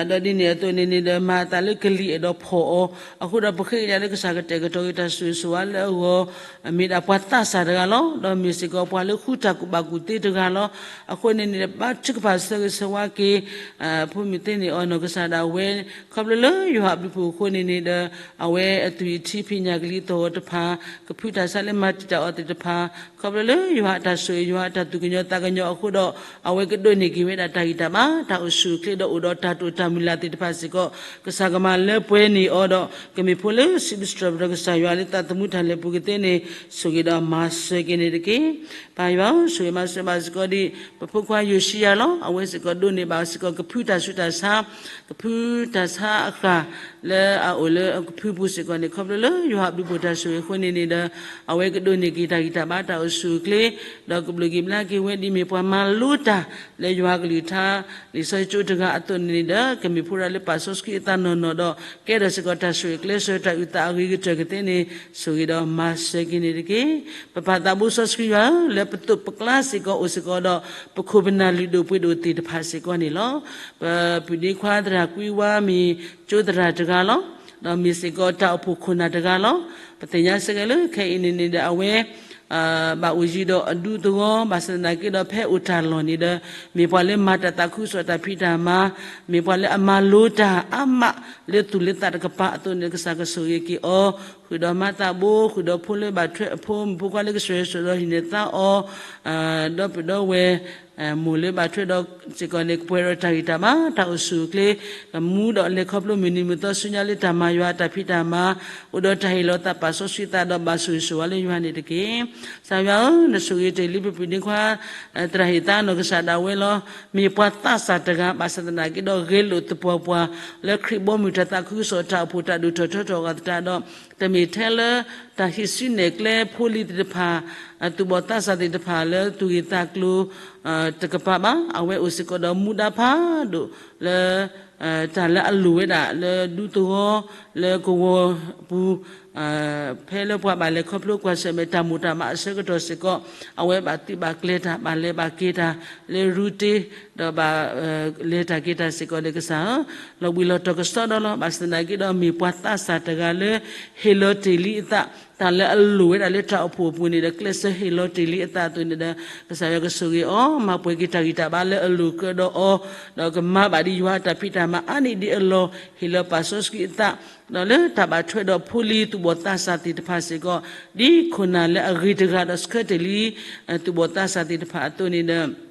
ဒီးဒ်န့ၣ်အသိးန့ၣ်န့ၣ်ဒီး မၤအသးလၢကလံၤအဲၣ်ဒိးဖီၣ်အီၤ, အဃိဒီးပဃ့ကညးလၢကစၢ်ကတဲာ်ကတီၤက့ၤတၢ်ဆိၣ်ဂ့ၤဆိၣ်ဝါလၢအဂီၢ် မ့ၢ်ဒၣ်ပှၤသးစၢ်တဂၤလီၤ. ဒီးမ့ၢ်စ့ၢ်ကီးပှၤလၢဃုတၢ်ကူၣ်ဘၣ်ကူၣ်သ့တဂၤလီၤ. အဃိန့ၣ်န့ၣ် ဘါထုကဖၣ်ဆၢဂ့ၤဆၢဝါက့ၤ ဖိမုၣ်သ့န့ၣ်အီၤနီၢ်ကစၢ်ဒၣ်ဝဲ ခီဖျိလၢယွၤအဘျုးအဖှိၣ်အဃိန့ၣ်န့ၣ်ဒီး အဝဲအသွံၣ်အထံဖံးညၣ်ကလံၤသီၣ်တဖၣ် ကဖုတၢ်ဆါလၢမၤတံာ်တာ်အီၤသ့ၣ်တဖၣ် ခီဖျိလၢယွၤအတၢ်ဆိၣ်ဂ့ၤ ယွၤအတၢ်သူၣ်ကညီၤသးကညီၤအဃိဒီး အဝဲကဒိးန့ၢ်က့ၤဝဲဒၣ်တၢ်ဂံၢ်တၢ်ဘါ တၢ်အိၣ်ဆူၣ်အိၣ်ချ့ဒီးအိၣ်ဒီးတၢ်တိာ်တၢ်မုၢ်လၢ်သ့ၣ်တဖၣ်စ့ၢ်ကီး ကစၢ်ကမၤလၢပှဲၤန့ၢ်အီၤဒီး ကမ့ၢ်ဖိလၢစံးဘျုးစံးထီၣ်ပတြၢၤကစၢ်ယွၤလၢသးသမူတၢ်လဲၤပူၤကသ့န့ၣ် ဆိၣ်ဂ့ၤဒီးမၤစၢၤက့ၤန့ၣ်တက့ၢ်. ပၢ်ယွၤဧၢ ဆိၣ်ဂ့ၤမၤစၢၤဘၣ်စ့ၢ်ကီးဒ် ပဖိခွါယိၤၡံယၤလီၤ. အဝဲစ့ၢ်ကီးဒိးန့ၢ်ဘၣ်စ့ၢ်ကီးကဖုတၢ်ဆူးတၢ်ဆါ ကဖုတၢ်ဆါအဃၢ် လၢအအိၣ်လၢကဖုပူၤစ့ၢ်ကီးန့ၣ် ခီဖျိလၢယွၤအဘျုးအဖှိၣ်တၢ်ဆိၣ်ဂ့ၤအဃိန့ၣ်န့ၣ်ဒီး အဝဲကဒိးန့ၢ်က့ၤတၢ်ဂံၢ်တၢ်ဘါတၢ်အိၣ်ဆူၣ်အိၣ်ချ့ ဒီးကဘျုးက့ၤဘျါက့ၤဝဲဒ်မ့ၢ်ပှၤမၤလိတၢ် လၢယွၤအကလုၢ်ကထါ လံာ်စီဆှံကၠိတဂၤအသိးန့ၣ်ဒီး ကမ့ၢ်ဖိတဂၤလၢပာ်စီဆှံအသးနီၢ်နီၢ်ဒီး ကဲထီၣ်စ့ၢ်ကီးတၢ်ဆိၣ်ဂ့ၤကျဲစၢၤတၢ်အုၣ်သးအဂ့ၤကတၢၢ်ကသ့န့ၣ် ဆိၣ်ဂ့ၤဒီးမၤစၢၤက့ၤန့ၣ်တက့ၢ်. ပပၢ်သးဘိစီဆှံယွၤဧၢ လၢပသိးပကျါစ့ၢ်ကီးအိၣ်စ့ၢ်ကီးဒီး ပခိၣ်ပနၢ်လုၢ်ဒိၣ်ပှ့ၤဒိၣ်သ့ၣ်တဖၣ်စ့ၢ်ကီးန့ၣ်လီၤ. ပပုၢ်ဒ့ခွါသရၣ်ကွံဝါမ့ၢ်ကၠိသရၣ်တဂၤလီၤ. ဒီးမ့ၢ်စ့ၢ်ကီးတၢ်အိၣ်ဖှိၣ်ခိၣ်နၢ်တဂၤလီၤ. ပသ့ၣ်ညါစ့ၢ်ကီးလၢခဲအံၤန့ၣ်န့ၣ်ဒီးအဝဲ ဘၣ်အိၣ်ယံၤဒီးအဒူသဝီ ဘၣ်ဆၣ်သနာ်က့ဒီးဖဲအိၣ်တၢ်လီၢ်န့ၣ်ဒီး မ့ၢ်ပှၤလၢမၤတၢ်သးခုကစီၣ်တၢ်ဖံးတၢ်မၤ, မ့ၢ်ပှၤလၢအမၤလိတၢ်အါမးလၢသူၣ်လၢသးတကပၤအသိးန့ၣ် ကစၢ်ကဆိၣ်ဂ့ၤက့ၤအီၤ, ဃုာ်ဒီးမၤသးဘိ, ဃုာ်ဒီးဖိလၢဘၣ်ထွဲအဖိ, မုၣ်ဖိခွါလၢကဆိၣ်ဂ့ၤဆိၣ်ဒီးဟံးန့ၢ်သါအီၤ, ဒီပုၢ်ဒီဝဲၢ်မိၢ်လၢဘၣ်ထွဲဒီးစ့ၢ်ကီးန့ၣ် ကပှဲၤဒီးတၢ်ဂံၢ်တၢ်ဘါ တၢ်အိၣ်ဆူၣ်အိၣ်ချ့, ကမူဒီးလဲၤခီဖျိမုၢ်နံၤမုၢ်သီဆူညါလၢတၢ်မၤယွၤတၢ်ဖံးတၢ်မၤ, အိၣ်ဒီးတၢ်ဟ့ၣ်လီၤသးပာ်စီဆှံသးဒီးဘၣ်ဆိၣ်ဂ့ၤဆိၣ်ဝါလၢယွၤန့ၣ်တက့ၢ်. ကစၢ်ယွၤဧၢ, နဆိၣ်ဂ့ၤတ့ၢ်လံပပုၢ်ဒ့ခွါ သရၣ်ဟ့ၣ်သါနီၢ်ကစၢ်ဒၣ်ဝဲလီၤ. မ့ၢ်ပှၤသးစၢ်တဂၤ ဘၣ်ဆၣ်သနာ်က့ဒီးဂဲၤလိာ်သပှၢ်ပှၢ် လၢခရံာ်ဘီမုၢ်တၢ်သးခုကစီၣ်တၢ်အိၣ်ဖှိၣ်တၢ်ဒိၣ်ထီၣ်ထီထီၣ်အဂၤသတးဒီး တမ့ၢ်ထဲလၢ တၢ်ဟံးစုနဲၣ်ကျဲဖိလံၤသ့ၣ်တဖၣ် သူၣ်ဘီၣ်သးစၢ်သ့ၣ်တဖၣ်လၢသူၣ်ဂ့ၤသးကျိၤ တကပၤဘၣ်. အဝဲအိၣ်စ့ၢ်ကီးဒီးမူဒါဖးဒိၣ်လၢ တၢ်လၢအလိၣ်ဝဲဒၣ်လၢဒူသဝီလၢကဝီၤပူၤ ဖဲလၢပှၤဘၣ်လဲၤခီဖျိကွၢ်ဆၢၣ်မဲာ်တၢ်မိၢ်တၢ်မးအဆၢကတီၢ်စ့ၢ်ကီး အဝဲဘၣ်သုးဘၣ်ကျဲၤတၢ် ဘၣ်လဲၤဘၣ်က့ၤတၢ်လၢရူတ့ ဒီးဘၣ် လဲၤတၢ်က့ၤတၢ်စ့ၢ်ကီးန့ၣ်ကစၢ်ဧၢ, လီၤဘှံးလီၤတီၤကစီဒီလီၤ. ဘၣ်ဆၣ်သနာ်က့ဒီး မ့ၢ်ပှၤသးစၢ်တဂၤလၢ ဟ့ၣ်လီၤတ့ၢ်လံအသး တၢ်လၢအလိၣ်ဝဲဒၣ်လၢတၢ်အိၣ်ဖှိၣ်အပူၤန့ၣ်ဒီး ကျဲးစၢးဟ့ၣ်လီၤတ့ၢ်လံအသးအသိးန့ၣ်ဒီး ကစၢ်ယွၤကဆိၣ်ဂ့ၤအီၤ မၤပှဲၤက့ၤတၢ်ဂံၢ်တၢ်ဘါလၢအလိၣ်ကြၢးဒီးအီၤ, ဒီးကမၤဘၣ်ဒံးယွၤအတၢ်ဖံးတၢ်မၤအါန့ၢ်ဒံးအလီၢ် ဟ့ၣ်လီၤပာ်စီဆှံအသး, ဒီးလၢတၢ်ဘၣ်ထွဲဒီးဖိလံၤသူၣ်ဘီၣ်သးစၢ်သ့ၣ်တဖၣ်စ့ၢ်ကီး ဒ်ခိၣ်နၢ်လၢအဂ့ၤတဂၤဒီးဆှၢတ့ၢ်လံ သူၣ်ဘီၣ်သးစၢ်သ့ၣ်တဖၣ်အသိးန့ၣ်ဒီး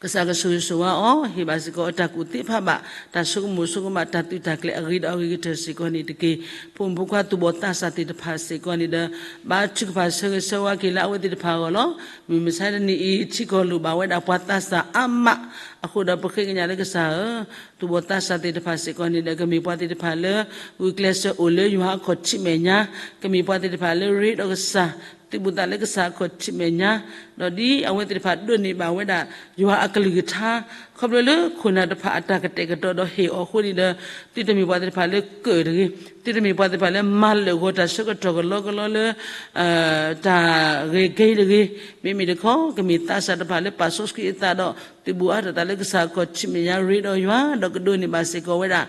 ကစၢ်ကဆိၣ်ဂ့ၤဆိၣ်ဝါအီၤ ဟ့ၣ်ဘၣ်စ့ၢ်ကီးအတၢ်ကူၣ်သ့ဖးဘၣ် တၢ်ဆိကမိၣ်ဆိကမး တၢ်သုးတၢ်ကျဲၤအဂ့ၤဒီးအဂ့ၤကတၢၢ်စ့ၢ်ကီးန့ၣ်တက့ၢ်. ဖိမုၣ်ဖိခွါသူၣ်ဘီၣ်သးစၢ်သ့ၣ်တဖၣ်စ့ၢ်ကီးန့ၣ်ဒီး ဘါထုကဖၣ်ဆၢဂ့ၤဆၢဝါက့ၤလၢအဝဲသ့ၣ်တဖၣ်အဂီၢ်လီၤ. မုၢ်မဆါတနံၤအံၤ ထံကီၢ်လိၣ်ဘၣ်ဝဲဒၣ်ပှၤသးစၢ်အါမး, အဃိဒီးပဃ့ကညးလၢကစၢ်ဧၢ, သူၣ်ဘီၣ်သးစၢ်သ့ၣ်တဖၣ်စ့ၢ်ကီးန့ၣ်ဒီး ကမ့ၢ်ပှၤသ့ၣ်တဖၣ်လၢ ဂုာ်ကျဲးစၢးအိၣ်လၢယွၤအခီၣ်ထံးမဲာ်ညါ, ကမ့ၢ်ပှၤသ့ၣ်တဖၣ်လၢရ့ဒီးကစၢ် သုးဘူးသးလၢကစၢ်အခီၣ်ထံးမဲာ်ညါ, ဒီးဒ်အဝဲသ့ၣ်တဖၣ်ဒိးန့ၢ်ဘၣ်ဝဲဒၣ် ယွၤအကလုၢ်ကထါ, ခီဖျိလၢခိၣ်နၢ်တဖၣ်အတၢ်ကတဲာ်ကတီၤဒီးဟ့ၣ်အီၤအဃိန့ၣ်ဒီး သုတမ့ၢ်ပှၤသ့ၣ်တဖၣ်လၢကၢၣ်တဂ့ၤ, သုတမ့ၢ်ပှၤသ့ၣ်တဖၣ်လၢမၤလၢာ်ဂီၤတၢ်ဆၢကတီၢ်ကလီကလီလၢ တၢ်ဂ့ၤကဲတဂ့ၤ, မ့မ့ၢ်တခီ ကမ့ၢ်သးစၢ်တဖၣ်လၢပာ်စီဆှံအသးဒီး သုးဘူးအါထီၣ်သးလၢကစၢ်အခီၣ်ထံးမဲာ်ညါ ရ့ဒီးယွၤ ဒီးကဒိးန့ၢ်ဘၣ်စ့ၢ်ကီးဝဲဒၣ်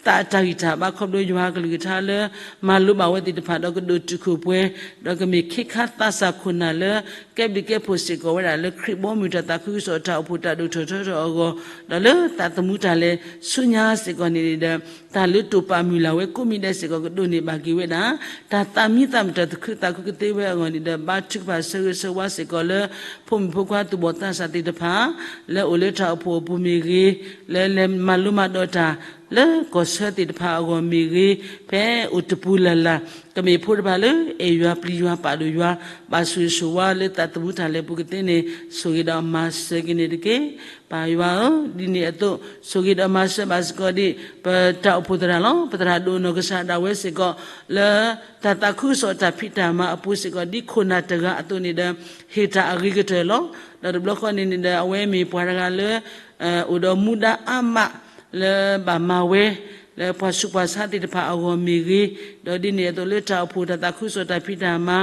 သးအတၢ်ဂံၢ်တၢ်ဘါခီဖျိယွၤအကလုၢ်ကထါလၢ မၤလိဘၣ်ဝဲသ့ၣ်တဖၣ်ဒီးကဒိၣ်တုာ်ခိၣ်ပှဲၤ, ဒီးကမ့ၢ်ခ့ခါသးစၢ်ခိၣ်နၢ်လၢ ကဲဘျုးကဲဖှိၣ်စ့ၢ်ကီးဝဲဒၣ်လၢခရံာ်ဘီမုၢ်တၢ်သးခုကစီၣ်တၢ်အိၣ်ဖှိၣ်တၢ်ဒိၣ်ထီၣ်ထီထီၣ်အဂီၢ်, ဒီးလၢသးသမူတၢ်လဲၤဆူညါစ့ၢ်ကီးန့ၣ်ဒီး တၢ်လၢတိာ်ပာ်မုၢ်လၢ်ဝဲကိးမံၤဒဲးစ့ၢ်ကီးကဒိးန့ၢ်ဘၣ်က့ၤဝဲဒၣ် တၢ်သးမံသးမုာ်တၢ်သးခုကသ့ဝဲအဂီၢ်န့ၣ်ဒီး ဘါထုကဖၣ်ဆၢဂ့ၤဆၢဝါစ့ၢ်ကီးလၢ ဖိမုၣ်ဖိခွါသူၣ်ဘီၣ်သးစၢ်သ့ၣ်တဖၣ် လၢအိၣ်လၢတၢ်အိၣ်ဖှိၣ်အပူၤမ့ၢ်ဂ့ၤ, လၢလဲၤမၤလိမၤဒိးတၢ် လၢကီၢ်ဆၢသ့ၣ်တဖၣ်အဂီၢ်မ့ၢ်ဂ့ၤ, ဖဲအိၣ်တပူၤလၢ်လၢ် ကမ့ၢ်ဖိတဖၣ်လၢအဲၣ်ယွၤပျံၤယွၤပာ်ဒိၣ်ယွၤ, ဘၣ်ဆိၣ်ဂ့ၤဆိၣ်ဝါလၢသးသမူတၢ်လဲၤပူၤကသ့န့ၣ် ဆိၣ်ဂ့ၤဒီးမၤစၢၤက့ၤန့ၣ်တက့ၢ်. ပၢ်ယွၤဧၢ, ဒ်န့ၣ်အသိး ဆိၣ်ဂ့ၤဒီးမၤစၢၤဘၣ်စ့ၢ်ကီးဒံး ပတၢ်အိၣ်ဖှိၣ်သရၣ်လီၤ. ပသရၣ်ဒိၣ်နီၢ်ကစၢ်ဒၣ်ဝဲစ့ၢ်ကီး လၢတၢ်သးခုကစီၣ်တၢ်ဖံးတၢ်မၤအပူၤစ့ၢ်ကီး ဒ်ခိၣ်နၢ်တဂၤအသိးန့ၣ်ဒီး ဟ့ၣ်တၢ်အဂ့ၤကတၢၢ်လီၤ. ဒီးတဘျီဃီန့ၣ်န့ၣ်ဒီး အဝဲမ့ၢ်ပှၤတဂၤလၢ အိၣ်ဒီးမူဒါအါမး လၢဘၣ်မၤဝဲ လၢပှၤဆူးပှၤဆါသ့ၣ်တဖၣ်အဂီၢ်မ့ၢ်ဂ့ၤ, ဒီးဒ်န့ၣ်အသိးလၢတၢ်အိၣ်ဖှိၣ်တၢ်သးခုကစီၣ်တၢ်ဖံးတၢ်မၤ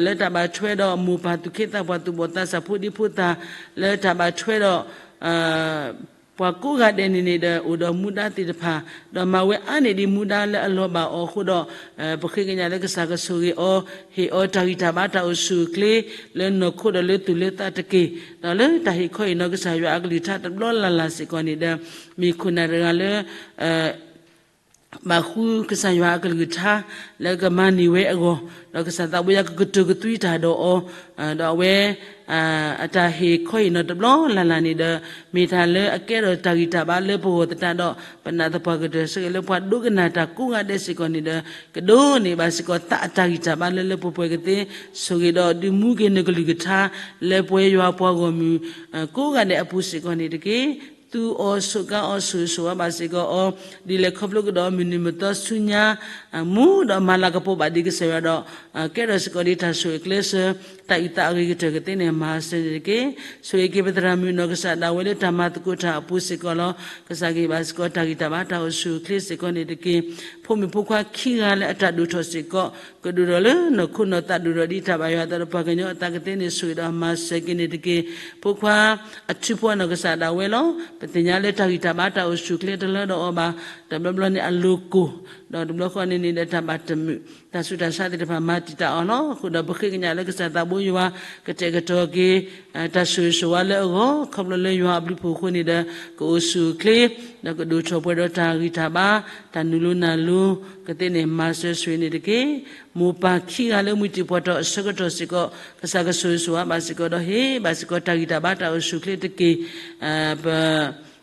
လၢတၢ်ဘၣ်ထွဲဒီးမိၢ်ပၢ်သူၣ်က့သးပှၢ်သူၣ်ဘီၣ်သးစၢ်ဖိဒံဖိသၣ် လၢတၢ်ဘၣ်ထွဲဒီး ပှၤကိးဂၤဒဲးန့ၣ်န့ၣ်ဒီး အိၣ်ဒီးမူဒါသ့ၣ်တဖၣ် ဒီးမၤဝဲအါန့ၢ်ဒံးမူဒါလၢအလီၤဘၣ်အီၤအဃိဒီး ပဃ့ကညးလၢကစၢ်ကဆိၣ်ဂ့ၤအီၤ, ဟ့ၣ်အီၤတၢ်ဂံၢ်တၢ်ဘါတၢ်အိၣ်ဆူၣ်အိၣ်ချ့ လၢနီၢ်ခိဒီးလၢသူၣ်လၢသးတက့ၢ်. ဒီးလၢတၢ်ဟ့ၣ်ခီဟ့ၣ်နီၤကစၢ်ယွၤအကလုၢ်ကထါတဘျီလၢ်လၢ်စ့ၢ်ကီးန့ၣ်ဒီး မ့ၢ်ခိၣ်နၢ်တဂၤလၢ ဘၣ်ဃုကစၢ်ယွၤအကလုၢ်ကထါ လၢကမၤန့ၢ်ဝဲအဂီၢ်, ဒီးကစၢ်သးဘိယွၤကကတိၤကသွံတၢ်ဒီးအီၤ, ဒီးအဝဲ အတၢ်ဟ့ၣ်ခီဟ့ၣ်နီၤတဘျီလၢ်လၢ်န့ၣ်ဒီး မ့ၢ်တၢ်လၢအကဲထီၣ်တၢ်ဂံၢ်တၢ်ဘါလၢပဂီၢ်သတးဒီး ပနာ်သပှၢ်ကတၢၢ် ဆိၣ်ဂ့ၤလၢပှၤဒိကနၣ်တၢ်ကိးဂၤဒဲးစ့ၢ်ကီးန့ၣ်ဒီး ကဒိးန့ၢ်ဘၣ်စ့ၢ်ကီးသးအတၢ်ဂံၢ်တၢ်ဘါလၢလၢပှဲၤပှဲၤကသ့, ဆိၣ်ဂ့ၤဒီးဒုးမူက့ၤနကလုၢ်ကထါ လၢပဝဲယွၤပှၤဂီၢ်မုၢ် ကိးဂၤဒဲးအပူၤစ့ၢ်ကီးန့ၣ်တက့ၢ်. သူအီၤဆိးကါအီၤဆိၣ်ဂ့ၤဆိၣ်ဝါဘၣ်စ့ၢ်ကီးအီၤ ဒ်လဲၣ်ခီဖျိကဒီးမုၢ်နံၤမုၢ်သီဆူညါ မူဒီးမၤလၤကပီၤဘၣ်ဒံးကစၢ်ယွၤဒီး ကဲထီၣ်စ့ၢ်ကီးဒ်တၢ်ဆိၣ်ဂ့ၤကျဲးစၢး တၢ်အုၣ်သးအဂ့ၤကတၢၢ်ကသ့န့ၣ် မၤစၢၤန့ၣ်တက့ၢ်. ဆိၣ်ဂ့ၤက့ၤပသရၣ်မုၣ်နီၢ်ကစၢ်ဒၣ်ဝဲလၢတၢ်မၤသကိးတၢ်အပူၤစ့ၢ်ကီးလီၤ. ကစၢ်ကဟ့ၣ်ဘၣ်စ့ၢ်ကီးတၢ်ဂံၢ်တၢ်ဘါတၢ်အိၣ်ဆူၣ်အိၣ်ချ့စ့ၢ်ကီးန့ၣ်တက့ၢ်. ဖိမုၣ်ဖိခွါခံဂၤလၢအတၢ်ဒိၣ်ထီၣ်စ့ၢ်ကီး ကဒိၣ်ထီၣ်လၢနီၢ်ခိနီၢ်သးဒိၣ်ထီၣ်ဒ်တၢ်ဘၣ်ယွၤအသးဒီးပှၤကညီအသးကသ့န့ၣ် ဆိၣ်ဂ့ၤဒီးမၤစၢၤက့ၤန့ၣ်တက့ၢ်. ဖိခွါအထူဖိအနီၢ်ကစၢ်ဒၣ်ဝဲလီၤ. ပသ့ၣ်ညါလၢတၢ်ဂံၢ်တၢ်ဘါတၢ်အိၣ်ဆူၣ်အိၣ်ချ့တလၢဒီးအီၤဘၣ်. တဘျီဘျီန့ၣ်အလိၤကိၢ်, ဒီးတဘျီဃီန့ၣ်န့ၣ်ဒီးတၢ်ဘၣ်တမုာ်, တၢ်ဆူးတၢ်ဆါသ့ၣ်တဖၣ်မၤတံာ်တာ်အီၤလီၤ. အဃိဒီးပဃ့ကညးလၢကစၢ်သးဘိယွၤ ကတဲာ်ကတီၤက့ၤ တၢ်ဆိၣ်ဂ့ၤဆိၣ်ဝါလၢအဂီၢ် ခီဖျိလၢယွၤအဘျုးအဖှိၣ်အဃိန့ၣ်ဒီး ကအိၣ်ဆူၣ်အိၣ်ချ့ ဒီးကဒိၣ်ထီၣ်ပှဲၤဒီးတၢ်ဂံၢ်တၢ်ဘါ တၢ်နုာ်လီၤနုာ်လီၤကသ့န့ၣ် မၤစၢၤဆိၣ်ဂ့ၤန့ၣ်တက့ၢ်. မိၢ်ပၢ်ခံဂၤလၢမုၢ်တံၢ်ပှၢ်ထီၣ်အဆၢကတီၢ်စ့ၢ်ကီး ကစၢ်ကဆိၣ်ဂ့ၤဆိၣ်ဝါဘၣ်စ့ၢ်ကီးဒီးဟ့ၣ်ဘၣ်စ့ၢ်ကီးတၢ်ဂံၢ်တၢ်ဘါတၢ်အိၣ်ဆူၣ်အိၣ်ချ့တက့ၢ်. ပ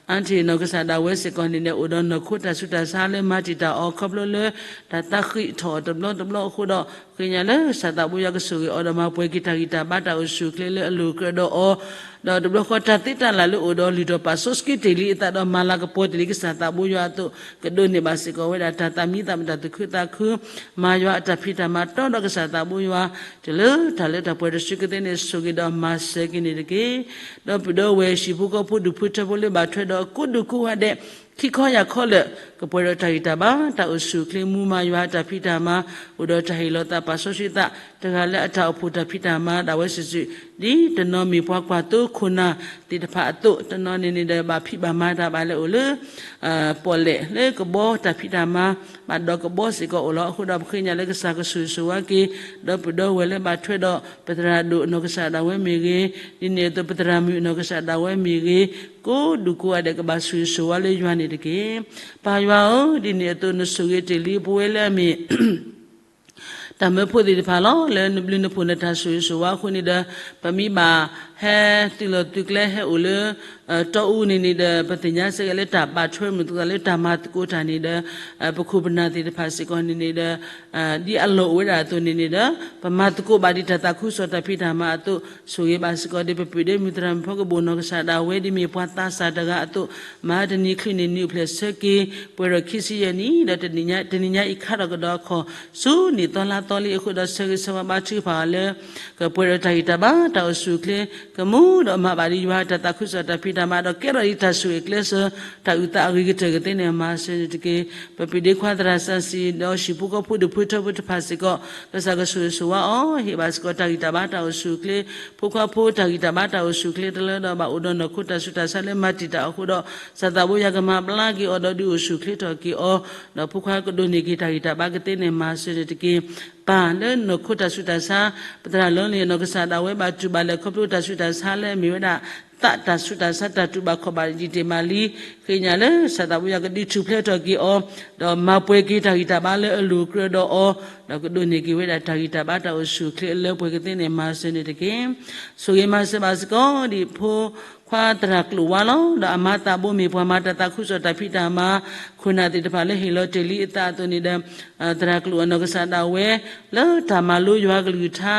အါထံၣ်နီၢ်ကစၢ်ဒၣ်ဝဲစ့ၢ်ကီးန့ၣ်န့ၣ် အိၣ်ဒီးနီၢ်ခိတၢ်ဆူးတၢ်ဆါလၢမၤတံာ်တာ်အီၤခီဖျိလၢ တၢ်သးဃံးထီၣ်အီၤတဘျီတဘျီအဃိဒီး ဃ့ကညးလၢကစၢ်သးဘိယွၤကဆိၣ်ဂ့ၤအီၤဒီးမၤပှဲၤက့ၤတၢ်ဂံၢ်တၢ်ဘါတၢ်အိၣ်ဆူၣ်အိၣ်ချ့လၢအလိၤကြၢးဒီးအီၤ, ဒီးတဘျီဃီတၢ်သ့တၢ်လၢ်လၢအိၣ်ဒီးလုၢ်ထီၣ်ပာ်စီဆှံတ့ၢ်လံအသးဒီးမၤလၤကပီၤတ့ၢ်လံကစၢ်သးဘိယွၤအသိး ကဒိးန့ၢ်ဘၣ်စ့ၢ်ကီးဝဲဒၣ်တၢ်သးမံသးမုာ်တၢ်သူၣ်ခုသးခု မၤယွၤအတၢ်ဖံးတၢ်မၤတီဒီးကစၢ်သးဘိယွၤ တုၤလၢတၢ်လၢတၢ်ပှဲၤတစုကသ့န့ၣ် ဆိၣ်ဂ့ၤဒီးမၤစၢၤက့ၤန့ၣ်တက့ၢ်. ဒီပုၢ်ဒီဝဲၢ်ဟံၣ်ဖိဃီဖိဒူၣ်ဖိထၢဖိလၢဘၣ်ထွဲဒီးကိးဒူၣ်ကိးဂၤဒဲး ခံခီယၢ်ခီလၢာ် ကပှဲၤဒီးတၢ်ဂံၢ်တၢ်ဘါ တၢ်အိၣ်ဆူၣ်အိၣ်ချ့ မူမၤယွၤတၢ်ဖံးတၢ်မၤ အိၣ်ဒီးတၢ်ဟ့ၣ်လီၤသးပာ်စီဆှံသး တဂၤလၢအတၢ်အိၣ်ဖှိၣ်တၢ်ဖံးတၢ်မၤဒၣ်ဝဲစုာ်စုာ် ဒ်တနီၤမ့ၢ်ပှၤကွၢ်သိခိၣ်နၢ်သ့ၣ်တဖၣ်အသိး တနီၤန့ၣ်န့ၣ်ဒီး ဘၣ်ဖံးဘၣ်မၤတၢ်ဘၣ်လဲၤအိၣ်လၢ ပီၣ်လဲၣ်လၢကဘီတၢ်ဖံးတၢ်မၤ ဘၣ်ဒီးကဘီစ့ၢ်ကီးအိၣ်လီၤ. အဃိဒီးပဃ့ကညးလၢကစၢ်ကဆိၣ်ဂ့ၤဆိၣ်ဝါက့ၤ ဒီပုၢ်ဒီဝဲၢ်လၢဘၣ်ထွဲဒီး ပသရၣ်ဒိၣ်အနီၢ်ကစၢ်ဒၣ်ဝဲမ့ၢ်ဂ့ၤ, ဒ်န့ၣ်အသိးပသရၣ်မုၣ်အနီၢ်ကစၢ်ဒၣ်ဝဲမ့ၢ်ဂ့ၤ, ကိးဒူၣ်ကိးဂၤဒဲးကဘၣ်ဆိၣ်ဂ့ၤဆိၣ်ဝါလၢယွၤန့ၣ်တက့ၢ်. ပၢ်ယွၤဧၢ, ဒ်န့ၣ်အသိးနဆိၣ်ဂ့ၤတ့ၢ်လံပဝဲလၢအမ့ၢ် တၢ်မၢဖိသ့ၣ်တဖၣ်လီၤ. လၢနဘျုးနဖှိၣ်နတၢ်ဆိၣ်ဂ့ၤဆိၣ်ဝါအဃိန့ၣ်ဒီး ပမ့ၢ်ဘၣ်ဟဲသုးလီၢ်သုးကျဲဟဲအိၣ်လၢ တီအူန့ၣ်န့ၣ်ဒီး ပသ့ၣ်ညါစ့ၢ်ကီးလၢတၢ်ဘၣ်ထွဲမုာ်သကိးသးလၢတၢ်မၤသကိးတၢ်န့ၣ်ဒီး ပခိၣ်ပနၢ်သ့ၣ်တဖၣ်စ့ၢ်ကီးန့ၣ်န့ၣ်ဒီး ဒ်အလီၢ်အိၣ်ဝဲဒၣ်အသိးန့ၣ်န့ၣ်ဒီး ပမၤသကိးဘၣ်ဒ်တၢ်သးခုကစီၣ်တၢ်ဖံးတၢ်မၤအသိး ဆိၣ်ဂ့ၤဘၣ်စ့ၢ်ကီးဒ်ပပုၢ်ဒ့မုၣ်သရၣ်မုၣ်ဖီကဘိၣ်နီၢ်ကစၢ်ဒၣ်ဝဲ ဒ်မ့ၢ်ပှၤသးစၢ်တဂၤအသိး မၤတနံၤချုးန့ၣ် နံၣ်အိၣ်ဖျဲၣ်ဆၢက့ၤ ပှဲၤဒီးခံဆံယဲၢ်နံၣ် ဒီးတနံၤညါအံၤခါထီၣ်ကဒီးအခီၣ် ဆူနံၣ်သီလါသီလံအဃိဒီး ဆၢဂ့ၤဆၢဝါဘါထုကဖၣ်အီၤလၢ ကပှဲၤဒီးတၢ်ဂံၢ်တၢ်ဘါတၢ်အိၣ်ဆူၣ်အိၣ်ချ့ ကမူဒီးမၤဘၣ်ဒ်ယွၤတၢ်သးခုကစီၣ်တၢ်ဖံးတၢ်မၤဒီး ကဲထီၣ်ဒ်တၢ်ဆိၣ်ဂ့ၤကျဲးစၢး တၢ်အုၣ်သးအဂ့ၤကတၢၢ်ကသ့န့ၣ် မၤစၢၤန့ၣ်တက့ၢ်. ပပုၢ်ဒ့ခွါသရၣ်စီဆှံ ဒီးဟံၣ်ဖိဃီဖိဒူၣ်ဖိထၢဖိတဖၣ်စ့ၢ်ကီး ကစၢ်ကဆိၣ်ဂ့ၤဆိၣ်ဝါအီၤ ဟ့ၣ်ဘၣ်စ့ၢ်ကီးတၢ်ဂံၢ်တၢ်ဘါတၢ်အိၣ်ဆူၣ်အိၣ်ချ့ ဖိခွါဖိတၢ်ဂံၢ်တၢ်ဘါတၢ်အိၣ်ဆူၣ်အိၣ်ချ့တလၢဒီး ဘၣ်အိၣ်ဒီးနီၢ်ခိတၢ်ဆူးတၢ်ဆါလၢမၤတံာ်တာ်အဃိဒီး ကစၢ်သးဘိယွၤကမၤဘျါက့ၤအီၤဒီးဒုးအိၣ်ဆူၣ်အိၣ်ချ့ထီၣ်က့ၤအီၤ ဒီးဖိခွါကဒိးန့ၢ်က့ၤတၢ်ဂံၢ်တၢ်ဘါကသ့န့ၣ် မၤစၢၤန့ၣ်တက့ၢ်. ပၢ်လၢနီၢ်ခိတၢ်ဆူးတၢ်ဆါ ပသရၣ်လီလ့ၣ်အနီၢ်ကစၢ်ဒၣ်ဝဲ ဘၣ်တူၢ်ဘၣ်လဲၤခီဖျိတၢ်ဆူးတၢ်ဆါလၢအမ့ၢ်ဝဲဒၣ် သးတၢ်ဆူးတၢ်ဆါတၢ်တူၢ်ဘၣ်ခီၣ်ဘၣ်ယံာ်တ့ၢ်မးလံ. ဃ့ကညးလၢကစၢ်သးဘိယွၤကဒုးထူၣ်ဖျဲးထီၣ်က့ၤအီၤ ဒီးမၤပှဲၤက့ၤတၢ်ဂံၢ်တၢ်ဘါလၢအလိၤကြၢးဒီးအီၤ ဒီးကဒိးန့ၢ်က့ၤဝဲဒၣ်တၢ်ဂံၢ်တၢ်ဘါတၢ်အိၣ်ဆူၣ်အိၣ်ချ့အလၢပှဲၤကသ့န့ၣ် မၤစၢၤန့ၣ်တက့ၢ်. ဆိၣ်ဂ့ၤမၤစၢၤဘၣ်စ့ၢ်ကီး ဒ်ဖိခွါသရၣ်ကျိၣ်ဝါလီၤ. ဒီးအမၤသးဘိမ့ၢ်ပှၤမၤတၢ်သးခုကစီၣ်တၢ်ဖံးတၢ်မၤ ခိၣ်နၢ်သ့ၣ်တဖၣ်လၢဟ့ၣ်လီၤတ့ၢ်လံအသးအသိးန့ၣ်ဒီး သရၣ်ကျိၣ်အနီၢ်ကစၢ်ဒၣ်ဝဲ လၢတၢ်မၤလိယွၤကလုၢ်ကထါ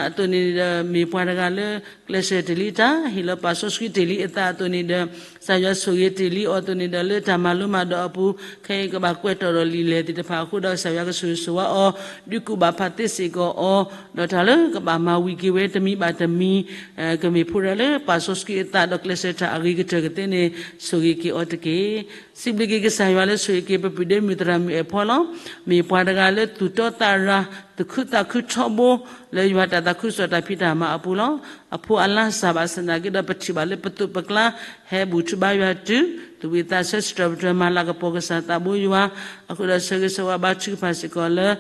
အသိးန့ၣ်ဒီး မ့ၢ်ပှၤတဂၤလၢ ကျဲးစၢးတ့ၢ်လံတၢ် ဟ့ၣ်လီၤပာ်စီဆှံတ့ၢ်လံအသးအသိးန့ၣ်ဒီး ကစၢ်ယွၤဆိၣ်ဂ့ၤတ့ၢ်လံအီၤအသိးန့ၣ်ဒီး လၢတၢ်မၤလိမၤဒိးအပူၤ ခဲအံၤကဘၣ်ကွဲးတီၣ်ဒီးလံာ်လဲၢ်သ့ၣ်တဖၣ်အဃိဒီး ကစၢ်ယွၤကဆိၣ်ဂ့ၤဆိၣ်ဝါအီၤ ဒုးကူၣ်ဘၣ်ဖးသ့စ့ၢ်ကီးအီၤ ဒီးတၢ်လၢကဘၣ်မၤဝံၤက့ၤဝဲတမံၤဘၣ်တမံၤ ကမ့ၢ်ဖိတၢ်လၢပာ်စီဆှံအသးဒီးကျဲးစၢးတၢ်အဂ့ၤကတၢၢ်ကသ့န့ၣ် ဆိၣ်ဂ့ၤက့ၤအီၤတက့ၢ်. စံးဘျုးက့ၤကစၢ်ယွၤလၢဆိၣ်ဂ့ၤက့ၤ ပပုၢ်ဒ့မုၣ်သရၣ်မုၣ်အဲၣ်ဖီလီၤ. မ့ၢ်ပှၤတဂၤလၢသူၣ်တီသးရၤ သူၣ်ခုသးခုထီဘိ လၢယွၤတၢ်သးခုကစီၣ်တၢ်ဖံးတၢ်မၤအပူၤလီၤ. အဖိအလါစၢ်ဘၣ်ဆၣ်သနာ်က့ဒီး ပထံၣ်ဘၣ်လၢပသိးပကျါ ဟဲဘူၣ်ထီၣ်ဘါယွၤတုၤ သူၣ်ဝံၣ်သးဆၢ စံးထီၣ်ပတြၢၤမၤလၤကပီၤကစၢ်သးဘိယွၤ အဃိဒီးဆၢဂ့ၤဆၢဝါဘါထုကဖၣ်စ့ၢ်ကီးလၢ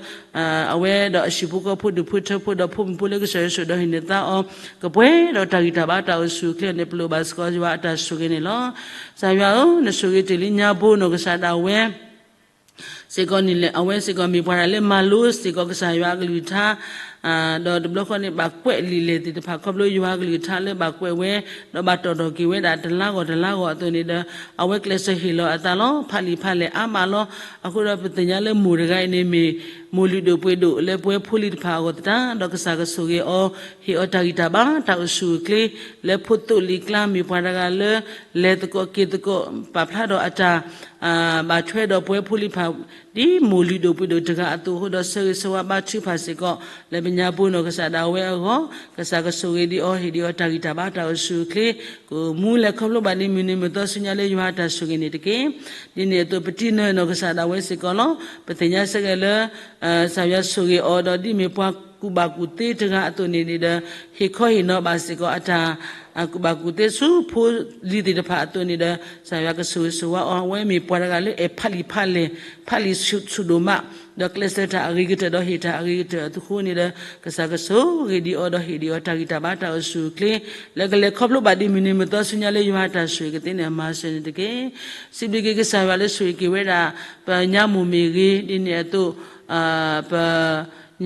အဝဲဒီးအဟံၣ်ဖိဃီဖိဒူၣ်ဖိထၢဖိဒီးဖိမုၣ်ဖိလၢကစၢ်ယွၤဆိၣ်ဒီးဟ့ၣ်န့ၢ်သါအီၤ ကပှဲၤဒီးတၢ်ဂံၢ်တၢ်ဘါတၢ်အိၣ်ဆူၣ်အိၣ်ချ့န့ၣ် ပလိၣ်ဘၣ်စ့ၢ်ကီးယွၤအတၢ်ဆိၣ်ဂ့ၤန့ၣ်လီၤ. ကစၢ်ယွၤဧၢ, နဆိၣ်ဂ့ၤတ့ၢ်လံညါဘိနီၢ်ကစၢ်ဒၣ်ဝဲ စ့ၢ်ကီးန့ၣ်လဲၣ် အဝဲစ့ၢ်ကီးမ့ၢ်ပှၤတၢ်လၢမၤလိစ့ၢ်ကီးကစၢ်ယွၤအကလုၢ်ကထါ ဒီးတဘျီဃီန့ၣ် ဘၣ်ကွဲးလံာ်လဲၢ်သ့ၣ်တဖၣ် ခီဖျိယွၤအကလုၢ်ကထါလၢဘၣ်ကွဲးဝဲ ဒီးဘၣ်တီၣ်ထီၣ်က့ၤဝဲဒၣ်တလါဂီၢ်တလါဂီၢ်အသိးန့ၣ်ဒီး အဝဲကျဲးစၢးဟ့ၣ်လီၤအသးလီၤ. ဖးလံာ်ဖးလဲၢ်အါမးလီၤ. အဃိဒီးပသ့ၣ်ညါလၢမိၢ်တဂၤအံၤန့ၣ်မ့ၢ် မိၢ်လုၢ်ဒိၣ်ပှ့ၤဒိၣ်လၢပဝဲဖိလံၤတဖၣ်အဂီၢ်သတး ဒီးကစၢ်ကဆိၣ်ဂ့ၤအီၤ ဟ့ၣ်အီၤတၢ်ဂံၢ်တၢ်ဘါ တၢ်အိၣ်ဆူၣ်အိၣ်ချ့ လၢဖိသိးလံာ်ကျါ မ့ၢ်ပှၤတဂၤလၢ လဲၤသကိးက့ၤသကိး ပာ်ဖျါထီၣ်အတၢ် ဘၣ်ထွဲဒီးပဝဲဖိလံၤတဖၣ် ဒ်မိၢ်လုၢ်ဒိၣ်ပှ့ၤဒိၣ်တဂၤအသိးအဃိဒီး ဆၢဂ့ၤဆၢဝါဘါထုကဖၣ်စ့ၢ်ကီး လၢပညါဘိနီၢ်ကစၢ်ဒၣ်ဝဲအဂီၢ် ကစၢ်ကဆိၣ်ဂ့ၤဒံးအီၤ ဟ့ၣ်ဒံးအီၤတၢ်ဂံၢ်တၢ်ဘါတၢ်အိၣ်ဆူၣ်အိၣ်ချ့ ကမူလဲၤခီဖျိဘၣ်ဒ်မုၢ်နံၤမုၢ်သီဆူညါလၢယွၤအတၢ်ဆိၣ်ဂ့ၤန့ၣ်တက့ၢ်. ဒ်န့ၣ်အသိး ပတံၤနၢၤနီၢ်ကစၢ်ဒၣ်ဝဲစ့ၢ်ကီးလီၤ. ပသ့ၣ်ညါစ့ၢ်ကီးလၢ ကစၢ်ယွၤဆိၣ်ဂ့ၤအီၤဒီး ဒ်မ့ၢ်ပှၤကူၣ်ဘၣ်ကူၣ်သ့တဂၤအသိးန့ၣ်န့ၣ်ဒီး ဟ့ၣ်ခီဟ့ၣ်နီၤဘၣ်စ့ၢ်ကီးအတၢ် ကူၣ်ဘၣ်ကူၣ်သ့ဆူဖိလံၤသ့ၣ်တဖၣ်အသိးန့ၣ်ဒီး ကစၢ်ယွၤကဆိၣ်ဂ့ၤဆိၣ်ဝါအီၤ အဝဲမ့ၢ်ပှၤတဂၤလၢအဲၣ်ဖးလံာ်ဖးလဲၢ် ဖးလံာ်ဆူၣ်ဒိၣ်မး ဒီးကျဲးစၢးတၢ်အဂ့ၤကတၢၢ်ဒီးဟ့ၣ်တၢ်အဂ့ၤကတၢၢ်အဃိန့ၣ်ဒီး ကစၢ်ကဆိၣ်ဂ့ၤဒံးအီၤဒီးဟ့ၣ်ဒံးအီၤ တၢ်ဂံၢ်တၢ်ဘါတၢ်အိၣ်ဆူၣ်အိၣ်ချ့ လၢကလဲၤခီဖျိဘၣ်ဒ်မုၢ်နံၤမုၢ်သီဆူညါလၢယွၤအတၢ်ဆိၣ်ဂ့ၤကသ့န့ၣ် မၤစၢၤန့ၣ်တက့ၢ်. စံးဘျုးက့ၤကစၢ်ယွၤလၢဆိၣ်ဂ့ၤက့ၤဝဲဒၣ် ပညါမိၢ်မ့ၢ်ဂ့ၤ ဒ်န့ၣ်အသိး ပ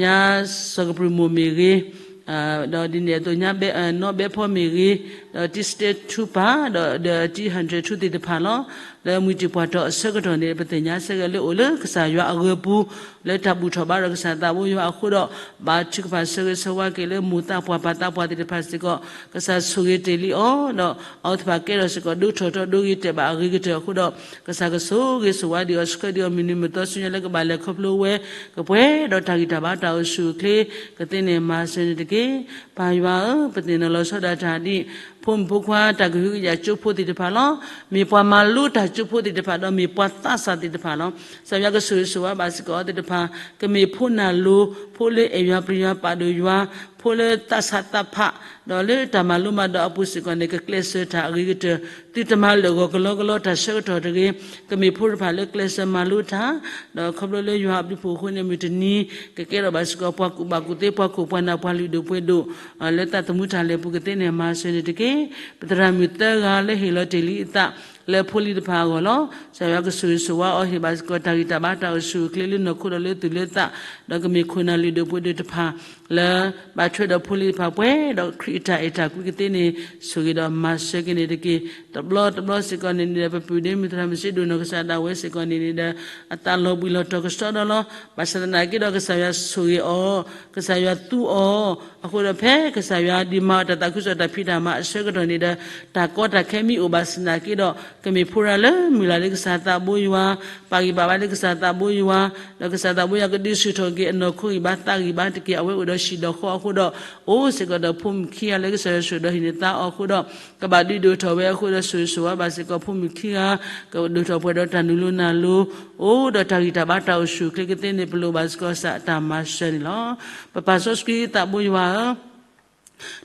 ညါစီၤကပြုၢ်မိၢ်မ့ၢ်ဂ့ၤ, ဒီးဒ်န့ၣ်အသိး ညါနီၢ်ဘဲဖီမ့ၢ်ဂ့ၤ, ဒီးတံၤစတဲထူပၢ်, ဒီးဒီးတံၤဟၣ်ဒြဲၣ်ထူသ့ၣ်တဖၣ်လီၤ. လၢမှံၤတံၤပှၢ်တီၤအဆၢကတီၢ်န့ၣ် ပသ့ၣ်ညါစ့ၢ်ကီးလၢအိၣ်လၢကစၢ်ယွၤအဂၢၤပူၤ လၢတၢ်ဘူၣ်ထီၣ်ဘါဒီးကစၢ်သးဘိယွၤအဃိဒီး ဘါထုကဖၣ်ဆၢဂ့ၤဆၢဝါက့ၤလၢမိၢ်သးပှၢ်ပၢ်သးပှၢ်သ့ၣ်တဖၣ်စ့ၢ်ကီး ကစၢ်ဆိၣ်ဂ့ၤတ့ၢ်လံအီၤ, ဒီးအဝဲသ့ၣ်တဖၣ်ကဲထီၣ်စ့ၢ်ကီး ဒိၣ်ထီၣ်ထီၣ်ဒိဂ့ၤတဲာ်ဘၣ်အဂ့ၤကတၢၢ်အဃိဒီး ကစၢ်ကဆိၣ်ဂ့ၤဆိၣ်ဝါဒံးအီၤ ဆှၢဒံးအီၤ မုၢ်နံၤမုၢ်သီဆူညါလၢကဘၣ်လဲၤခီဖျိဝဲ ကပှဲၤဒီးတၢ်ဂံၢ်တၢ်ဘါတၢ်အိၣ်ဆူၣ်အိၣ်ချ့ ကသ့န့ၣ်မၤစၢၤန့ၣ်တက့ၢ်. ပၢ်ယွၤဧၢ, ပသ့ၣ်နီၣ်လီၤဆီဒၣ်တၢ်ဒ် ဖိမုၣ်ဖိခွါတၢ်ကဟုကယာ်ကၠိဖိသ့ၣ်တဖၣ်လီၤ. မ့ၢ်ပှၤမၤလိတၢ်ကၠိဖိသ့ၣ်တဖၣ် ဒီးမ့ၢ်ပှၤသးစၢ်သ့ၣ်တဖၣ်လီၤ. ကစၢ်ယွၤကဆိၣ်ဂ့ၤဆိၣ်ဝါဘၣ်စ့ၢ်ကီးအီၤသ့ၣ်တဖၣ်, ကမ့ၢ်ဖိနၢ်လိၤ, ဖိလၢအဲၣ်ယွၤပျံၤယွၤပာ်ဒိၣ်ယွၤ, ဖိလၢသးဆးသးဖး, ဒီးလၢတၢ်မၤလိမၤဒိးအပူၤစ့ၢ်ကီးန့ၣ် ကကျဲးစၢးတၢ်အဂ့ၤကတၢၢ်, သုတမၤလၢာ်ဂီၢ်ကလီကလီတၢ်ဆၢကတီၢ်တဂ့ၤ, ကမ့ၢ်ဖိတဖၣ်လၢကျဲးစၢးမၤလိတၢ်, ဒီးခီဖျိလၢယွၤအဘျုးအဖှိၣ်အဃိန့ၣ် မုၢ်တနံၤ ကကဲထီၣ်ဘၣ်စ့ၢ်ကီး ပှၤကူၣ်ဘၣ်ကူၣ်သ့ ပှၤခိၣ်ပှၤနၢ် ပှၤလုၢ်ဒိၣ်ပှ့ၤဒိၣ် လၢသးသမူတၢ်လဲၤပူၤကသ့န့ၣ် မၤစၢၤန့ၣ်တက့ၢ်. ပသရၣ်မုၣ်သၢဂၤလၢဟ့ၣ်လီၤတ့ၢ်လံအသး လၢဖိလံၤတဖၣ်အဂီၢ်လီၤ. ကစၢ်ယွၤကဆိၣ်ဂ့ၤဆိၣ်ဝါအီၤ ဟ့ၣ်ဘၣ်စ့ၢ်ကီးတၢ်ဂံၢ်တၢ်ဘါတၢ်အိၣ်ဆူၣ်အိၣ်ချ့လၢနီၢ်ခိဒီးလၢသူၣ်လၢသး, ဒီးကမ့ၢ်ခိၣ်နၢ်လုၢ်ဒိၣ်ပှ့ၤဒိၣ်တဖၣ် လၢဘၣ်ထွဲဒီးဖိလံၤတဖၣ်ပှဲၤဒီးခရံာ်အတၢ်အဲၣ်တၢ်ကွံကသ့န့ၣ် ဆိၣ်ဂ့ၤဒီးမၤစၢၤက့ၤန့ၣ်တက့ၢ်. တဘျီတဘျီစ့ၢ်ကီးန့ၣ်ဒီး ပပုၢ်ဒ့မုၣ်သရၣ်မုၣ်စ့ဒိၣ်နီၢ်ကစၢ်ဒၣ်ဝဲစ့ၢ်ကီးန့ၣ်န့ၣ်ဒီး အသးလီၤဘှံးလီၤတီၤကစီဒီလီၤ. ဘၣ်ဆၣ်သနာ်က့ဒီး ကစၢ်ယွၤဆိၣ်ဂ့ၤအီၤ, ကစၢ်ယွၤသူအီၤ, အဃိဒီးဖဲကစၢ်ယွၤဒုးမၤအီၤ တၢ်သးခုကစီၣ်တၢ်ဖံးတၢ်မၤအဆၢကတီၢ်န့ၣ်ဒီး တၢ်ကီတၢ်ခဲမ့ၢ်အိၣ်ဘၣ်ဆၣ်သနာ်က့ဒီး ကမ့ၢ်ဖိတဂၤလၢမုၢ်လၢ်လၢကစၢ်သးဘိယွၤ, ပာ်ဂံၢ်ပာ်ဘါလၢကစၢ်သးဘိယွၤ, ဒီးကစၢ်သးဘိယွၤကဒုးဆူၣ်ထီၣ်က့ၤအနီၢ်ခိဂံၢ်ဘါသးဂံၢ်ဘါတက့ၢ်. အဝဲအိၣ်ဒီးဟံၣ်ဒီးဃီအဃိဒီး အိၣ်စ့ၢ်ကီးဒီးဖိမုၣ်ခံဂၤလၢကစၢ်ယွၤဆိၣ်ဒီးဟံးန့ၢ်သါအီၤအဃိဒီး ကဘၣ်ဒုးဒိၣ်ထီၣ်ဝဲအဃိဒီး ဆိၣ်ဂ့ၤဆိၣ်ဝါဘၣ်စ့ၢ်ကီးဖိမုၣ်ခံဂၤ ကဒိၣ်ထီၣ်ပှဲၤဒီးတၢ်နုာ်လိၤနၢ်လိၤ, အိၣ်ဒီးတၢ်ဂံၢ်တၢ်ဘါတၢ်အိၣ်ဆူၣ်အိၣ်ချ့ကသ့န့ၣ် ပလိၣ်ဘၣ်စ့ၢ်ကီးကစၢ်အတၢ်မၤစၢၤန့ၣ်လီၤ. ပပၢ်စီဆှံသးဘိယွၤဧၢ,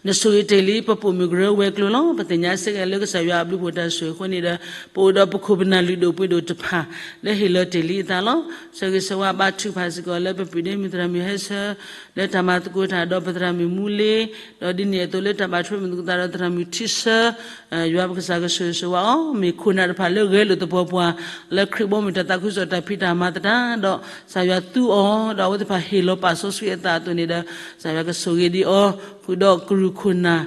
နဆိၣ်ဂ့ၤတ့ၢ်လံ ပပိာ်မုၣ်ကရၢဝဲၤကျိၤလီၤ. ပသ့ၣ်ညါစ့ၢ်ကီးလၢကစၢ်ယွၤအဘျုးအဖှိၣ်တၢ်ဆိၣ်ဂ့ၤအဃိန့ၣ်ဒီး ပအိၣ်ဒီးပခိၣ်ပနၢ်လုၢ်ဒိၣ်ပှ့ၤဒိၣ်တဖၣ် လၢဟ့ၣ်လီၤတ့ၢ်လံအသးလီၤ. ဆိၣ်ဂ့ၤဆိၣ်ဝါဘါထုကဖၣ်စ့ၢ်ကီးလၢ ပပုၢ်ဒ့မုၣ်သရၣ်မုၣ်ဟဲဆၢ လၢတၢ်မၤသကိးတၢ်ဒီးပသရၣ်မုၣ်မူလ့, ဒီးဒ်န့ၣ်အသိးလၢတၢ်ဘၣ်ထွဲမုာ်သကိးသးဒီးသရၣ်မုၣ်ထံဆၢ, ယွၤပကစၢ်ကဆိၣ်ဂ့ၤဆိၣ်ဝါအီၤ, မ့ၢ်ခိၣ်နၢ်တဖၣ်လၢဂဲၤလိာ်သပှၢ်ပှၢ် လၢခရံာ်ဘီမုၢ်တၢ်သးခုကစီၣ်တၢ်ဖံးတၢ်မၤသတးဒီး ကစၢ်ယွၤသူအီၤ ဒီးအဝဲသ့ၣ်တဖၣ်ဟ့ၣ်လီၤပာ်စီဆှံအသးအသိးန့ၣ်ဒီး ကစၢ်ယွၤကဆိၣ်ဂ့ၤဒံးအီၤ ဃုာ်ဒီးကရူၢ်ခိၣ်နၢ်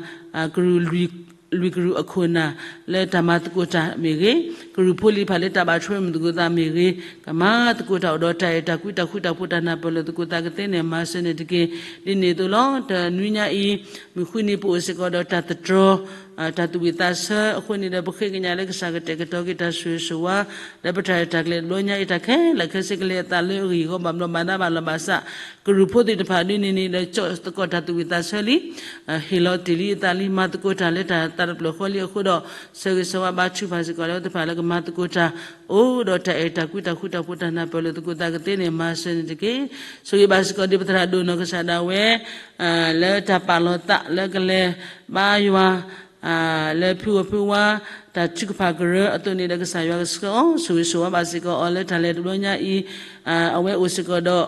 ကရူၢ်လွံၢ်ကရူၢ်အခိၣ်နၢ် လၢတၢ်မၤသကိးတၢ်မ့ၢ်ဂ့ၤ, ကရူၢ်ဖိလံၤတဖၣ်လၢတၢ်ဘၣ်ထွဲမုာ်သကိးသးမ့ၢ်ဂ့ၤ, ကမၤသကိးတၢ်အိၣ်ဒီးတၢ်အဲၣ်တၢ်ကွံ တၢ်ဃူတၢ်ဖိး တၢ်နၢ်ပၢၢ်လိာ်သကိးသးကသ့န့ၣ် မၤစၢၤန့ၣ်တက့ၢ်. ဒ်န့ၣ်အသိးလီၤ တနွံညါအံၤ မုၢ်ဃုနံၤပအိၣ်စ့ၢ်ကီးဒီးတၢ်သတြီၤ တၢ်သူၣ်ဝံၣ်သးဆၢအဃိန့ၣ်ဒီး ပဃ့ကညးလၢကစၢ်ကတဲာ်ကတီၤက့ၤတၢ်ဆိၣ်ဂ့ၤဆိၣ်ဝါ လၢပတၢ်ရဲၣ်တၢ်ကျဲၤတဘျီညါအံၤ တၢ်ခဲလၢာ်ခဲဆ့ကလဲၤအသးလၢအဂံၢ်အဂီၢ် ဘၣ်ဘျီးဘၣ်ဒါဘၣ်လီၤဘၣ်စး ကရူၢ်ဖိသ့ၣ်တဖၣ်ဒ်န့ၣ်န့ၣ်ဒီး ကၠီၣ်သကိးတၢ်သူၣ်ဝံၣ်သးဆၢလံ, ဟ့ၣ်လီၤတ့ၢ်လံအသးလံ, မၤသကိးတၢ်လၢတၢ်သးတဖျၢၣ်ဃီလံအဃိဒီး ဆိၣ်ဂ့ၤဆိၣ်ဝါဘါထုကဖၣ်စ့ၢ်ကီးလၢအဝဲသ့ၣ်တဖၣ်လၢကမၤသကိးတၢ် အိၣ်ဒီးတၢ်အဲၣ်တၢ်ကွံ တၢ်ဃူတၢ်ဖိး တၢ်နၢ်ပၢၢ်လိာ်သကိးသးကသ့န့ၣ် မၤစၢၤန့ၣ်တက့ၢ်. ဆိၣ်ဂ့ၤဘၣ်စ့ၢ်ကီးဒ်ပသရၣ်ဒိၣ်နီၢ်ကစၢ်ဒၣ်ဝဲ လၢတၢ်ပာ်လီၤသးလၢကလဲၤဘါယွၤ လၢဖုဂီၢ်ဖုဝါ တၢ်ထုကဖၣ်ကရၢအသိးန့ၣ်ဒီး ကစၢ်ယွၤကဆှၢအီၤ ဆိၣ်ဂ့ၤဆိၣ်ဝါဘၣ်စ့ၢ်ကီးအီၤလၢတၢ်လဲၤတဘျီညါအံၤ အဝဲအိၣ်စ့ၢ်ကီးဒီး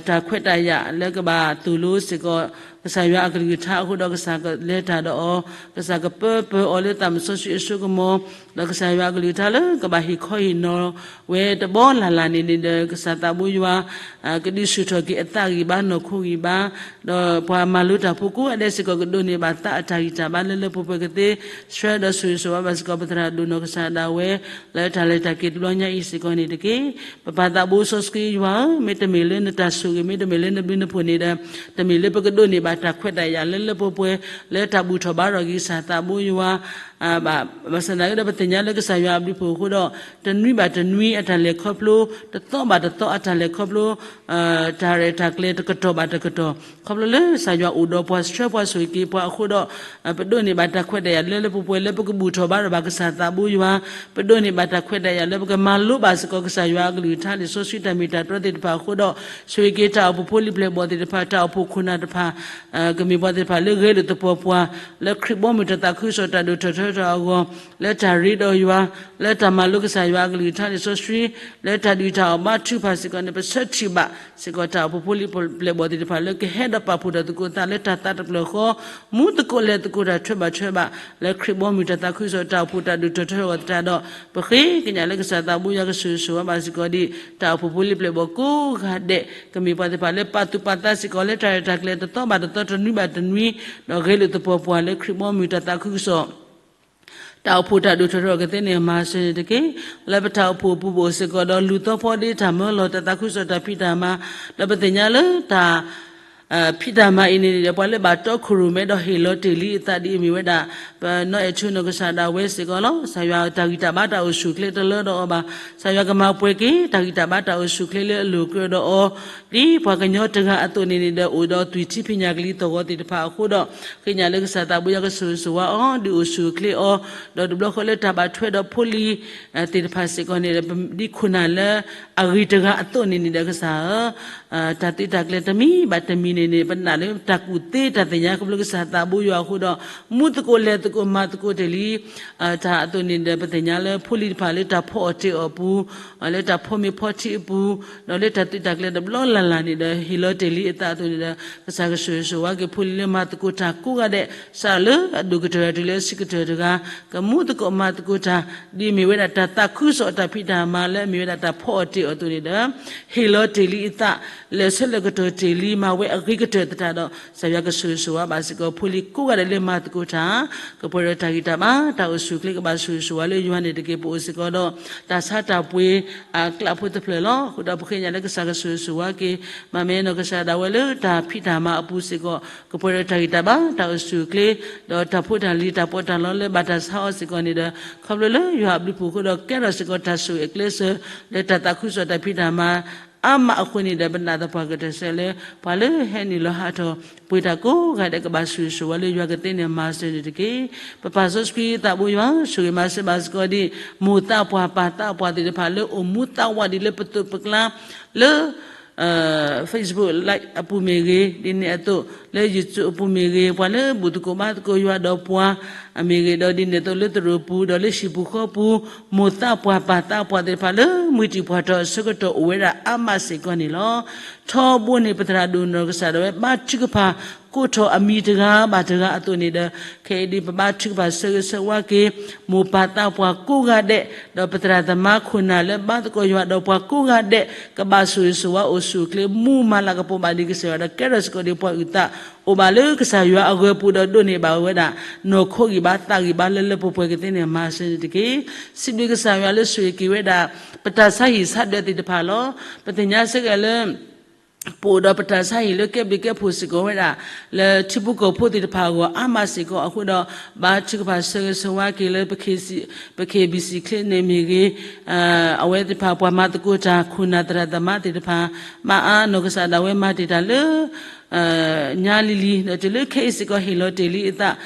တၢ်ခွဲးတၢ်ယာ်လၢကဘၣ်သိၣ်လိစ့ၢ်ကီး ကစၢ်ယွၤအကလုၢ်ကထါအဃိဒီး ကစၢ်ကလဲၤတၢ်ဒီးအီၤ ကစၢ်ကပၢပၢအီၤလၢသးစီဆှံအစိကမီၤ ဒီးကစၢ်ယွၤအကလုၢ်ကထါလၢကဘၣ်ဟ့ၣ်ခီဟ့ၣ်နီၤဝဲတဘီလၢ်လၢ်န့ၣ်န့ၣ်ဒီး ကစၢ်သးဘိယွၤ ကဒုးဆူၣ်ထီၣ်က့ၤအသးဂံၢ်ဘါနီၢ်ခိဂံၢ်ဘါ ဒီးပှၤမၤလိတၢ်ဖိကိးဂၤဒဲးစ့ၢ်ကီးကဒိးန့ၢ်ဘၣ်သးအတၢ်ဂံၢ်တၢ်ဘါလၢလၢပှဲၤပှဲၤကသ့ ဆှၢဒီးဆိၣ်ဂ့ၤဆိၣ်ဝါဘၣ်စ့ၢ်ကီး ပသရၣ်ဒိၣ်နီၢ်ကစၢ်ဒၣ်ဝဲ လၢတၢ်လဲၤတၢ်က့ၤတဘျီညါအံၤစ့ၢ်ကီးန့ၣ်တက့ၢ်. ပပၢ်သးဘိစီဆှံယွၤဧၢ, မ့တမ့ၢ်လၢနတၢ်ဆိၣ်ဂ့ၤ မ့တမ့ၢ်လၢနဘျုးနဖှိၣ်န့ၣ်ဒီး တမ့ၢ်လၢပကဒိးန့ၢ်ဘၣ်တၢ်ခွဲးတၢ်ယာ်လၢလၢပှဲၤပှဲၤ လၢတၢ်ဘူၣ်ထီၣ်ဘါထီၣ်က့ၤကစၢ်သးဘိယွၤ ဘၣ်ဆၣ်သနာ်က့ဒီး ပသ့ၣ်ညါလၢကစၢ်ယွၤအဘျုးအဖှိၣ်အဃိဒီး တနွံဘၣ်တနွံအတၢ်လဲၤခီဖျိ တသီဘၣ်တသီအတၢ်လဲၤခီဖျိ တၢ်ရဲၣ်တၢ်ကျဲၤတကတီၢ်ဘၣ်တကတီၢ် ခီဖျိလၢကစၢ်ယွၤအိၣ်ဒီးပှၤ ဆှၢပှၤဆိၣ်ဂ့ၤက့ၤပှၤအဃိဒီး ပဒိးန့ၢ်ဘၣ်တၢ်ခွဲးတၢ်ယာ်လၢလၢပှဲၤပှဲၤ လၢပကဘူၣ်ထီၣ်ဘါထီၣ်ဘၣ်ကစၢ်သးဘိယွၤ ပဒိးန့ၢ်ဘၣ်တၢ်ခွဲးတၢ်ယာ်လၢပကမၤလိဘၣ်စ့ၢ်ကီးကစၢ်ယွၤအကလုၢ်ကထါလံာ်စီဆှံတၢ်မ့ၢ်တၢ်တီသ့ၣ်တဖၣ်အဃိဒီး ဆိၣ်ဂ့ၤက့ၤတၢ်အိၣ်ဖှိၣ်ဖိလံၤပျဲၢ်ဘီၣ်သ့ၣ်တဖၣ် တၢ်အိၣ်ဖှိၣ်ခိၣ်နၢ်တဖၣ် ကမ့ၢ်ပှၤသ့ၣ်တဖၣ်လၢဂဲၤလိာ်သပှၢ်ပှၢ် လၢခရံာ်ဘီမုၢ်တၢ်သးခုကစီၣ်တၢ်ဒိၣ်ထီၣ်ထီထီၣ်အဂီၢ် လၢတၢ်ရ့ဒီးယွၤ လၢတၢ်မၤလိကစၢ်ယွၤအကလုၢ်ကထါလံာ်စီဆှံ လၢတၢ်ဒုးတၢ်အီၣ်ဘါထုကဖၣ်စ့ၢ်ကီးန့ၣ် ပဆၢထံၣ်ဘၣ်စ့ၢ်ကီးတၢ်အိၣ်ဖှိၣ်ဖိလံၤပျဲၢ်ဘီၣ်သ့ၣ်တဖၣ်လၢကဟဲဒီးပာ်ဖှိၣ်ထီၣ်သကိးသးလၢတၢ်သးတဖျၢၣ်ဃီ မူသကိးလဲၤသကိးတၢ်ထွဲဘၣ်ထွဲဘၣ် လၢခရံာ်ဘီမုၢ်တၢ်သးခုကစီၣ်တၢ်အိၣ်ဖှိၣ်တၢ်ဒိၣ်ထီၣ်ထီထီၣ်အဂီၢ်သတးဒီး ပဃ့ကညးလၢကစၢ်သးဘိယွၤကဆိၣ်ဂ့ၤဆိၣ်ဝါဘၣ်စ့ၢ်ကီးဒ် တၢ်အိၣ်ဖှိၣ်ဖိလံၤပျဲၢ်ဘီၣ်ကိးဂၤဒဲး ကမ့ၢ်ပှၤသ့ၣ်တဖၣ်လၢပာ်သူၣ်ပာ်သးစ့ၢ်ကီးလၢတၢ်ရဲၣ်တၢ်ကျဲၤတသီဘၣ်တသီတနွံဘၣ်တနွံ ဒီးဂဲၤလိာ်သပှၢ်ပှၢ်လၢခရံာ်ဘီမုၢ်တၢ်သးခုကစီၣ် တၢ်အိၣ်ဖှိၣ်တၢ်ဒိၣ်ထီၣ်ထီထီၣ်ကသ့န့ၣ် မၤစၢၤန့ၣ်တက့ၢ်. လၢပတၢ်အိၣ်ဖှိၣ်အပူၤပအိၣ်စ့ၢ်ကီးဒီး လူၤသီဖီဒ့တၢ်မၢလီၤ တၢ်သးခုကစီၣ်တၢ်ဖံးတၢ်မၤ ဒီးပသ့ၣ်ညါလၢတၢ် ဖံးတၢ်မၤအံၤန့ၣ်န့ၣ်ဒီး ပှၤလၢဘၣ်တီခိၣ်ရိၣ်မဲဒီးဟ့ၣ်လီၤတ့ၢ်လံအသးဒ်အမ့ၢ်ဝဲဒၣ် ပနီၢ်အဲၣ်ထူနီၢ်ကစၢ်ဒၣ်ဝဲစ့ၢ်ကီးလီၤ. ကစၢ်ယွၤတၢ်ဂံၢ်တၢ်ဘါတၢ်အိၣ်ဆူၣ်အိၣ်ချ့တလၢဒီးအီၤဘၣ်. ကစၢ်ယွၤကမၤပှဲၤက့ၤ တၢ်ဂံၢ်တၢ်ဘါတၢ်အိၣ်ဆူၣ်အိၣ်ချ့လၢအလိၤကြၢးဒီးအီၤ ဒ်ပှၤကညီတဂၤအသိးန့ၣ်န့ၣ်ဒီး အိၣ်ဒီးသွံၣ်ထံဖံးညၣ်ကလံၤသီၣ်ဂီၤသ့ၣ်တဖၣ်အဃိဒီး ဃ့ညါလၢကစၢ်သးဘိယွၤကဆိၣ်ဂ့ၤဆိၣ်ဝါအီၤ ဒုးအိၣ်ဆူၣ်အိၣ်ချ့အီၤ ဒီးတဘျီဃီလၢတၢ်ဘၣ်ထွဲဒီးဖိလံၤ သ့ၣ်တဖၣ်စ့ၢ်ကီးန့ၣ်ဒီး ဒ်ခိၣ်နၢ်လၢအဂ့ၤတဂၤအသိးန့ၣ်န့ၣ်ဒီးကစၢ်ဧၢ တၢ်သ့တၢ်ကျဲၤတမံၤဘၣ်တမံၤန့ၣ်န့ၣ် ပနာ်လၢတၢ်ကူၣ်သ့တၢ်သ့ၣ်ညါခီဖျိကစၢ်သးဘိယွၤအဃိဒီး မူသကိးလဲၤသကိးမၤသကိးတ့ၢ်လံ တၢ်အသိးန့ၣ်ဒီး ပသ့ၣ်ညါလၢဖိလံၤတဖၣ်လၢတၢ်ဖီအီၣ်တ့ၢ်အီၣ်ပူၤ လၢတၢ်ဖီမ့ၤဖီထံအပူၤ ဒီးလၢတၢ်သ့တၢ်ကျဲၤတဘျီလၢ်လၢ်န့ၣ်ဒီး ဟ့ၣ်လီၤတ့ၢ်လံအသးအသိးန့ၣ်ဒီး ကစၢ်ကဆိၣ်ဂ့ၤဆိၣ်ဝါက့ၤဖိလံၤလၢမၤသကိးတၢ်ကိးဂၤဒဲး စးလၢအဒိၣ်ကတၢၢ်တုၤလၢအဆံးကတၢၢ်တဂၤ ကမူသကိးမၤသကိးတၢ် ဒ်အမ့ၢ်ဝဲဒၣ်တၢ်သးခုကစီၣ်အတၢ်ဖံးတၢ်မၤလၢအမ့ၢ်ဝဲဒၣ်တၢ်ဖီအီၣ်တ့ၢ်အီၣ်အသိးန့ၣ်ဒီး ဟ့ၣ်လီၤတ့ၢ်လံအသး လဲၤဆၢလဲၤကတီၢ်တ့ၢ်လံ မၤဝဲအဂ့ၤကတၢၢ်သတးဒီး ကစၢ်ယွၤကဆိၣ်ဂ့ၤဆိၣ်ဝါဘၣ်စ့ၢ်ကီး ဖိလံၤကိးဂၤဒဲးလၢမၤသကိးတၢ် ကပှဲၤဒီးတၢ်ဂံၢ်တၢ်ဘါ တၢ်အိၣ်ဆူၣ်အိၣ်ချ့ကဘၣ်ဆိၣ်ဂ့ၤဆိၣ်ဝါလၢယွၤန့ၣ်တက့ၢ် ပအိၣ်စ့ၢ်ကီးဒီး တၢ်ဆါတၢ်ပှ့ၤအကျးဖိတဖျၢၣ်လီၤ. အဃိဒီးပဃ့ညါလၢကစၢ်ကဆိၣ်ဂ့ၤဆိၣ်ဝါက့ၤ မၤမဲနီၢ်ကစၢ်ဒၣ်ဝဲလၢတၢ်ဖံးတၢ်မၤအပူၤစ့ၢ်ကီး ကပှဲၤဒီးတၢ်ဂံၢ်တၢ်ဘါ တၢ်အိၣ်ဆူၣ်အိၣ်ချ့ ဒီးတၢ်ဖိတၢ်လံၤတၢ်ပီးတၢ်လီလၢဘၣ်တၢ်ဆါအီၤစ့ၢ်ကီးန့ၣ်ဒီး ခီဖျိလၢယွၤအဘျုးအဖှိၣ်အဃိဒီး ကဲထီၣ်စ့ၢ်ကီးတၢ်ဆိၣ်ဂ့ၤအကျဲးစၢး လၢတၢ်သးခုကစီၣ်တၢ်ဖံးတၢ်မၤ အါမးအဃိန့ၣ်ဒီး ပနာ်သပှၢ်ကတၢၢ်စ့ၢ်လၢ ပှၤလၢဟဲနုာ်လီၤဟးထီၣ် ပှ့ၤတၢ်ကိးဂၤဒဲးကဘၣ်ဆိၣ်ဂ့ၤဆိၣ်ဝါလၢယွၤကသ့န့ၣ်မၤစၢၤန့ၣ်တက့ၢ်. ပပၢ်စီဆှံသးဘိယွၤ ဆိၣ်ဂ့ၤမၤစၢၤဘၣ်စ့ၢ်ကီးဒ် မိၢ်သးပှၢ်ပၢ်သးပှၢ်သ့ၣ်တဖၣ်လၢအိၣ်မူသးဝးဒ်လၢပသိးပကျါ လၢ Facebook Live အပူၤမ့ၢ်ဂ့ၤ ဒ်န့ၣ်အသိး လၢ YouTube အပူၤမ့ၢ်ဂ့ၤ ပှၤလၢဘူၣ်သကိးဘါသကိးယွၤဒီးပှၤအမ့ၢ်ဂ့ၤ ဒီးဒ်န့ၣ်အသိးလၢသရိာ်ပူၤ ဒီးလၢဟံၣ်ပူၤဃီပူၤ မိၢ်သးပှၢ်ပၢ်သးပှၢ်သ့ၣ်တဖၣ်လၢ မုၢ်တံၢ်ပှၢ်ထီၣ်အဆၢကတီၢ်အိၣ်ဝဲဒၣ်အါမးစ့ၢ်ကီးန့ၣ်လီၤ. ထီဘိန့ၣ်ပသရၣ်ဒိၣ်နီၢ်ကစၢ်ဒၣ်ဝဲဘါထုကဖၣ် ကိးထီၣ်အမံၤတဂၤဘၣ်တဂၤအသိးန့ၣ်ဒီး ခဲအံၤဒ်ပဘါထုကဖၣ်ဆၢဂ့ၤဆၢဝါက့ၤ မိၢ်ပၢ်သးပှၢ်ကိးဂၤဒဲး ဒီးပသရၣ်သမါခိၣ်နၢ်လၢဘါသကိးယွၤဒီးပှၤကိးဂၤဒဲး ကဘၣ်ဆိၣ်ဂ့ၤဆိၣ်ဝါအိၣ်ဆူၣ်အိၣ်ချ့မူမၤလၤကပီၤဘၣ်ဒ်ကစၢ်ယွၤဒီးကဲထီၣ်စ့ၢ်ကီးဒ်ပှၤအုၣ်သး အိၣ်ဘၣ်လၢကစၢ်ယွၤအဂၢၤပူၤဒီးဒိးန့ၢ်ဘၣ်ဝဲဒၣ် နီၢ်ခိဂံၢ်ဘါသးဂံၢ်ဘါလၢလၢပှဲၤပှဲၤကသ့န့ၣ် မၤစၢၤန့ၣ်တက့ၢ်. စံးဘျုးကစၢ်ယွၤလၢဆိၣ်ဂ့ၤက့ၤဝဲဒၣ် ပတၢ်ဆါဟံၣ်ဆါဒၢးသ့ၣ်တဖၣ်လီၤ. ပသ့ၣ်ညါစ့ၢ်ကီးလၢ ပအိၣ်ဒီးပတၢ်ဆါဟံၣ်လၢကဲဘျုးကဲဖှိၣ်စ့ၢ်ကီးဝဲဒၣ် လၢထံဖိကီၢ်ဖိသ့ၣ်တဖၣ်အဂီၢ်အါမးစ့ၢ်ကီးအဃိဒီး ဘါထုကဖၣ်ဆၢဂ့ၤဆၢဝါက့ၤလၢ ပ KBC Clinic မ့ၢ်ဂ့ၤ အဝဲသ့ၣ်တဖၣ်ပှၤမၤသကိးတၢ် ခိၣ်နၢ်သရၣ်သမါသ့ၣ်တဖၣ် မၤအါနီၢ်ကစၢ်ဒၣ်ဝဲမၤတ့ၢ်တၢ်လၢ ညါလံၤလံၤ ဒီးတုၤလၢခဲအံၤစ့ၢ်ကီးဟ့ၣ်လီၤတ့ၢ်လံအ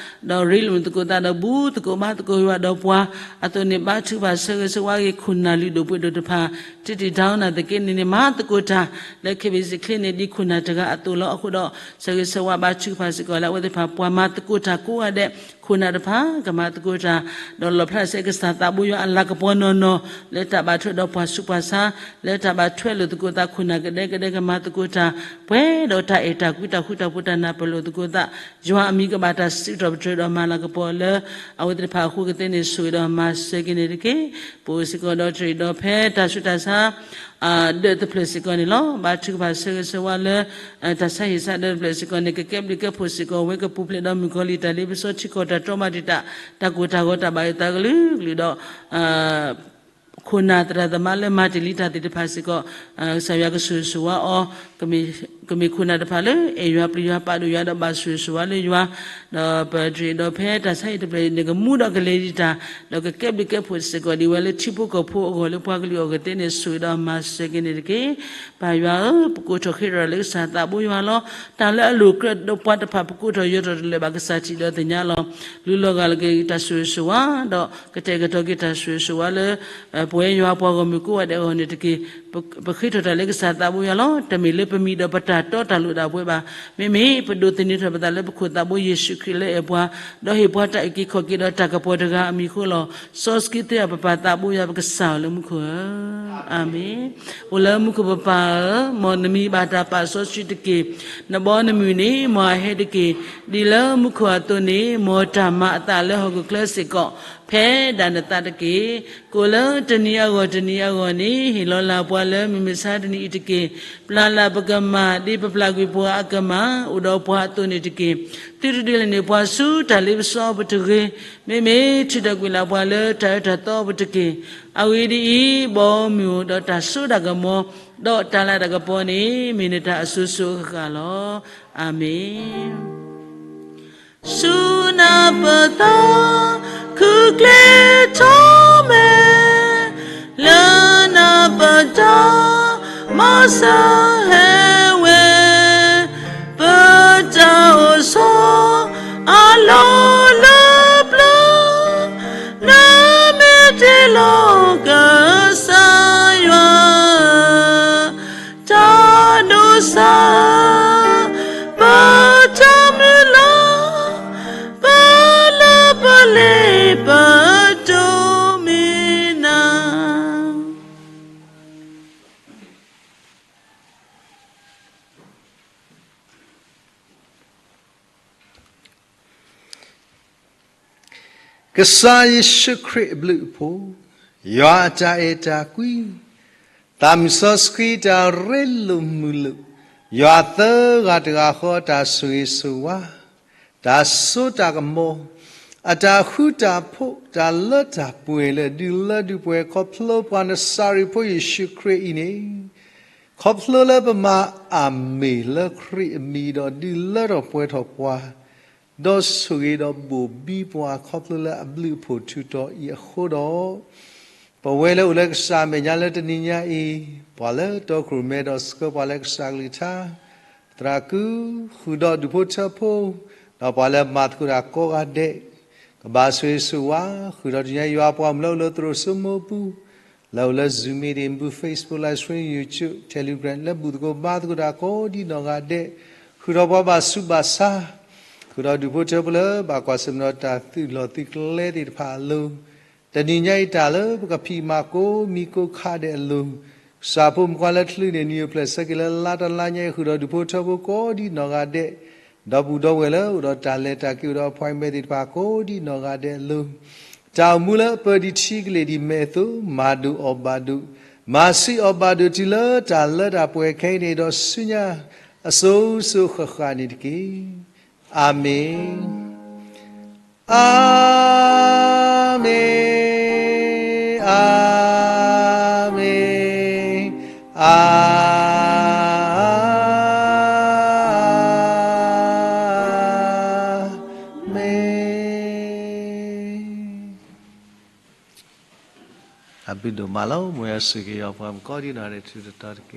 သး ဒီးရ့လိာ်သကိးသးဒီးဘူၣ်သကိးဘါသကိးယွၤဒီးပှၤ အသိးန့ၣ် ဘါထုကဖၣ်ဆၢဂ့ၤဆၢဝါက့ၤ ခိၣ်နၢ်လုၢ်ဒိၣ်ပှ့ၤဒိၣ်တဖၣ် တံတံတၢ်နၢ်သက့န့ၣ်န့ၣ် မၤသကိးတၢ် လၢ KBC Clinic ဒ်ခိၣ်နၢ်တဂၤအသိးလီၤ. အဃိဒီး ဆၢဂ့ၤဆၢဝါဘါထုကဖၣ်စ့ၢ်ကီးလၢအဝဲသ့ၣ်တဖၣ် ပှၤမၤသကိးတၢ်ကိးဂၤဒဲး ခိၣ်နၢ်တဖၣ် ကမၤသကိးတၢ် ဒီးလီၣ်ဖျါစ့ၢ်ကီးကစၢ်သးဘိယွၤအလၤကပီၤနီၢ်နီၢ် လၢတၢ်ဘၣ်ထွဲဒီးပှၤဆူးပှၤဆါ လၢတၢ်ဘၣ်ထွဲလိာ်သကိးသး ခိၣ်နၢ်ကဒဲကဒဲကမၤသကိးတၢ် ပှဲၤဒီးတၢ်အဲၣ်တၢ်ကွံတၢ်ဃူတၢ်ဖိးတၢ်နၢ်ပၢၢ်လိာ်သကိးသး ယွၤအမံၤကဘၣ်တၢ်စံးထီၣ်ပတြၢၤဒီးမၤလၤကပီၤလၢ အဝဲသ့ၣ်တဖၣ်အဃိကသ့န့ၣ် ဆိၣ်ဂ့ၤဒီးမၤစၢၤက့ၤန့ၣ်တက့ၢ်. ပအိၣ်စ့ၢ်ကီးဒီးတရံးဒီးဖဲတၢ်ဆူးတၢ်ဆါ ဒၢးတဖျၢၣ်စ့ၢ်ကီးန့ၣ်လီၤ. ဘါထုကဖၣ်ဆၢဂ့ၤဆၢဝါလၢ တၢ်ဆါဟံၣ်ဆါဒၢးတဖျၢၣ်စ့ၢ်ကီးန့ၣ် ကကဲဘျုးကဲဖှိၣ်စ့ၢ်ကီးဝဲ ကပူၤဖျဲးဒီးမုၣ်ကီၤလံၢ်တၢ်လ့ပစီ ထံကီၢ်တၢ်တြီမၤတံာ်တာ် တၢ်ကိၢ်တၢ်ဂီၤတၢ်ဘၣ်ယိၣ်သးကလုာ်ကလုာ်ဒီး ခိၣ်နၢ်သရၣ်သမါလၢမၤတ့ၢ်လံတၢ်သ့ၣ်တဖၣ်စ့ၢ်ကီး ကစၢ်ယွၤကဆိၣ်ဂ့ၤဆိၣ်ဝါအီၤ ကမ့ၢ်ခိၣ်နၢ်တဖၣ်လၢအဲၣ်ယွၤပျံၤယွၤပာ်ဒိၣ်ယွၤဒီးဘၣ်ဆိၣ်ဂ့ၤဆိၣ်ဝါလၢယွၤ ဒီးပတရံးဒီးဖဲတၢ်ဆါဟံၣ်တဖျၢၣ်အံၤန့ၣ် ကမူဒီးကလဲၤဒံးတၢ် ဒီးကကဲဘျုးကဲဖှိၣ်စ့ၢ်ကီးဒ်ဝဲလၢထံဖိကီၢ်ဖိအဂီၢ်လၢပှၤကလုာ်အဂီၢ်သ့န့ၣ် ဆိၣ်ဂ့ၤဒီးမၤစၢၤက့ၤန့ၣ်တက့ၢ်. ပၢ်ယွၤဧၢ, ပကိးထီၣ်ဃ့ထီၣ်လၢကစၢ်သးဘိယွၤလီၤ. တၢ်လၢအလိၤကြၢးဒီးပှၤတဖၣ် ပကိးထီၣ်ယီၤထီၣ်တလၢာ်ဘၣ် ကစၢ်ထံၣ်ဒီးသ့ၣ်ညါလီၤ. လူလီၤဂာ်လၢက့ၤတၢ်ဆိၣ်ဂ့ၤဆိၣ်ဝါ ဒီးကတဲာ်ကတီၤက့ၤတၢ်ဆိၣ်ဂ့ၤဆိၣ်ဝါလၢ ပဝဲယွၤပှၤဂီၢ်မုၢ်ကိးဂၤဒဲးအဂီၢ်န့ၣ်တက့ၢ်. ပဃ့ထီၣ်တၢ်လၢကစၢ်သးဘိယွၤလီၤ. တမ့ၢ်လၢပမံၤဒီးပတၢ်တီတၢ်လိၤဒၣ်ပဝဲဘၣ်. မ့မ့ၢ်ပဒိးသန့ၤထီၣ်ပသးလၢပခိၣ်သးဘိယ့ၣ်ၡူးခရံာ်လၢအဲၣ်ပှၤ, ဒီးဟ့ၣ်ပှၤတၢ်အုၣ်က့ၤခီၣ်က့ၤဒီးတၢ်ကပီၤတဂၤအမံၤအဃိလီၤ. စီဆှံသ့ၣ်ဧၢ ပပၢ်သးဘိယွၤ ပကစၢ်ဧၢလၢမူခိၣ်ဧၢ, အၤမ့ၣ်. အိၣ်လၢမူခိၣ်ပပၢ်ဧၢ, မ်နမံၤဘၣ်တၢ်ပာ်စီဆှံတက့ၢ်. နဘီနမုၢ်န့ၣ် မ်အဟဲတက့ၢ်. ဒ်လၢမူခိၣ်အသိးန့ၣ် မ်တၢ်မၤအသးလၢဟီၣ်ခိၣ်ချၢစ့ၢ်ကီး ဖဲဒၣ်နသးတက့ၢ်. ကိးလၢတနံၤအဂီၢ်တနံၤအဂီၢ်န့ၣ် ဟ့ၣ်လီၤလၢ်ပှၤလၢမုၢ်မဆါတနံၤအံၤတက့ၢ်. ပျၢ်လၢ်ပကမၢ် ဒ်ပပျၢ်ကွံာ်ပှၤအကမၢ် အိၣ်ဒီးပှၤအသိးန့ၣ်တက့ၢ်. သုတဒုးလဲၤန့ၢ်ပှၤဆူတၢ်လ့ပစီပူၤတဂ့ၤ. မ့မ့ၢ်ထုးထီၣ်ကွံာ်လၢ်ပှၤလၢတၢ်အၢတၢ်သီပူၤတက့ၢ်. အဂ့ၢ်ဒ်အံၤ, ဘီမုၢ်ဒီးတၢ်စိတၢ်ကမီၤ ဒီးတၢ်လၤတၢ်ကပီၤန့ၣ် မ့ၢ်နတၢ်အစိၤစိၤအဃၣ်ဃၣ်လီၤ. အၤမ့ၣ်. ဆူနၤပသး ခုကျဲထီၣ်မဲာ်, လၢနၤပတၢ်မၤစၢၤဟဲဝဲ, ပတၢ်အိၣ်ဆီအလီၢ်လၢပျၢၤ, နမ့ၢ်တ့လီၤကစၢ်ယွၤ တၢ်ဒိးစၢ်, ပတၢ်မုၢ်လၢ်, ပလၢပလဲၤပတိၢ်မံၤနၤ. ကစၢ်ယ့ၣ်ၡူးခရံာ်အဘျုးအဖှိၣ်, ယွၤအတၢ်အဲၣ်တၢ်ကွံ, သးမုၢ်စီဆှံတၢ်ရ့လိာ်မုာ်လိာ်, ယွၤသၢဂၤတဂၤဃီအတၢ်ဆိၣ်ဂ့ၤဆိၣ်ဝါ, တၢ်စိတၢ်ကမီၤ, အတၢ်ဃူတၢ်ဖိး, တၢ်လၢတၢ်ပှဲၤလၢဒုးလၢဒုးပှဲၤ ခီဖျိပှၤနစၤရ့းဖိယ့ၣ်ၡူးခရံာ်အံၤန့ၣ်, ခီဖျိလၢပမၤအၤမ့ၣ်လၢခရံာ်အမံၤဒီး ဒုးလၢထီၣ်ပှဲၤထီၣ်ပှၤ, ဒီးဆိၣ်ဂ့ၤဒီးဘိၣ်ဘံပှၤ ခီဖျိလၢအဘျုးအဖှိၣ်ထူးတီၤအံၤအဃိဒီး, ပဝဲလၢအိၣ်လၢကစၢ်အမဲာ်ညါလၢတနံၤညါအံၤ, ပှၤလၢတီခိၣ်ရိၣ်မဲဒီးဆှၢပှၤလၢကစၢ်ကလုၢ်ကထါ, သရၣ်ကု, ဃုာ်ဒီးဒူၣ်ဖိထၢဖိ, ဒီးပှၤလၢမၤသကိးတၢ်ကိးဂၤဒဲး, ကဘၣ်ဆိၣ်ဂ့ၤဆိၣ်ဝါ, ဃုာ်ဒီးတနံၤညါယွၤပှၤမုၣ်လၢအိၣ်လၢသရိာ်စိမိၢ်ပူၤ, လၢအိၣ်လၢ Zoom meeting, Facebook live stream, YouTube, Telegram လၢဘူၣ်သကိးဘါသကိးတၢ်ကိးဒ်နီၢ်ဂၤဒဲး, ဃုာ်ဒီးပှၤဘၣ်ဆူးဘၣ်ဆါ, ဃုာ်ဒီးဒူၣ်ဖိထၢဖိလၢဘၣ်ကွၢ်ဆၢၣ်မဲာ်ဒီးတၢ်သုးလီၢ်သုးကျဲသ့ၣ်တဖၣ်အလိၤ, တနံၤညါအံၤတၢ်လၢပကဖံးမၤကိးမံၤကိးခါဒဲးအလိၤ, ကစၢ်ဖိမုၣ်ခွါလၢချုးန့ၢ်နံၣ်အိၣ်ဖျဲၣ်ဆၢက့ၤလၢလါတလါညါအံၤ ဃုာ်ဒီးဒူၣ်ဖိထၢဖိကိးဒ်နီၢ်ဂၤဒဲး, ဒီပုၢ်ဒီဝဲၢ်လၢအိၣ်ဒီးတၢ်လဲၤတၢ်က့ၤအိၣ်ဒီး appointment သ့ၣ်တဖၣ်ကိးဒ်နီၢ်ဂၤဒဲးအလိၤ, တၢ်အိၣ်မူလၢအပၢဒံးထံကလ့ၢ်ဒံးမဲာ်အသိး မၤဒိၣ်အီၣ်ဘၣ်ဒိၣ်, မၤဆံးအီၣ်ဘၣ်ဒိၣ်တုၤလၢတၢ်လၢတၢ်ပှဲၤခဲအံၤန့ၣ်ဒီးဆူညါ အစိၤစိၤဃၣ်ဃၣ်န့ၣ်တက့ၢ်. အၤမ့ၣ်, အၤမ့ၣ်, အၤမ့ၣ်, အၤမ့ၣ်. အဘျုးဒိၣ်မးလီၤ. မ်ယွၤဆိၣ်ဂ့ၤယွၤပှၤမုၣ်ကိးဒ်နီၢ်ဂၤဒဲးထူးထူးတီၤတီၤတက့ၢ်.